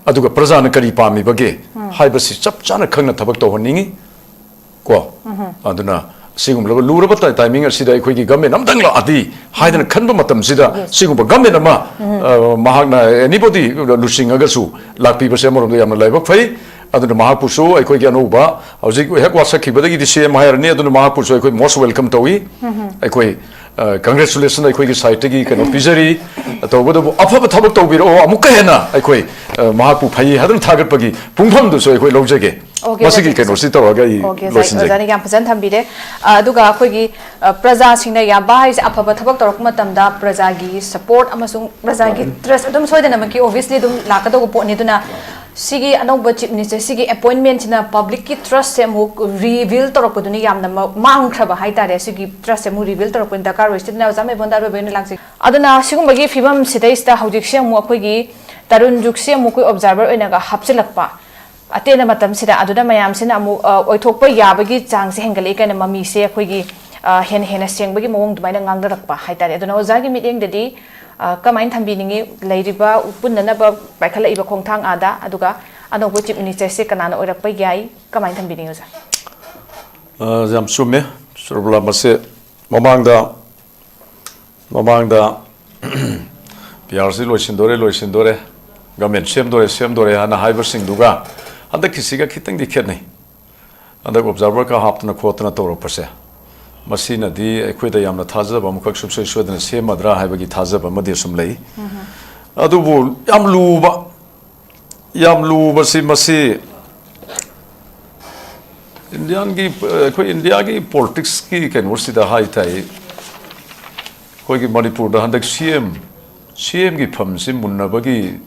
ꯑꯗꯨꯒ ꯄ꯭ꯔꯖꯥꯅ ꯀꯔꯤ ꯄꯥꯝꯃꯤꯕꯒꯦ ꯍꯥꯏꯕꯁꯤ ꯆꯞ ꯆꯥꯅ ꯈꯪꯅ ꯊꯕꯛ ꯇꯧꯍꯟꯅꯤꯡꯏ꯫ ꯀꯣ? ꯑꯗꯨꯅ ꯁꯤꯒꯨꯝꯂꯕ ꯂꯨꯔꯕ ꯇꯥꯏ-, timing ꯑꯁꯤꯗ ꯑꯩꯈꯣꯏꯒꯤ government ꯑꯃꯇꯪ ꯂꯥꯛꯑꯗꯤ ꯍꯥꯏꯗꯅ ꯈꯟꯕ ꯃꯇꯝꯁꯤꯗ, Yes. ꯁꯤꯒꯨꯝꯕ government ꯑꯃ, ꯑ, ꯃꯍꯥꯛꯅ anybody ꯂꯨꯆꯤꯡꯉꯒꯁꯨ ꯂꯥꯛꯄꯤꯕꯁꯦ ꯑꯃꯔꯣꯝꯗ ꯌꯥꯝꯅ ꯂꯥꯏꯕꯛ ꯐꯩ꯫ ꯑꯗꯨꯅ ꯃꯍꯥꯛꯄꯨꯁꯨ ꯑꯩꯈꯣꯏꯒꯤ ꯑꯅꯧꯕ, ꯍꯧꯖꯤꯛ ꯍꯦꯛ ꯋꯥꯁꯛꯈꯤꯕꯗꯒꯤꯗꯤ C M ꯍꯥꯏꯔꯅꯤ, ꯑꯗꯨꯅ ꯃꯍꯥꯛꯄꯨꯁꯨ ꯑꯩꯈꯣꯏ most welcome ꯇꯧꯏ꯫ ꯑꯩꯈꯣꯏ, ꯑ, congratulation ꯑꯩꯈꯣꯏꯒꯤ sideꯇꯒꯤ ꯀꯩꯅꯣ ꯄꯤꯖꯔꯤ꯫ ꯇꯧꯕꯇꯕꯨ ꯑꯐꯕ ꯊꯕꯛ ꯇꯧꯕꯤꯔꯛꯑꯣ, ꯑꯃꯨꯛꯀ ꯍꯦꯟꯅ ꯑꯩꯈꯣꯏ, ꯑ, ꯃꯍꯥꯛꯄꯨ ꯐꯩ ꯍꯥꯏꯗꯨꯅ ꯊꯥꯒꯠꯄꯒꯤ ꯄꯨꯡꯐꯝꯗꯨꯁꯨ ꯑꯩꯈꯣꯏ ꯂꯧꯖꯒꯦ꯫ Okay, ꯃꯁꯤꯒꯤ okay, ꯀꯩꯅꯣꯁꯤ ꯇꯧꯔꯒ ꯑꯩ Okay, ꯉꯁꯥꯏ ꯂꯣꯏꯁꯤꯟꯖꯒꯦ꯫ ꯑꯣꯖꯥꯅ ꯌꯥꯝ ꯐꯖꯅ ꯊꯝꯕꯤꯔꯦ꯫ ꯑ, ꯑꯗꯨꯒ ꯑꯩꯈꯣꯏꯒꯤ, ꯑ, ꯄ꯭ꯔꯖꯥꯁꯤꯡꯅ ꯌꯥꯕ ꯍꯥꯏꯁꯦ, ꯑꯐꯕ ꯊꯕꯛ ꯇꯧꯔꯛꯄ ꯃꯇꯝꯗ ꯄ꯭ꯔꯖꯥꯒꯤ support ꯑꯃꯁꯨꯡ ꯄ꯭ꯔꯖꯥꯒꯤ trust ꯑꯗꯨꯝ ꯁꯣꯏꯗꯅꯃꯛꯀꯤ obviously ꯑꯗꯨꯝ ꯂꯥꯛꯀꯗꯧꯕ ꯄꯣꯠꯅꯤ꯫ ꯑꯗꯨꯅ ꯁꯤꯒꯤ ꯑꯅꯧꯕ Chief Minister ꯁꯤꯒꯤ appointmentꯁꯤꯅ publicꯀꯤ trustꯁꯦ ꯑꯃꯨꯛ rebuild ꯇꯧꯔꯛꯄꯗꯨꯅ ꯌꯥꯝꯅ ꯃ-, ꯃꯥꯡꯈ꯭ꯔꯕ ꯍꯥꯏꯇꯥꯔꯦ꯫ ꯁꯤꯒꯤ trustꯁꯦ ꯑꯃꯨꯛ rebuild ꯇꯧꯔꯛꯄꯗꯨꯅ ꯗꯔꯀꯥꯔ ꯑꯣꯏ꯫ ꯁꯤꯗꯅ ꯑꯣꯖꯥ ꯃꯦꯕꯣꯟꯗ ꯑꯔꯣꯏꯕ ꯑꯣꯏꯅ ꯂꯥꯛꯆꯒꯦ꯫ ꯑꯗꯨꯅ ꯁꯤꯒꯨꯝꯕꯒꯤ ꯐꯤꯕꯝꯁꯤꯗꯩꯁꯤꯗ ꯍꯧꯖꯤꯛꯁꯦ ꯑꯃꯨꯛ ꯑꯩꯈꯣꯏꯒꯤ ꯇꯔꯨꯟ ꯖꯨꯒꯁꯦ ꯑꯃꯨꯛ ꯑꯩꯈꯣꯏ observer ꯑꯣꯏꯅꯒ ꯍꯥꯞꯆꯤꯜꯂꯛꯄ, ꯑꯇꯦꯟꯕ ꯃꯇꯝꯁꯤꯗ ꯑꯗꯨꯗ ꯃꯌꯥꯝꯁꯤꯅ ꯑꯃꯨꯛ, ꯑ, ꯑꯣꯏꯊꯣꯛꯄ ꯌꯥꯕꯒꯤ ꯆꯥꯡꯁꯦ ꯍꯦꯟꯒꯠꯂꯛꯏ ꯀꯥꯏꯅ ꯃꯃꯤꯁꯦ ꯑꯩꯈꯣꯏꯒꯤ, ꯑ, ꯍꯦꯟꯅ ꯍꯦꯟꯅ ꯁꯦꯡꯕꯒꯤ ꯃꯑꯣꯡ ꯑꯗꯨꯃꯥꯏꯅ ꯉꯥꯡꯅꯔꯛꯄ ꯍꯥꯏꯇꯥꯔꯦ꯫ ꯑꯗꯨꯅ ꯑꯣꯖꯥꯒꯤ ꯃꯤꯠꯌꯦꯡꯗꯗꯤ, ꯑ, ꯀꯃꯥꯏꯅ ꯊꯝꯕꯤꯅꯤꯡꯉꯤ? ꯂꯩꯔꯤꯕ ꯄꯨꯟꯅꯅꯕ ꯄꯥꯏꯈꯠꯂꯛꯏꯕ ꯈꯣꯡꯊꯥꯡ ꯑꯥꯗ, ꯑꯗꯨꯒ ꯑꯅꯧꯕ Chief Minister ꯁꯦ ꯀꯅꯥꯅ ꯑꯣꯏꯔꯛꯄ ꯌꯥꯏ? ꯀꯃꯥꯏꯅ ꯊꯝꯕꯤꯅꯤꯡꯉꯤ ꯑꯣꯖꯥ? ꯑ, ꯌꯥꯝ ꯆꯨꯝꯃꯦ, ꯁ꯭ꯔꯣꯕꯂꯥ꯫ ꯃꯁꯦ ꯃꯃꯥꯡꯗ, ꯃꯃꯥꯡꯗ ꯄꯤ ꯑꯥꯔ ꯁꯤ ꯂꯣꯏꯁꯤꯟꯗꯣꯔꯦ, ꯂꯣꯏꯁꯤꯟꯗꯣꯔꯦ, ꯒꯃꯦꯟ ꯁꯦꯝꯗꯣꯔꯦ, ꯁꯦꯝꯗꯣꯔꯦ ꯍꯥꯏꯅ ꯍꯥꯏꯕꯁꯤꯡꯗꯨꯒ ꯍꯟꯗꯛꯀꯤꯁꯤꯒ ꯈꯤꯇꯪꯗꯤ ꯈꯦꯠꯅꯩ꯫ ꯍꯟꯗꯛ ꯑꯣꯕꯖꯥꯔꯚꯔꯒ ꯍꯥꯞꯇꯅ ꯈꯣꯠꯇꯅ ꯇꯧꯔꯛꯄꯁꯦ, ꯃꯁꯤꯅꯗꯤ ꯑꯩꯈꯣꯏꯗ ꯌꯥꯝꯅ ꯊꯥꯖꯕ ꯑꯃꯈꯛ ꯁꯨꯡꯁꯣꯏ ꯁꯣꯏꯗꯅ ꯁꯦꯝꯃꯗ꯭ꯔꯥ ꯍꯥꯏꯕꯒꯤ ꯊꯥꯖꯕ ꯑꯃꯗꯤ ꯑꯁꯨꯝ ꯂꯩ꯫ ꯑꯗꯨꯕꯨ ꯌꯥꯝ ꯂꯨꯕ, ꯌꯥꯝ ꯂꯨꯕꯁꯤ ꯃꯁꯤ ꯏꯟꯗꯤꯌꯥꯟꯒꯤ, ꯑꯩꯈꯣꯏ ꯏꯟꯗꯤꯌꯥꯒꯤ ꯄꯣꯂꯤꯇꯤꯛꯁꯀꯤ ꯀꯩꯅꯣꯁꯤꯗ ꯍꯥꯏ ꯇꯥꯏ, ꯑꯩꯈꯣꯏꯒꯤ ꯃꯅꯤꯄꯨꯔꯗ ꯍꯟꯗꯛ ꯁꯤ ꯑꯦꯝ, ꯁꯤ ꯑꯦꯝꯒꯤ ꯐꯝꯁꯤ ꯃꯨꯟꯅꯕꯒꯤ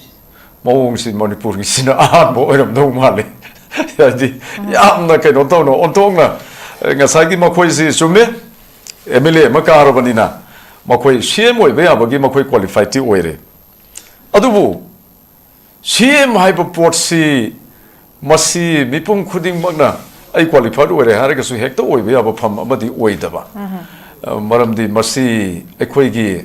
ꯃꯑꯣꯡꯁꯤ ꯃꯅꯤꯄꯨꯔꯒꯤꯁꯤꯅ ꯑꯍꯥꯟꯕ ꯑꯣꯏꯔꯝꯗꯧ ꯃꯥꯜꯂꯤ꯫ ꯍꯥꯏꯗꯤ ꯌꯥꯝꯅ ꯀꯩꯅꯣ ꯇꯧꯅ, ꯑꯣꯟꯊꯣꯛꯅ, ꯉꯁꯥꯏꯒꯤ ꯃꯈꯣꯏꯁꯤ ꯆꯨꯝꯃꯦ, ꯑꯦꯝ ꯑꯦꯜ ꯑꯦ ꯑꯃ ꯀꯥꯔꯕꯅꯤꯅ ꯃꯈꯣꯏ ꯁꯤ ꯑꯦꯝ ꯑꯣꯏꯕ ꯌꯥꯕꯒꯤ ꯃꯈꯣꯏ ꯀ꯭ꯋꯥꯂꯤꯐꯥꯏꯗꯇꯤ ꯑꯣꯏꯔꯦ꯫ ꯑꯗꯨꯕꯨ ꯁꯤ ꯑꯦꯝ ꯍꯥꯏꯕ ꯄꯣꯠꯁꯤ ꯃꯁꯤ ꯃꯤꯄꯨꯝ ꯈꯨꯗꯤꯡꯃꯛꯅ ꯑꯩ ꯀ꯭ꯋꯥꯂꯤꯐꯥꯏꯗ ꯑꯣꯏꯔꯦ ꯍꯥꯏꯔꯒꯁꯨ ꯍꯦꯛꯇ ꯑꯣꯏꯕ ꯌꯥꯕ ꯐꯝ ꯑꯃꯗꯤ ꯑꯣꯏꯗꯕ꯫ ꯑ, ꯃꯔꯝꯗꯤ ꯃꯁꯤ ꯑꯩꯈꯣꯏꯒꯤ,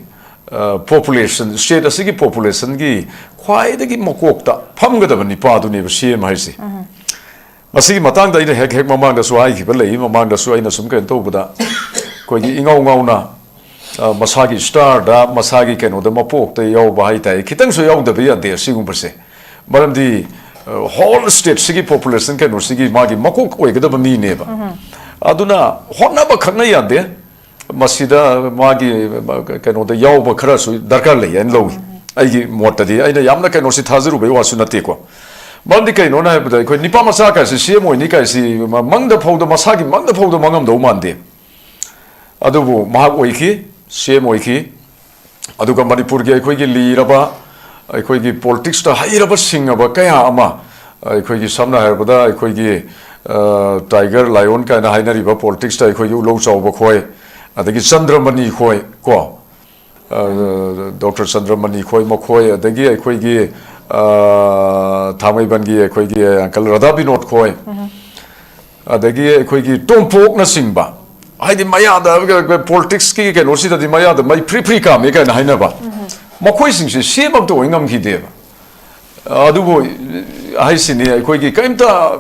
ꯑ, ꯄꯣꯄꯨꯂꯦꯁꯟ, ꯁ꯭ꯇꯦꯠ ꯑꯁꯤꯒꯤ ꯄꯣꯄꯨꯂꯦꯁꯟꯒꯤ ꯈ꯭ꯋꯥꯏꯗꯒꯤ ꯃꯀꯣꯛꯇ ꯐꯝꯒꯗꯕ ꯅꯤꯄꯥꯗꯨꯅꯦꯕ ꯁꯤ ꯑꯦꯝ ꯍꯥꯏꯁꯦ꯫ ꯃꯁꯤꯒꯤ ꯃꯇꯥꯡꯗ ꯑꯩꯅ ꯍꯦꯛ ꯍꯦꯛ ꯃꯃꯥꯡꯗꯁꯨ ꯍꯥꯏꯈꯤꯕ ꯂꯩ, ꯃꯃꯥꯡꯗꯁꯨ ꯑꯩꯅ ꯁꯨꯝ ꯀꯩꯅꯣ ꯇꯧꯕꯗ, ꯑꯩꯈꯣꯏꯒꯤ ꯏꯉꯥꯎ ꯉꯥꯎꯅ, ꯑ, ꯃꯁꯥꯒꯤ ꯁ꯭ꯇꯥꯔꯗ, ꯃꯁꯥꯒꯤ ꯀꯩꯅꯣꯗ, ꯃꯄꯣꯛꯇ ꯌꯥꯎꯕ ꯍꯥꯏꯇꯥꯔꯦ, ꯈꯤꯇꯪꯁꯨ ꯌꯥꯎꯗꯕ ꯌꯥꯗꯦ ꯑꯁꯤꯒꯨꯝꯕꯁꯦ꯫ ꯃꯔꯝꯗꯤ, ꯑ, ꯍꯣꯜ ꯁ꯭ꯇꯦꯠꯁꯤꯒꯤ ꯄꯣꯄꯨꯂꯦꯁꯟ ꯀꯩꯅꯣꯁꯤꯒꯤ ꯃꯥꯒꯤ ꯃꯀꯣꯛ ꯑꯣꯏꯒꯗꯕ ꯃꯤꯅꯦꯕ꯫ ꯑꯗꯨꯅ ꯍꯣꯠꯅꯕ ꯈꯛꯅ ꯌꯥꯗꯦ, ꯃꯁꯤꯗ ꯃꯥꯒꯤ, ꯑ, ꯀꯩꯅꯣꯗ ꯌꯥꯎꯕ ꯈꯔꯁꯨ ꯗꯔꯀꯥꯔ ꯂꯩ ꯍꯥꯏꯅ ꯂꯧꯏ꯫ ꯑꯩꯒꯤ ꯃꯣꯠꯇꯗꯤ, ꯑꯩꯅ ꯌꯥꯝꯅ ꯀꯩꯅꯣꯁꯤ ꯊꯥꯖꯔꯨꯕꯩ ꯋꯥꯁꯨ ꯅꯠꯇꯦꯀꯣ꯫ ꯃꯔꯝꯗꯤ ꯀꯩꯅꯣꯅ ꯍꯥꯏꯕꯗ, ꯑꯩꯈꯣꯏ ꯅꯤꯄꯥ ꯃꯆꯥ ꯀꯥꯏꯁꯤ ꯁꯤ ꯑꯦꯝ ꯑꯣꯏꯅꯤ ꯀꯥꯏꯁꯤ ꯃꯪꯗ ꯐꯥꯎꯗ, ꯃꯁꯥꯒꯤ ꯃꯪꯗ ꯐꯥꯎꯗ ꯃꯪꯉꯝꯗꯧ ꯃꯥꯟꯗꯦ꯫ ꯑꯗꯨꯕꯨ ꯃꯍꯥꯛ ꯑꯣꯏꯈꯤ, ꯁꯤ ꯑꯦꯝ ꯑꯣꯏꯈꯤ꯫ ꯑꯗꯨꯒ ꯃꯅꯤꯄꯨꯔꯒꯤ ꯑꯩꯈꯣꯏꯒꯤ ꯂꯤꯔꯕ, ꯑꯩꯈꯣꯏꯒꯤ ꯄꯣꯂꯤꯇꯤꯛꯁꯇ ꯍꯩꯔꯕ ꯁꯤꯡꯉꯕ ꯀꯌꯥ ꯑꯃ, ꯑꯩꯈꯣꯏꯒꯤ ꯁꯝꯅ ꯍꯥꯏꯔꯕꯗ ꯑꯩꯈꯣꯏꯒꯤ, ꯑ, ꯇꯥꯏꯒꯔ ꯂꯥꯏꯑꯣꯟ ꯀꯥꯏꯅ ꯍꯥꯏꯅꯔꯤꯕ ꯄꯣꯂꯤꯇꯤꯛꯁꯇ ꯑꯩꯈꯣꯏꯒꯤ ꯎꯂꯧ ꯆꯥꯎꯕ ꯈꯣꯏ, ꯑꯗꯒꯤ ꯆꯟꯗ꯭ꯔꯃꯅꯤ ꯈꯣꯏ ꯀꯣ, ꯑ, ꯗꯣꯛꯇꯔ ꯆꯟꯗ꯭ꯔꯃꯅꯤ ꯈꯣꯏ, ꯃꯈꯣꯏ, ꯑꯗꯒꯤ ꯑꯩꯈꯣꯏꯒꯤ, ꯑ, ꯊꯥꯡꯃꯩꯕꯟꯒꯤ ꯑꯩꯈꯣꯏꯒꯤ uncle ꯔꯥꯙꯥ ꯕꯤꯅꯣꯗ ꯈꯣꯏ, ꯑꯗꯒꯤ ꯑꯩꯈꯣꯏꯒꯤ ꯇꯣꯝꯄꯣꯛꯅꯆꯤꯡꯕ, ꯍꯥꯏꯗꯤ ꯃꯌꯥꯗ ꯄꯣꯂꯤꯇꯤꯛꯁꯀꯤ ꯀꯩꯅꯣꯁꯤꯗꯗꯤ ꯃꯌꯥꯗ ꯃꯩ ꯐ꯭ꯔꯤ ꯐ꯭ꯔꯤ ꯀꯥꯝꯃꯤ ꯀꯥꯏꯅ ꯍꯥꯏꯅꯕ, ꯃꯈꯣꯏꯁꯤꯡꯁꯦ ꯁꯦꯝ ꯑꯝꯇ ꯑꯣꯏ ꯉꯝꯈꯤꯗꯦꯕ꯫ ꯑꯗꯨꯕꯨ ꯍꯥꯏꯁꯤꯅꯤ, ꯑꯩꯈꯣꯏꯒꯤ ꯀꯔꯤꯝꯇ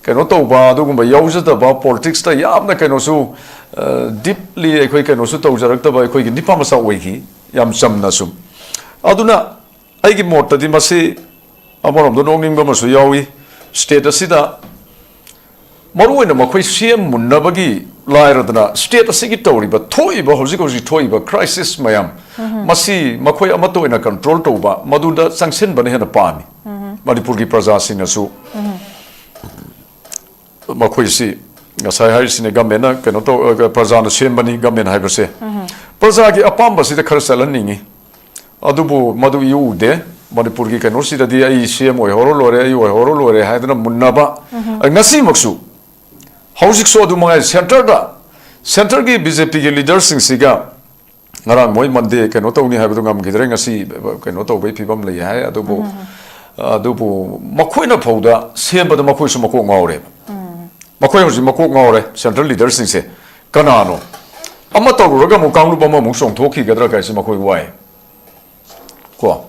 ꯀꯩꯅꯣ ꯇꯧꯕ, ꯑꯗꯨꯒꯨꯝꯕ ꯌꯥꯎꯖꯗꯕ, ꯄꯣꯂꯤꯇꯤꯛꯁꯇ ꯌꯥꯝꯅ ꯀꯩꯅꯣꯁꯨ, ꯗꯤꯞꯂꯤ ꯑꯩꯈꯣꯏ ꯀꯩꯅꯣꯁꯨ ꯇꯧꯖꯔꯛꯇꯕ ꯑꯩꯈꯣꯏꯒꯤ ꯅꯤꯄꯥ ꯃꯆꯥ ꯑꯣꯏꯈꯤ, ꯌꯥꯝ ꯆꯝꯅ ꯁꯨꯝ꯫ ꯑꯗꯨꯅ ꯑꯩꯒꯤ ꯃꯣꯠꯇꯗꯤ ꯃꯁꯤ ꯑꯃꯔꯣꯝꯗ ꯅꯣꯛꯅꯤꯡꯕ ꯑꯃꯁꯨ ꯌꯥꯎꯏ꯫ ꯁ꯭ꯇꯦꯠ ꯑꯁꯤꯗ ꯃꯔꯨꯑꯣꯏꯅ ꯃꯈꯣꯏ ꯁꯦꯝ ꯃꯨꯟꯅꯕꯒꯤ ꯂꯥꯏꯔꯗꯅ, ꯁ꯭ꯇꯦꯠ ꯑꯁꯤꯒꯤ ꯇꯧꯔꯤꯕ, ꯊꯣꯛꯏꯕ, ꯍꯧꯖꯤꯛ ꯍꯧꯖꯤꯛ ꯊꯣꯛꯏꯕ ꯀ꯭ꯔꯥꯏꯁꯤꯁ ꯃꯌꯥꯝ, ꯃꯁꯤ ꯃꯈꯣꯏ ꯑꯃꯠꯇ ꯑꯣꯏꯅ ꯀꯟꯇ꯭ꯔꯣꯜ ꯇꯧꯕ, ꯃꯗꯨꯗ ꯆꯪꯁꯤꯟꯕꯅ ꯍꯦꯟꯅ ꯄꯥꯝꯃꯤ꯫ ꯃꯅꯤꯄꯨꯔꯒꯤ ꯄ꯭ꯔꯖꯥꯁꯤꯡꯅꯁꯨ ꯃꯈꯣꯏꯁꯤ, ꯉꯁꯥꯏ ꯍꯥꯏꯔꯤꯁꯤꯅꯦ, ꯒꯃꯦꯟꯅ ꯀꯩꯅꯣ ꯇꯧ, ꯑ, ꯄ꯭ꯔꯖꯥꯅ ꯁꯦꯝꯕꯅꯤ ꯒꯃꯦꯟ ꯍꯥꯏꯕꯁꯦ꯫ ꯄ꯭ꯔꯖꯥꯒꯤ ꯑꯄꯥꯝꯕꯁꯤꯗ ꯈꯔ ꯆꯠꯍꯟꯅꯤꯡꯉꯤ꯫ ꯑꯗꯨꯕꯨ ꯃꯗꯨ ꯏꯎ ꯎꯗꯦ꯫ ꯃꯅꯤꯄꯨꯔꯒꯤ ꯀꯩꯅꯣꯁꯤꯗꯗꯤ ꯑꯩ ꯁꯤ ꯑꯦꯝ ꯑꯣꯏꯍꯧꯔ ꯂꯣꯏꯔꯦ, ꯑꯩ ꯑꯣꯏꯍꯧꯔ ꯂꯣꯏꯔꯦ ꯍꯥꯏꯗꯅ ꯃꯨꯟꯅꯕ꯫ ꯑ, ꯉꯁꯤꯃꯛꯁꯨ, ꯍꯧꯖꯤꯛꯁꯨ ꯑꯗꯨ ꯃꯉꯥꯏ, ꯁꯦꯟꯇꯔꯗ, ꯁꯦꯟꯇꯔꯒꯤ ꯕꯤ ꯖꯦ ꯄꯤꯒꯤ ꯂꯤꯗꯔꯁꯤꯡꯁꯤꯒ ꯉꯔꯥꯡ ꯃꯣꯏ ꯃꯟꯗꯦ ꯀꯩꯅꯣ ꯇꯧꯅꯤ ꯍꯥꯏꯕꯗꯨ ꯉꯝꯈꯤꯗ꯭ꯔꯦ, ꯉꯁꯤ ꯀꯩꯅꯣ ꯇꯧꯕꯒꯤ ꯐꯤꯕꯝ ꯂꯩ ꯍꯥꯏ꯫ ꯑꯗꯨꯕꯨ, ꯑꯗꯨꯕꯨ ꯃꯈꯣꯏꯅ ꯐꯥꯎꯗ ꯁꯦꯝꯕꯗ ꯃꯈꯣꯏꯁꯨ ꯃꯀꯣꯛ ꯉꯥꯎꯔꯦꯕ꯫ ꯃꯈꯣꯏ ꯍꯧꯖꯤꯛ ꯃꯀꯣꯛ ꯉꯥꯎꯔꯦ, ꯁꯦꯟꯇ꯭ꯔꯦꯜ ꯂꯤꯗꯔꯁꯤꯡꯁꯦ꯫ ꯀꯅꯥꯅꯣ? ꯑꯃ ꯇꯧꯔꯨꯔꯒ ꯑꯃꯨꯛ ꯀꯥꯡꯂꯨꯞ ꯑꯃꯃꯨꯛ ꯆꯣꯡꯊꯣꯛꯈꯤꯒꯗ꯭ꯔꯥ ꯀꯥꯏꯁꯦ ꯃꯈꯣꯏ ꯋꯥꯏ꯫ ꯀꯣ?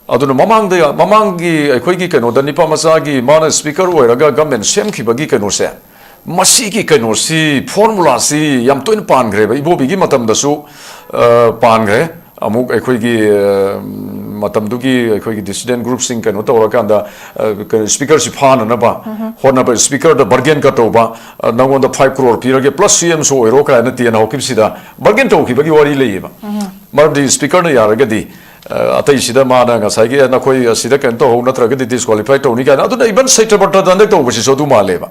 ꯑꯗꯨꯅ ꯃꯃꯥꯡꯗ, ꯃꯃꯥꯡꯒꯤ ꯑꯩꯈꯣꯏꯒꯤ ꯀꯩꯅꯣꯗ ꯅꯤꯄꯥ ꯃꯆꯥꯒꯤ ꯃꯥꯅ ꯁ꯭ꯄꯤꯀꯔ ꯑꯣꯏꯔꯒ ꯒꯃꯦꯟ ꯁꯦꯝꯈꯤꯕꯒꯤ ꯀꯩꯅꯣꯁꯦ, ꯃꯁꯤꯒꯤ ꯀꯩꯅꯣꯁꯤ, ꯐꯣꯔꯃꯨꯂꯥꯁꯤ ꯌꯥꯝ ꯇꯣꯏꯅ ꯄꯥꯟꯈ꯭ꯔꯦꯕ꯫ ꯏꯕꯣꯕꯤꯒꯤ ꯃꯇꯝꯗꯁꯨ, ꯑ, ꯄꯥꯟꯈ꯭ꯔꯦ꯫ ꯑꯃꯨꯛ ꯑꯩꯈꯣꯏꯒꯤ, ꯑ, ꯃꯇꯝꯗꯨꯒꯤ ꯑꯩꯈꯣꯏꯒꯤ ꯗꯤꯁꯤꯗꯦꯟ ꯒ꯭ꯔꯨꯞꯁꯤꯡ ꯀꯩꯅꯣ ꯇꯧꯔꯀꯥꯟꯗ, ꯑ, ꯀꯩꯅꯣ, ꯁ꯭ꯄꯤꯀꯔꯁꯤ ꯐꯥꯅꯅꯕ ꯍꯣꯠꯅꯕ, ꯁ꯭ꯄꯤꯀꯔꯗ ꯕꯔꯒꯦꯟꯒ ꯇꯧꯕ, ꯑ, "ꯅꯉꯣꯟꯗ ꯐꯥꯏꯚ ꯀ꯭ꯔꯣꯔ ꯄꯤꯔꯒꯦ, ꯄ꯭ꯂꯁ ꯁꯤ ꯑꯦꯝꯁꯨ ꯑꯣꯏꯔꯣ" ꯀꯥꯏꯅ ꯇꯦꯟ ꯍꯧꯈꯤꯕꯁꯤꯗ ꯕꯔꯒꯦꯟ ꯇꯧꯈꯤꯕꯒꯤ ꯋꯥꯔꯤ ꯂꯩꯌꯦꯕ꯫ ꯃꯔꯝꯗꯤ ꯁ꯭ꯄꯤꯀꯔꯅ ꯌꯥꯔꯒꯗꯤ, ꯑ, ꯑꯇꯩꯁꯤꯗ ꯃꯥꯅ ꯉꯁꯥꯏꯒꯤ, "ꯑꯦ, ꯅꯈꯣꯏ ꯑꯁꯤꯗ ꯀꯩꯅꯣ ꯇꯧꯍꯧ, ꯅꯠꯇ꯭ꯔꯒꯗꯤ ꯗꯤꯁꯀ꯭ꯋꯥꯂꯤꯐꯥꯏ ꯇꯧꯅꯤ" ꯀꯥꯏꯅ꯫ ꯑꯗꯨꯅ ꯏꯚꯟ ꯁꯩꯇ꯭ꯔꯄꯇꯗ ꯍꯟꯗꯛ ꯇꯧꯕꯁꯤꯁꯨ ꯑꯗꯨ ꯃꯥꯜꯂꯦꯕ꯫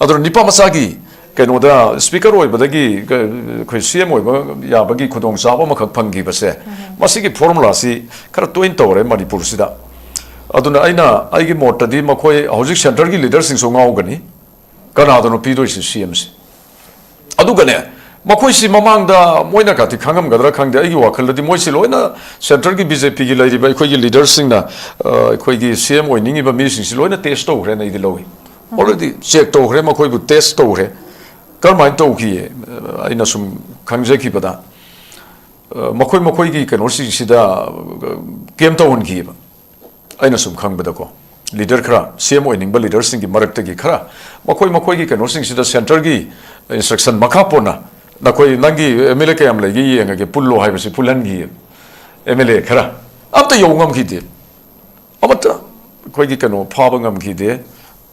ꯑꯗꯨꯅ ꯅꯤꯄꯥ ꯃꯆꯥꯒꯤ ꯀꯩꯅꯣꯗ ꯁ꯭ꯄꯤꯀꯔ ꯑꯣꯏꯕꯗꯒꯤ ꯀ-, ꯑꯩꯈꯣꯏ ꯁꯤ ꯑꯦꯝ ꯑꯣꯏꯕ ꯌꯥꯕꯒꯤ ꯈꯨꯗꯣꯡꯆꯥꯕ ꯑꯃꯈꯛ ꯐꯪꯈꯤꯕꯁꯦ, ꯃꯁꯤꯒꯤ ꯐꯣꯔꯃꯨꯂꯥꯁꯤ ꯈꯔ ꯇꯣꯏꯅ ꯇꯧꯔꯦ ꯃꯅꯤꯄꯨꯔꯁꯤꯗ꯫ ꯑꯗꯨꯅ ꯑꯩꯅ, ꯑꯩꯒꯤ ꯃꯣꯠꯇꯗꯤ ꯃꯈꯣꯏ ꯍꯧꯖꯤꯛ ꯁꯦꯟꯇꯔꯒꯤ ꯂꯤꯗꯔꯁꯤꯡꯁꯨ ꯉꯥꯎꯒꯅꯤ꯫ ꯀꯅꯥꯗꯅꯣ ꯄꯤꯗꯣꯏꯁꯤ ꯁꯤ ꯑꯦꯝꯁꯤ? ꯑꯗꯨꯒꯅꯦ, ꯃꯈꯣꯏꯁꯤ ꯃꯃꯥꯡꯗ ꯃꯣꯏꯅ ꯀꯥꯇꯤ ꯈꯪꯉꯝꯒꯗ꯭ꯔꯥ ꯈꯪꯗꯦ, ꯑꯩꯒꯤ ꯋꯥꯈꯜꯗꯗꯤ ꯃꯣꯏꯁꯤ ꯂꯣꯏꯅ centreꯒꯤ BJPꯒꯤ ꯂꯩꯔꯤꯕ ꯑꯩꯈꯣꯏꯒꯤ leaderꯁꯤꯡꯅ, ꯑ, ꯑꯩꯈꯣꯏꯒꯤ CM ꯑꯣꯏꯅꯤꯡꯉꯤꯕ ꯃꯤꯁꯤꯡꯁꯤ ꯂꯣꯏꯅ test ꯇꯧꯈ꯭ꯔꯦꯅ ꯑꯩꯗꯤ ꯂꯧꯏ꯫ Already check ꯇꯧꯈ꯭ꯔꯦ, ꯃꯈꯣꯏꯕꯨ test ꯇꯧꯈ꯭ꯔꯦ꯫ ꯀꯔꯝꯍꯥꯏꯅ ꯇꯧꯈꯤ? ꯑꯩꯅ ꯁꯨꯝ ꯈꯪꯖꯈꯤꯕꯗ, ꯑ, ꯃꯈꯣꯏ ꯃꯈꯣꯏꯒꯤ ꯀꯩꯅꯣꯁꯤꯡꯁꯤꯗ, ꯑ, camp ꯇꯧꯍꯟꯈꯤꯑꯕ꯫ ꯑꯩꯅ ꯁꯨꯝ ꯈꯪꯕꯗꯀꯣ, leader ꯈꯔ, CM ꯑꯣꯏꯅꯤꯡꯕ leaderꯁꯤꯡꯒꯤ ꯃꯔꯛꯇꯒꯤ ꯈꯔ, ꯃꯈꯣꯏ ꯃꯈꯣꯏꯒꯤ ꯀꯩꯅꯣꯁꯤꯡꯁꯤꯗ centreꯒꯤ instruction ꯃꯈꯥ ꯄꯣꯟꯅ, "ꯅꯈꯣꯏ, ꯅꯪꯒꯤ MLA ꯀꯌꯥꯝ ꯂꯩꯒꯦ ꯌꯦꯡꯉꯒꯦ, ꯄꯨꯜꯂꯣ" ꯍꯥꯏꯕꯁꯤ ꯄꯨꯜꯍꯟꯈꯤ꯫ MLA ꯈꯔ ꯑꯝꯇ ꯌꯧ ꯉꯝꯈꯤꯗꯦ, ꯑꯃꯠꯇ ꯑꯩꯈꯣꯏꯒꯤ ꯀꯩꯅꯣ ꯐꯥꯕ ꯉꯝꯈꯤꯗꯦ꯫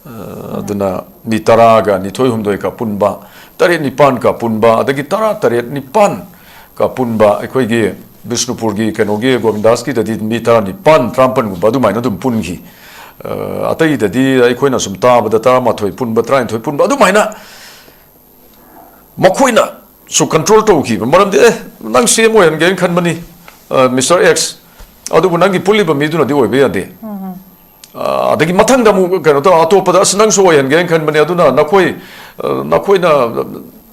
ꯑ, ꯑꯗꯨꯅ ꯃꯤ ꯇꯔꯥꯒ ꯅꯤꯊꯣꯏ ꯍꯨꯝꯗꯣꯏꯒ ꯄꯨꯟꯕ, ꯇꯔꯦꯠ ꯅꯤꯄꯥꯟꯒ ꯄꯨꯟꯕ, ꯑꯗꯒꯤ ꯇꯔꯥ ꯇꯔꯦꯠ ꯅꯤꯄꯥꯟꯒ ꯄꯨꯟꯕ, ꯑꯩꯈꯣꯏꯒꯤ ꯕꯤꯁꯅꯨꯄꯨꯔꯒꯤ ꯀꯩꯅꯣꯒꯤ ꯒꯣꯕꯤꯟꯗꯥꯁꯀꯤꯗꯗꯤ ꯃꯤ ꯇꯔꯥꯅꯤꯄꯥꯟ, ꯇꯔꯥꯃꯥꯄꯟꯒꯨꯝꯕ ꯑꯗꯨꯃꯥꯏꯅ ꯑꯗꯨꯝ ꯄꯨꯟꯈꯤ꯫ ꯑ, ꯑꯇꯩꯗꯗꯤ ꯑꯩꯈꯣꯏꯅ ꯁꯨꯝ ꯇꯥꯕꯗ ꯇꯔꯥꯃꯥꯊꯣꯏ ꯄꯨꯟꯕ, ꯇꯔꯥꯅꯤꯊꯣꯏ ꯄꯨꯟꯕ ꯑꯗꯨꯃꯥꯏꯅ ꯃꯈꯣꯏꯅꯁꯨ control ꯇꯧꯈꯤꯕ꯫ ꯃꯔꯝꯗꯤ, "ꯑꯦ, ꯅꯪ CM ꯑꯣꯏꯍꯟꯒꯦꯅ ꯈꯟꯕꯅꯤ, ꯑ, Mister X, ꯑꯗꯨꯕꯨ ꯅꯪꯒꯤ ꯄꯨꯜꯂꯤꯕ ꯃꯤꯗꯨꯅꯗꯤ ꯑꯣꯏꯕ ꯌꯥꯗꯦ"꯫ ꯑ, ꯑꯗꯒꯤ ꯃꯊꯪꯗ ꯑꯃꯨꯛ ꯀꯩꯅꯣ ꯇꯧ, ꯑꯇꯣꯞꯄꯗ, "ꯑꯁ, ꯅꯪꯁꯨ ꯑꯣꯏꯍꯟꯒꯦꯅ ꯈꯟꯕꯅꯦ, ꯑꯗꯨꯅ ꯅꯈꯣꯏ, ꯑ, ꯅꯈꯣꯏꯅ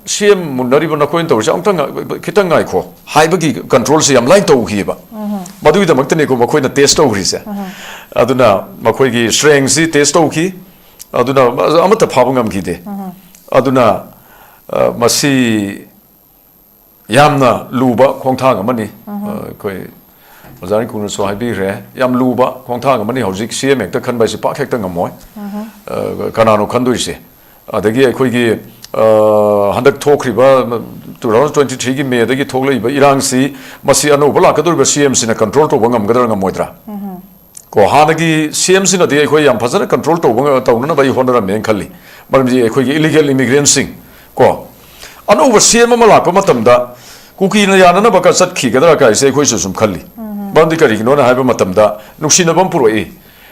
CM ꯃꯨꯟꯅꯔꯤꯕ ꯅꯈꯣꯏꯅ ꯇꯧꯔꯤꯁꯦ ꯑꯃꯨꯛꯇꯪ ꯉꯥꯏ-, ꯈꯤꯇꯪ ꯉꯥꯏꯈꯣ" ꯍꯥꯏꯕꯒꯤ controlꯁꯦ ꯌꯥꯝ ꯂꯥꯏꯅ ꯇꯧꯈꯤꯑꯕ꯫ ꯃꯗꯨꯒꯤꯗꯃꯛꯇꯅꯤꯀꯣ ꯃꯈꯣꯏꯅ test ꯇꯧꯈ꯭ꯔꯤꯁꯦ꯫ ꯑꯗꯨꯅ ꯃꯈꯣꯏꯒꯤ strengthꯁꯤ test ꯇꯧꯈꯤ꯫ ꯑꯗꯨꯅ ꯑꯃꯠꯇ ꯐꯥꯕ ꯉꯝꯈꯤꯗꯦ꯫ ꯑꯗꯨꯅ, ꯑ, ꯃꯁꯤ ꯌꯥꯝꯅ ꯂꯨꯕ ꯈꯣꯡꯊꯥꯡ ꯑꯃꯅꯤ꯫ ꯑ, ꯑꯩꯈꯣꯏ ꯑꯣꯖꯥ ꯔꯤꯡꯀꯨꯅꯁꯨ ꯍꯥꯏꯕꯤꯈ꯭ꯔꯦ, ꯌꯥꯝ ꯂꯨꯕ ꯈꯣꯡꯊꯥꯡ ꯑꯃꯅꯤ꯫ ꯍꯧꯖꯤꯛ CM ꯍꯦꯛꯇ ꯈꯟꯕ ꯍꯥꯏꯁꯤ ꯄꯥꯛ ꯍꯦꯛꯇ ꯉꯝꯃꯣꯏ꯫ ꯑ, ꯀꯅꯥꯅꯣ ꯈꯟꯗꯣꯏꯁꯦ? ꯑꯗꯒꯤ ꯑꯩꯈꯣꯏꯒꯤ, ꯑ, ꯍꯟꯗꯛ ꯊꯣꯛꯈ꯭ꯔꯤꯕ two thousand twenty threeꯒꯤ Mayꯗꯒꯤ ꯊꯣꯛꯂꯛꯏꯕ ꯏꯔꯥꯡꯁꯤ, ꯃꯁꯤ ꯑꯅꯧꯕ ꯂꯥꯛꯀꯗꯧꯔꯤꯕ CMꯁꯤꯅ control ꯇꯧꯕ ꯉꯝꯒꯗ꯭ꯔꯥ ꯉꯝꯃꯣꯏꯗ꯭ꯔꯥ? ꯀꯣ, ꯍꯥꯟꯅꯒꯤ CMꯁꯤꯅꯗꯤ ꯑꯩꯈꯣꯏ ꯌꯥꯝ ꯐꯖꯅ control ꯇꯧꯕ ꯉ-, ꯇꯧꯅꯅꯕ ꯑꯩ ꯍꯣꯠꯅꯔꯝꯃꯦꯅ ꯈꯜꯂꯤ꯫ ꯃꯔꯝꯗꯤ ꯑꯩꯈꯣꯏꯒꯤ illegal immigrantꯁꯤꯡ, ꯀꯣ, ꯑꯅꯧꯕ CM ꯑꯃ ꯂꯥꯛꯄ ꯃꯇꯝꯗ ꯀꯨꯀꯤꯅ ꯌꯥꯅꯅꯕꯒ ꯆꯠꯈꯤꯒꯗ꯭ꯔꯥ ꯀꯥꯏꯁꯦ ꯑꯩꯈꯣꯏꯁꯨ ꯁꯨꯝ ꯈꯜꯂꯤ꯫ ꯃꯔꯝꯗꯤ ꯀꯔꯤꯒꯤꯅꯣꯅ ꯍꯥꯏꯕ ꯃꯇꯝꯗ ꯅꯨꯡꯁꯤꯅꯕ ꯑꯃ ꯄꯨꯔꯛꯏ꯫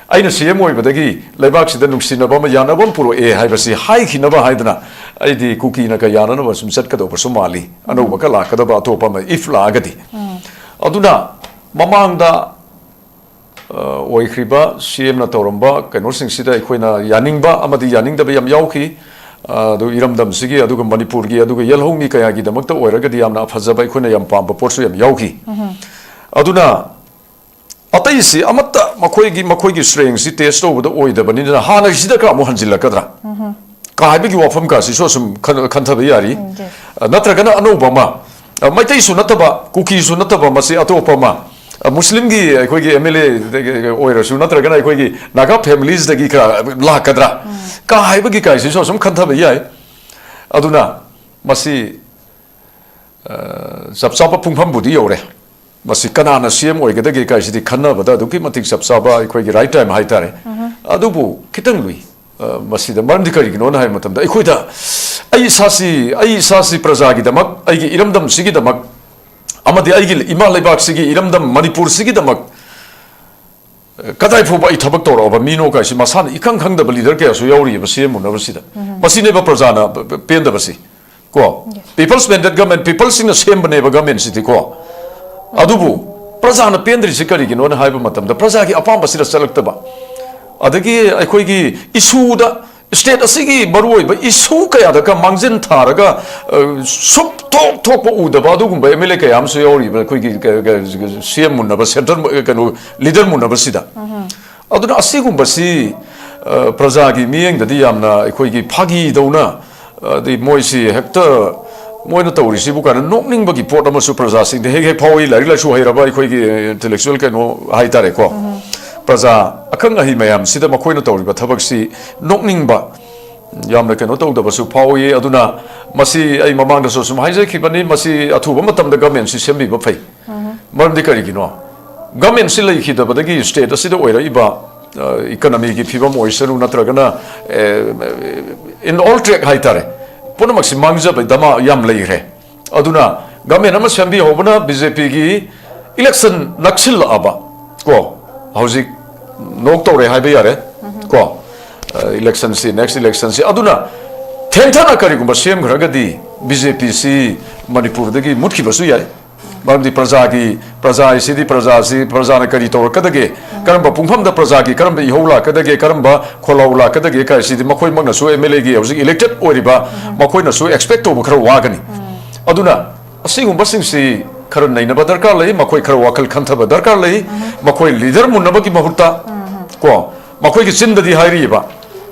ꯑꯩꯅ CM ꯑꯣꯏꯕꯗꯒꯤ ꯂꯩꯕꯥꯛꯁꯤꯗ ꯅꯨꯡꯁꯤꯅꯕ ꯑꯃ, ꯌꯥꯅꯕ ꯑꯃ ꯄꯨꯔꯛꯑꯦ ꯍꯥꯏꯕꯁꯤ ꯍꯥꯏꯈꯤꯅꯕ ꯍꯥꯏꯗꯅ ꯑꯩꯗꯤ ꯀꯨꯀꯤꯅꯒ ꯌꯥꯅꯅꯕ ꯁꯨꯝ ꯆꯠꯀꯗꯧꯕꯁꯨ ꯃꯥꯜꯂꯤ꯫ ꯑꯅꯧꯕꯒ ꯂꯥꯛꯀꯗꯕ ꯑꯇꯣꯞꯄ ꯑꯃ if ꯂꯥꯛꯑꯒꯗꯤ꯫ ꯑꯗꯨꯅ ꯃꯃꯥꯡꯗ ꯑ, ꯑꯣꯏꯈ꯭ꯔꯤꯕ CMꯅ ꯇꯧꯔꯝꯕ ꯀꯩꯅꯣꯁꯤꯡꯁꯤꯗ ꯑꯩꯈꯣꯏꯅ ꯌꯥꯅꯤꯡꯕ ꯑꯃꯗꯤ ꯌꯥꯅꯤꯡꯗꯕ ꯌꯥꯝ ꯌꯥꯎꯈꯤ꯫ ꯑꯗꯨ ꯏꯔꯝꯗꯝꯁꯤꯒꯤ, ꯑꯗꯨꯒ ꯃꯅꯤꯄꯨꯔꯒꯤ, ꯑꯗꯨꯒ ꯌꯦꯜꯍꯧꯃꯤ ꯀꯌꯥꯒꯤꯗꯃꯛꯇ ꯑꯣꯏꯔꯒꯗꯤ ꯌꯥꯝꯅ ꯐꯖꯕ, ꯑꯩꯈꯣꯏꯅ ꯌꯥꯝ ꯄꯥꯝꯕ ꯄꯣꯠꯁꯨ ꯌꯥꯝ ꯌꯥꯎꯈꯤ꯫ ꯑꯗꯨꯅ ꯑꯇꯩꯁꯤ ꯑꯃꯠꯇ, ꯃꯈꯣꯏꯒꯤ, ꯃꯈꯣꯏꯒꯤ ꯁ꯭ꯔꯦꯡꯁꯤ ꯇꯦꯁ ꯇꯧꯕꯗ ꯑꯣꯏꯗꯕꯅꯤꯅ, ꯍꯥꯟꯅꯒꯤꯁꯤꯗ ꯈꯔ ꯑꯃꯨꯛ ꯍꯟꯖꯤꯜꯂꯛꯀꯗ꯭ꯔꯥ ꯀꯥ ꯍꯥꯏꯕꯒꯤ ꯋꯥꯐꯝ ꯀꯥꯁꯤꯁꯨ ꯑꯁꯨꯝ ꯈꯟ-, ꯈꯟꯊꯕ ꯌꯥꯔꯤ꯫ ꯎꯝ, yes꯫ ꯑ, ꯅꯠꯇ꯭ꯔꯒꯅ ꯑꯅꯧꯕ ꯑꯃ, ꯑ, ꯃꯩꯇꯩꯁꯨ ꯅꯠꯇꯕ, ꯀꯨꯀꯤꯁꯨ ꯅꯠꯇꯕ, ꯃꯁꯤ ꯑꯇꯣꯞꯄ ꯑꯃ, ꯑ, ꯃꯨꯁꯂꯤꯝꯒꯤ ꯑꯩꯈꯣꯏꯒꯤ ꯑꯦꯝ ꯑꯦꯜ ꯑꯦ ꯑꯣꯏꯔꯁꯨ, ꯅꯠꯇ꯭ꯔꯒꯅ ꯑꯩꯈꯣꯏꯒꯤ ꯅꯥꯒꯥ ꯐꯦꯃꯤꯂꯤꯁꯇꯒꯤ ꯈꯔ ꯂꯥꯛꯀꯗ꯭ꯔꯥ ꯀꯥ ꯍꯥꯏꯕꯒꯤ ꯀꯥꯏꯁꯤꯁꯨ ꯑꯁꯨꯝ ꯈꯟꯊꯕ ꯌꯥꯏ꯫ ꯑꯗꯨꯅ ꯃꯁꯤ, ꯑ, ꯆꯞ ꯆꯥꯕ ꯄꯨꯡꯐꯝꯕꯨꯗꯤ ꯌꯧꯔꯦ꯫ ꯃꯁꯤ ꯀꯅꯥꯅ ꯁꯤ ꯑꯦꯝ ꯑꯣꯏꯒꯗꯒꯦ ꯀꯥꯏꯁꯤꯗꯤ ꯈꯟꯅꯕꯗ ꯑꯗꯨꯛꯀꯤ ꯃꯇꯤꯛ ꯆꯞ ꯆꯥꯕ ꯑꯩꯈꯣꯏꯒꯤ ꯔꯥꯏꯠ ꯇꯥꯏꯝ ꯍꯥꯏꯇꯥꯔꯦ꯫ ꯑꯗꯨꯕꯨ ꯈꯤꯇꯪ ꯂꯨꯏ, ꯑ, ꯃꯁꯤꯗ꯫ ꯃꯔꯝꯗꯤ ꯀꯔꯤꯒꯤꯅꯣꯅ ꯍꯥꯏꯕ ꯃꯇꯝꯗ, ꯑꯩꯈꯣꯏꯗ, ꯑꯩ ꯏꯁꯥꯁꯤ, ꯑꯩ ꯏꯁꯥꯁꯤ ꯄ꯭ꯔꯖꯥꯒꯤꯗꯃꯛ, ꯑꯩꯒꯤ ꯏꯔꯝꯗꯝꯁꯤꯒꯤꯗꯃꯛ, ꯑꯃꯗꯤ ꯑꯩꯒꯤ ꯏꯃꯥ ꯂꯩꯕꯥꯛꯁꯤꯒꯤ ꯏꯔꯝꯗꯝ ꯃꯅꯤꯄꯨꯔꯁꯤꯒꯤꯗꯃꯛ, ꯑ, ꯀꯗꯥꯏ ꯐꯥꯎꯕ ꯑꯩ ꯊꯕꯛ ꯇꯧꯔꯛꯑꯕ ꯃꯤꯅꯣ ꯀꯥꯏꯁꯤ ꯃꯁꯥꯅ ꯏꯈꯪ ꯈꯪꯗꯕ ꯂꯤꯗꯔ ꯀꯌꯥꯁꯨ ꯌꯥꯎꯔꯤꯑꯕ ꯁꯤ ꯑꯦꯝ ꯎꯅꯕꯁꯤꯗ꯫ ꯃꯁꯤꯅꯦꯕ ꯄ꯭ꯔꯖꯥꯅ ꯄ-, ꯄ-, ꯄꯦꯟꯗꯕꯁꯤ꯫ ꯀꯣ? Yes꯫ People's mandate government, peopleꯁꯤꯡꯅ ꯁꯦꯝꯕꯅꯦꯕ governmentꯁꯤꯗꯤ ꯀꯣ꯫ ꯑꯗꯨꯕꯨ ꯄ꯭ꯔꯖꯥꯅ ꯄꯦꯟꯗ꯭ꯔꯤꯁꯤ ꯀꯔꯤꯒꯤꯅꯣꯅ ꯍꯥꯏꯕ ꯃꯇꯝꯗ, ꯄ꯭ꯔꯖꯥꯒꯤ ꯑꯄꯥꯝꯕꯁꯤꯗ ꯆꯠꯂꯛꯇꯕ, ꯑꯗꯒꯤ ꯑꯩꯈꯣꯏꯒꯤ ꯏꯁꯨꯗ, state ꯑꯁꯤꯒꯤ ꯃꯔꯨꯑꯣꯏꯕ ꯏꯁꯨ ꯀꯌꯥꯗꯒ ꯃꯥꯡꯖꯤꯟ ꯊꯥꯔꯒ, ꯑ, ꯁꯨꯛ ꯊꯣꯛ ꯊꯣꯛꯄ ꯎꯗꯕ ꯑꯗꯨꯒꯨꯝꯕ ꯑꯦꯝ ꯑꯦꯜ ꯑꯦ ꯀꯌꯥ ꯑꯃꯁꯨ ꯌꯥꯎꯔꯤꯕ ꯑꯩꯈꯣꯏꯒꯤ ꯀ-, ꯀ-, ꯁꯤ ꯑꯦꯝ ꯃꯨꯟꯅꯕ, centre ꯃꯨ-, ꯀꯩꯅꯣ, leader ꯃꯨꯟꯅꯕꯁꯤꯗ꯫ ꯑꯗꯨꯅ ꯑꯁꯤꯒꯨꯝꯕꯁꯤ, ꯑ, ꯄ꯭ꯔꯖꯥꯒꯤ ꯃꯤꯠꯌꯦꯡꯗꯗꯤ ꯌꯥꯝꯅ ꯑꯩꯈꯣꯏꯒꯤ ꯐꯥꯒꯤꯗꯧꯅ, ꯑꯗꯩ ꯃꯣꯏꯁꯤ ꯍꯦꯛꯇ, ꯃꯣꯏꯅ ꯇꯧꯔꯤꯁꯤꯕꯨ ꯀꯥꯏꯅ ꯅꯣꯛꯅꯤꯡꯕꯒꯤ ꯄꯣꯠ ꯑꯃꯁꯨ ꯄ꯭ꯔꯖꯥꯁꯤꯡꯗ ꯍꯦꯛ ꯍꯦꯛ ꯐꯥꯎꯏ꯫ ꯂꯥꯏꯔꯤꯛ ꯂꯥꯏꯁꯨ ꯍꯩꯔꯕ ꯑꯩꯈꯣꯏꯒꯤ intellectual ꯀꯩꯅꯣ ꯍꯥꯏꯇꯥꯔꯦꯀꯣ, ꯄ꯭ꯔꯖꯥ ꯑꯈꯪ ꯑꯍꯩ ꯃꯌꯥꯝꯁꯤꯗ ꯃꯈꯣꯏꯅ ꯇꯧꯔꯤꯕ ꯊꯕꯛꯁꯤ ꯅꯣꯛꯅꯤꯡꯕ, ꯌꯥꯝꯅ ꯀꯩꯅꯣ ꯇꯧꯗꯕꯁꯨ ꯐꯥꯎꯏ꯫ ꯑꯗꯨꯅ ꯃꯁꯤ ꯑꯩ ꯃꯃꯥꯡꯗꯁꯨ ꯁꯨꯝ ꯍꯥꯏꯖꯈꯤꯕꯅꯤ, ꯃꯁꯤ ꯑꯊꯨꯕ ꯃꯇꯝꯗ governmentꯁꯤ ꯁꯦꯝꯕꯤꯕ ꯐꯩ꯫ ꯃꯔꯝꯗꯤ ꯀꯔꯤꯒꯤꯅꯣ? Governmentꯁꯤ ꯂꯩꯈꯤꯗꯕꯗꯒꯤ state ꯑꯁꯤꯗ ꯑꯣꯏꯔꯛꯏꯕ, ꯑ, economyꯒꯤ ꯐꯤꯕꯝ ꯑꯣꯏꯁꯅꯨ, ꯅꯠꯇ꯭ꯔꯒꯅ, ꯑꯦ, in all track ꯍꯥꯏꯇꯥꯔꯦ, ꯄꯨꯝꯅꯃꯛꯁꯤ ꯃꯥꯡꯖꯕ ꯗꯃꯥ ꯌꯥꯝ ꯂꯩꯈ꯭ꯔꯦ꯫ ꯑꯗꯨꯅ government ꯑꯃ ꯁꯦꯝꯕꯤꯍꯧꯕꯅ ꯕꯤ ꯖꯦ ꯄꯤꯒꯤ election ꯅꯛꯁꯤꯜꯂꯛꯑꯕ, ꯀꯣ, ꯍꯧꯖꯤꯛ ꯅꯣꯛ ꯇꯧꯔꯦ ꯍꯥꯏꯕ ꯌꯥꯔꯦ, ꯀꯣ, ꯑ, electionꯁꯤ, next electionꯁꯤ꯫ ꯑꯗꯨꯅ ꯊꯦꯡꯊꯅ ꯀꯔꯤꯒꯨꯝꯕ ꯁꯦꯝꯈ꯭ꯔꯒꯗꯤ ꯕꯤ ꯖꯦ ꯄꯤꯁꯤ ꯃꯅꯤꯄꯨꯔꯗꯒꯤ ꯃꯨꯠꯈꯤꯕꯁꯨ ꯌꯥꯏ꯫ ꯃꯔꯝꯗꯤ ꯄ꯭ꯔꯖꯥꯒꯤ, ꯄ꯭ꯔꯖꯥ ꯍꯥꯏꯁꯤꯗꯤ, ꯄ꯭ꯔꯖꯥꯁꯤ, ꯄ꯭ꯔꯖꯥꯅ ꯀꯔꯤ ꯇꯧꯔꯛꯀꯗꯒꯦ, ꯀꯔꯝꯕ ꯄꯨꯡꯐꯝꯗ ꯄ꯭ꯔꯖꯥꯒꯤ ꯀꯔꯝꯕ ꯏꯍꯧ ꯂꯥꯛꯀꯗꯒꯦ, ꯀꯔꯝꯕ ꯈꯣꯜꯂꯥꯎ ꯂꯥꯛꯀꯗꯒꯦ ꯀꯥꯏꯁꯤꯗꯤ ꯃꯈꯣꯏꯃꯛꯅꯁꯨ, ꯑꯦꯝ ꯑꯦꯜ ꯑꯦꯒꯤ ꯍꯧꯖꯤꯛ ꯏꯂꯦꯛꯇꯦꯠ ꯑꯣꯏꯔꯤꯕ ꯃꯈꯣꯏꯅꯁꯨ ꯑꯦꯛꯁꯄꯦꯛ ꯇꯧꯕ ꯈꯔ ꯋꯥꯒꯅꯤ꯫ ꯑꯗꯨꯅ ꯑꯁꯤꯒꯨꯝꯕꯁꯤꯡꯁꯤ ꯈꯔ ꯅꯩꯅꯕ ꯗꯔꯀꯥꯔ ꯂꯩ, ꯃꯈꯣꯏ ꯈꯔ ꯋꯥꯈꯜ ꯈꯟꯊꯕ ꯗꯔꯀꯥꯔ ꯂꯩ꯫ ꯃꯈꯣꯏ ꯂꯤꯗꯔ ꯃꯨꯟꯅꯕꯒꯤ ꯃꯍꯨꯠꯇ, ꯀꯣ, ꯃꯈꯣꯏꯒꯤ ꯆꯤꯟꯗꯗꯤ ꯍꯥꯏꯔꯤꯕ,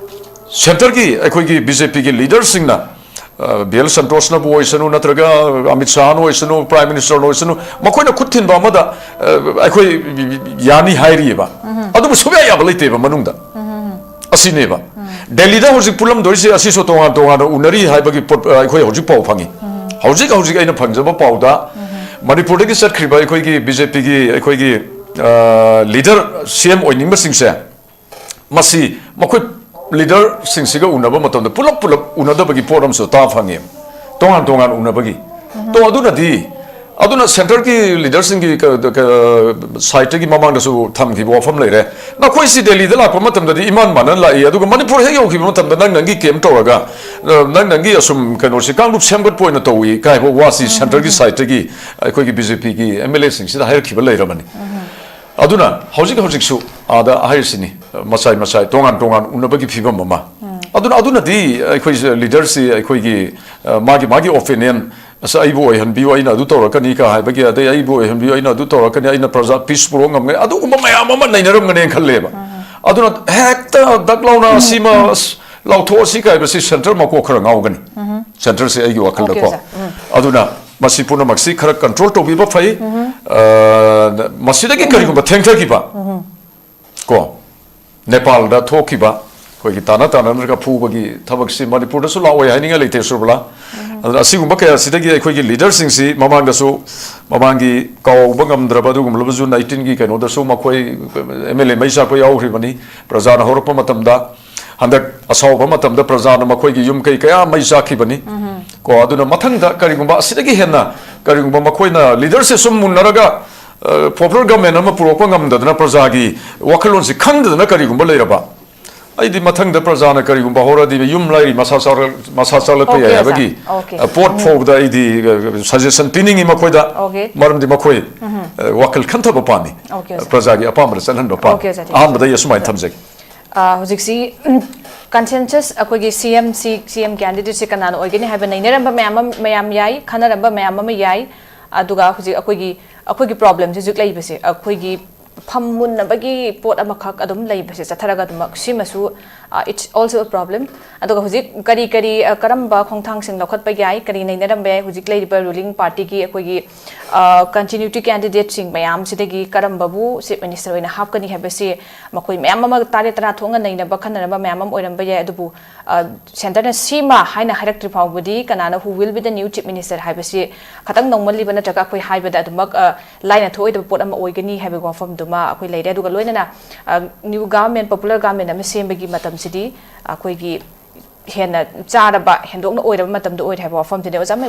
ꯁꯦꯟꯇꯔꯒꯤ ꯑꯩꯈꯣꯏꯒꯤ ꯕꯤ ꯖꯦ ꯄꯤꯒꯤ ꯂꯤꯗꯔꯁꯤꯡꯅ, ꯑ, ꯕꯤ ꯑꯦꯜ ꯁꯟꯇꯣꯁꯅꯕꯨ ꯑꯣꯏꯁꯅꯨ, ꯅꯠꯇ꯭ꯔꯒ ꯑꯃꯤꯠ ꯁꯥꯍꯅ ꯑꯣꯏꯁꯅꯨ, ꯄ꯭ꯔꯥꯏꯝ ꯃꯤꯅꯤꯁꯇꯔꯅ ꯑꯣꯏꯁꯅꯨ, ꯃꯈꯣꯏꯅ ꯈꯨꯠ ꯊꯤꯟꯕ ꯑꯃꯗ, ꯑ, ꯑꯩꯈꯣꯏ ꯌꯥꯅꯤ ꯍꯥꯏꯔꯤꯑꯕ꯫ ꯑꯗꯨꯕꯨ ꯁꯨꯡꯌꯥ ꯌꯥꯕ ꯂꯩꯇꯦꯕ ꯃꯅꯨꯡꯗ꯫ ꯑꯁꯤꯅꯦꯕ꯫ ꯗꯦꯜꯂꯤꯗ ꯍꯧꯖꯤꯛ ꯄꯨꯜꯂꯝꯗꯣꯏꯁꯦ ꯑꯁꯤꯁꯨ ꯇꯣꯉꯥꯟ ꯇꯣꯉꯥꯟꯅ ꯎꯅꯔꯤ ꯍꯥꯏꯕꯒꯤ ꯄꯣꯠ, ꯑ, ꯑꯩꯈꯣꯏ ꯍꯧꯖꯤꯛ ꯄꯥꯎ ꯐꯪꯉꯤ꯫ ꯍꯧꯖꯤꯛ ꯍꯧꯖꯤꯛ ꯑꯩꯅ ꯐꯪꯖꯕ ꯄꯥꯎꯗ, ꯃꯅꯤꯄꯨꯔꯗꯒꯤ ꯆꯠꯈ꯭ꯔꯤꯕ ꯑꯩꯈꯣꯏꯒꯤ ꯕꯤ ꯖꯦ ꯄꯤꯒꯤ ꯑꯩꯈꯣꯏꯒꯤ, ꯑ, ꯂꯤꯗꯔ ꯁꯤ ꯑꯦꯝ ꯑꯣꯏꯅꯤꯡꯕꯁꯤꯡꯁꯦ, ꯃꯁꯤ ꯃꯈꯣꯏ ꯂꯤꯗꯔꯁꯤꯡꯁꯤꯒ ꯎꯅꯕ ꯃꯇꯝꯗ ꯄꯨꯂꯞ ꯄꯨꯂꯞ ꯎꯅꯗꯕꯒꯤ ꯄꯣꯠ ꯑꯃꯁꯨ ꯇꯥ ꯐꯪꯉꯦ, ꯇꯣꯉꯥꯟ ꯇꯣꯉꯥꯟ ꯎꯅꯕꯒꯤ꯫ ꯇꯣ ꯑꯗꯨꯅꯗꯤ, ꯑꯗꯨꯅ ꯁꯦꯟꯇꯔꯒꯤ ꯂꯤꯗꯔꯁꯤꯡꯒꯤ ꯀ-, ꯀ-, ꯁꯥꯏꯠꯇꯒꯤ ꯃꯃꯥꯡꯗꯁꯨ ꯊꯝꯈꯤꯕ ꯋꯥꯐꯝ ꯂꯩꯔꯦ, ꯅꯈꯣꯏꯁꯤ ꯗꯦꯜꯂꯤꯗ ꯂꯥꯛꯄ ꯃꯇꯝꯗꯗꯤ ꯏꯃꯥꯟ ꯃꯥꯟꯅꯅ ꯂꯥꯛꯏ, ꯑꯗꯨꯒ ꯃꯅꯤꯄꯨꯔ ꯍꯦꯛ ꯌꯧꯈꯤꯕ ꯃꯇꯝꯗ ꯅꯪ ꯅꯪꯒꯤ ꯀꯦꯝ ꯇꯧꯔꯒ, ꯑ, ꯅꯪ ꯅꯪꯒꯤ ꯑꯁꯨꯝ ꯀꯩꯅꯣꯁꯤ ꯀꯥꯡꯂꯨꯞ ꯁꯦꯝꯒꯠꯄ ꯑꯣꯏꯅ ꯇꯧꯏ ꯀꯥꯏꯕ ꯋꯥꯁꯤ ꯁꯦꯟꯇꯔꯒꯤ ꯁꯥꯏꯠꯇꯒꯤ ꯑꯩꯈꯣꯏꯒꯤ ꯕꯤ ꯖꯦ ꯄꯤꯒꯤ ꯑꯦꯝ ꯑꯦꯜ ꯑꯦꯁꯤꯡꯁꯤꯗ ꯍꯥꯏꯔꯛꯈꯤꯕ ꯂꯩꯔꯕꯅꯤ꯫ ꯑꯗꯨꯅ ꯍꯧꯖꯤꯛ ꯍꯧꯖꯤꯛꯁꯨ ꯑꯥꯗ ꯍꯥꯏꯔꯤꯁꯤꯅꯤ, ꯃꯆꯥꯏ ꯃꯆꯥꯏ ꯇꯣꯉꯥꯟ ꯇꯣꯉꯥꯟ ꯎꯅꯕꯒꯤ ꯐꯤꯕꯝ ꯑꯃ꯫ ꯑꯗꯨꯅ ꯑꯗꯨꯅꯗꯤ ꯑꯩꯈꯣꯏ ꯂꯤꯗꯔꯁꯤ ꯑꯩꯈꯣꯏꯒꯤ, ꯑ, ꯃꯥꯒꯤ ꯃꯥꯒꯤ ꯑꯣꯄꯤꯅꯤꯌꯟ, "ꯑꯁ, ꯑꯩꯕꯨ ꯑꯣꯏꯍꯟꯕꯤꯌꯨ, ꯑꯩꯅ ꯑꯗꯨ ꯇꯧꯔꯛꯀꯅꯤ" ꯀ ꯍꯥꯏꯕꯒꯤ, ꯑꯗꯩ "ꯑꯩꯕꯨ ꯑꯣꯏꯍꯟꯕꯤꯌꯨ, ꯑꯩꯅ ꯑꯗꯨ ꯇꯧꯔꯛꯀꯅꯤ, ꯑꯩꯅ ꯄ꯭ꯔꯖꯥ ꯄꯤꯁ ꯄꯨꯔꯛꯄ ꯉꯝꯒꯅꯤ", ꯑꯗꯨꯒꯨꯝꯕ ꯃꯌꯥꯝ ꯑꯃ ꯅꯩꯅꯔꯝꯒꯅꯦꯅ ꯈꯜꯂꯦꯕ꯫ ꯑꯗꯨꯅ ꯍꯦꯛꯇ ꯗꯛ ꯂꯥꯎꯅ "ꯑꯁꯤꯃ, ꯑꯁ, ꯂꯥꯎꯊꯣꯛꯑꯁꯤ" ꯀꯥꯏꯕꯁꯤ ꯁꯦꯟꯇꯔ ꯃꯀꯣꯛ ꯈꯔ ꯉꯥꯎꯒꯅꯤ꯫ ꯁꯦꯟꯇꯔꯁꯦ ꯑꯩꯒꯤ ꯋꯥꯈꯜꯗꯀꯣ꯫ ꯑꯣꯀꯦ, ꯁꯥꯔ꯫ ꯑꯗꯨꯅ ꯃꯁꯤ ꯄꯨꯝꯅꯃꯛꯁꯤ ꯈꯔ ꯀꯟꯇ꯭ꯔꯣꯜ ꯇꯧꯕꯤꯕ ꯐꯩ꯫ ꯑ, ꯃꯁꯤꯗꯒꯤ ꯀꯔꯤꯒꯨꯝꯕ ꯊꯦꯡꯊꯈꯤꯕ, ꯀꯣ, ꯅꯦꯄꯥꯜꯗ ꯊꯣꯛꯈꯤꯕ ꯑꯩꯈꯣꯏꯒꯤ ꯇꯥꯟꯅ ꯇꯥꯟꯅꯔꯒ ꯐꯨꯕꯒꯤ ꯊꯕꯛꯁꯤ ꯃꯅꯤꯄꯨꯔꯗꯁꯨ ꯂꯥꯛꯑꯣꯏ ꯍꯥꯏꯅꯤꯡꯉꯥꯏ ꯂꯩꯇꯦ, ꯁꯨꯔꯕꯂꯥ꯫ ꯑꯗꯨꯅ ꯑꯁꯤꯒꯨꯝꯕ ꯀꯌꯥꯁꯤꯗꯒꯤ ꯑꯩꯈꯣꯏꯒꯤ ꯂꯤꯗꯔꯁꯤꯡꯁꯤ ꯃꯃꯥꯡꯗꯁꯨ, ꯃꯃꯥꯡꯒꯤ ꯀꯥꯎꯕ ꯉꯝꯗ꯭ꯔꯕ ꯑꯗꯨꯒꯨꯝꯂꯕꯁꯨ ꯅꯥꯏꯟꯇꯤꯟꯒꯤ ꯀꯩꯅꯣꯗꯁꯨ ꯃꯈꯣꯏ ꯑꯦꯝ ꯑꯦꯜ ꯑꯦ ꯃꯩ ꯆꯥꯛꯄ ꯌꯥꯎꯈ꯭ꯔꯤꯕꯅꯤ꯫ ꯄ꯭ꯔꯖꯥꯅ ꯍꯧꯔꯛꯄ ꯃꯇꯝꯗ, ꯍꯟꯗꯛ ꯑꯁꯥꯎꯕ ꯃꯇꯝꯗ ꯄ꯭ꯔꯖꯥꯅ ꯃꯈꯣꯏꯒꯤ ꯌꯨꯝ ꯀꯩ ꯀꯌꯥ ꯃꯩ ꯆꯥꯛꯈꯤꯕꯅꯤ꯫ ꯀꯣ, ꯑꯗꯨꯅ ꯃꯊꯪꯗ ꯀꯔꯤꯒꯨꯝꯕ ꯑꯁꯤꯗꯒꯤ ꯍꯦꯟꯅ ꯀꯔꯤꯒꯨꯝꯕ ꯃꯈꯣꯏꯅ ꯂꯤꯗꯔꯁꯦ ꯁꯨꯝ ꯃꯨꯟꯅꯔꯒ, ꯑ, ꯄꯣꯄꯨꯂꯔ ꯒꯚꯔꯟꯃꯦꯟ ꯑꯃ ꯄꯨꯔꯛꯄ ꯉꯝꯗꯗꯅ ꯄ꯭ꯔꯖꯥꯒꯤ ꯋꯥꯈꯜꯂꯣꯟꯁꯤ ꯈꯪꯗꯗꯅ ꯀꯔꯤꯒꯨꯝꯕ ꯂꯩꯔꯕ, ꯑꯩꯗꯤ ꯃꯊꯪꯗ ꯄ꯭ꯔꯖꯥꯅ ꯀꯔꯤꯒꯨꯝꯕ ꯍꯧꯔꯗꯤ ꯌꯨꯝ ꯂꯩꯔꯤ ꯃꯁꯥ ꯆꯥꯎꯔ-, ꯃꯁꯥ ꯆꯥꯎꯈꯠꯂꯛꯄ Okay, ꯌꯥꯏ ꯑꯣꯖꯥ꯫ ꯍꯥꯏꯕꯒꯤ Okay. ꯑ, ꯄꯣꯠ ꯐꯥꯎꯕꯗ ꯑꯩꯗꯤ ꯑ, suggestion ꯄꯤꯅꯤꯡꯉꯤ ꯃꯈꯣꯏꯗ꯫ Okay. ꯃꯔꯝꯗꯤ ꯃꯈꯣꯏ ꯑ, ꯋꯥꯈꯜ ꯈꯟꯊꯕ ꯄꯥꯝꯃꯤ꯫ Okay, ꯑꯣꯖꯥ꯫ ꯄ꯭ꯔꯖꯥꯒꯤ ꯑꯄꯥꯝꯕꯗ ꯆꯠꯍꯟꯕ ꯄꯥꯝꯃꯤ꯫ Okay, ꯑꯣꯖꯥ, ꯊꯦꯡ-, ꯑꯍꯥꯟꯕꯗ ꯑꯩ ꯑꯁꯨꯃꯥꯏꯅ ꯊꯝꯖꯒꯦ꯫ ꯑ, ꯍꯧꯖꯤꯛꯁꯤ ꯎꯝ, consensus ꯑꯩꯈꯣꯏꯒꯤ CM seat, CM candidateꯁꯦ ꯀꯅꯥꯅ ꯑꯣꯏꯒꯅꯤ ꯍꯥꯏꯕ ꯅꯩꯅꯔꯝꯕ ꯃꯌꯥꯝ ꯑꯃ, ꯃꯌꯥꯝ ꯌꯥꯏ, ꯈꯟꯅꯔꯝꯕ ꯃꯌꯥꯝ ꯑꯃ ꯌꯥꯏ꯫ ꯑꯗꯨꯒ ꯍꯧꯖꯤꯛ ꯑꯩꯈꯣꯏꯒꯤ, ꯑꯩꯈꯣꯏꯒꯤ problemꯁꯦ ꯍꯧꯖꯤꯛ ꯂꯩꯕꯁꯦ, ꯑꯩꯈꯣꯏꯒꯤ ꯐꯝ ꯃꯨꯟꯅꯕꯒꯤ ꯄꯣꯠ ꯑꯃꯈꯛ ꯑꯗꯨꯝ ꯂꯩꯕꯁꯦ ꯆꯠꯊꯔꯒ ꯑꯗꯨꯃꯛ ꯁꯤꯃꯁꯨ, ꯑ, it's also a problem꯫ ꯑꯗꯨꯒ ꯍꯧꯖꯤꯛ ꯀꯔꯤ ꯀꯔꯤ, ꯑ, ꯀꯔꯝꯕ ꯈꯣꯡꯊꯥꯡꯁꯤꯡ ꯂꯧꯈꯠꯄ ꯌꯥꯏ, ꯀꯔꯤ ꯅꯩꯅꯔꯝꯕ ꯌꯥꯏ, ꯍꯧꯖꯤꯛ ꯂꯩꯔꯤꯕ ruling partyꯒꯤ ꯑꯩꯈꯣꯏꯒꯤ, ꯑ, continuity candidateꯁꯤꯡ ꯃꯌꯥꯝꯁꯤꯗꯒꯤ ꯀꯔꯝꯕꯕꯨ Chief Minister ꯑꯣꯏꯅ ꯍꯥꯞꯀꯅꯤ ꯍꯥꯏꯕꯁꯤ ꯃꯈꯣꯏ ꯃꯌꯥꯝ ꯑꯃ ꯇꯔꯥ ꯇꯔꯥ ꯊꯣꯛꯅ ꯅꯩꯅꯕ ꯈꯟꯅꯔꯝꯕ ꯃꯌꯥꯝ ꯑꯃ ꯑꯣꯏꯔꯝꯕ ꯌꯥꯏ꯫ ꯑꯗꯨꯕꯨ, ꯑ, centreꯅ ꯁꯤꯃ ꯍꯥꯏꯅ ꯍꯥꯏꯔꯛꯇ꯭ꯔꯤ ꯐꯥꯎꯕꯗꯤ ꯀꯅꯥꯅ who will be the new Chief Minister ꯍꯥꯏꯕꯁꯤ ꯈꯇꯪ ꯅꯧꯃꯜꯂꯤꯕ ꯅꯠꯇ꯭ꯔꯒ ꯑꯩꯈꯣꯏ ꯍꯥꯏꯕꯗ ꯑꯗꯨꯃꯛ, ꯑ, ꯂꯥꯏꯅ ꯊꯣꯛꯑꯣꯏꯗꯕ ꯄꯣꯠ ꯑꯃ ꯑꯣꯏꯒꯅꯤ ꯍꯥꯏꯕꯒꯤ ꯋꯥꯐꯝꯗꯨꯃ ꯑꯩꯈꯣꯏ ꯂꯩꯔꯦ꯫ ꯑꯗꯨꯒ ꯂꯣꯏꯅꯅ, ꯑ, new government, popular government ꯑꯃ ꯁꯦꯝꯕꯒꯤ ꯃꯇꯝꯁꯤꯗꯤ ꯑꯩꯈꯣꯏꯒꯤ ꯍꯦꯟꯅ ꯆꯥꯔꯕ, ꯍꯦꯟꯗꯣꯛꯅ ꯑꯣꯏꯔꯕ ꯃꯇꯝꯗ ꯑꯣꯏꯔꯦ ꯍꯥꯏꯕ ꯋꯥꯐꯝꯁꯤꯅꯦ꯫ ꯑꯣꯖꯥ, my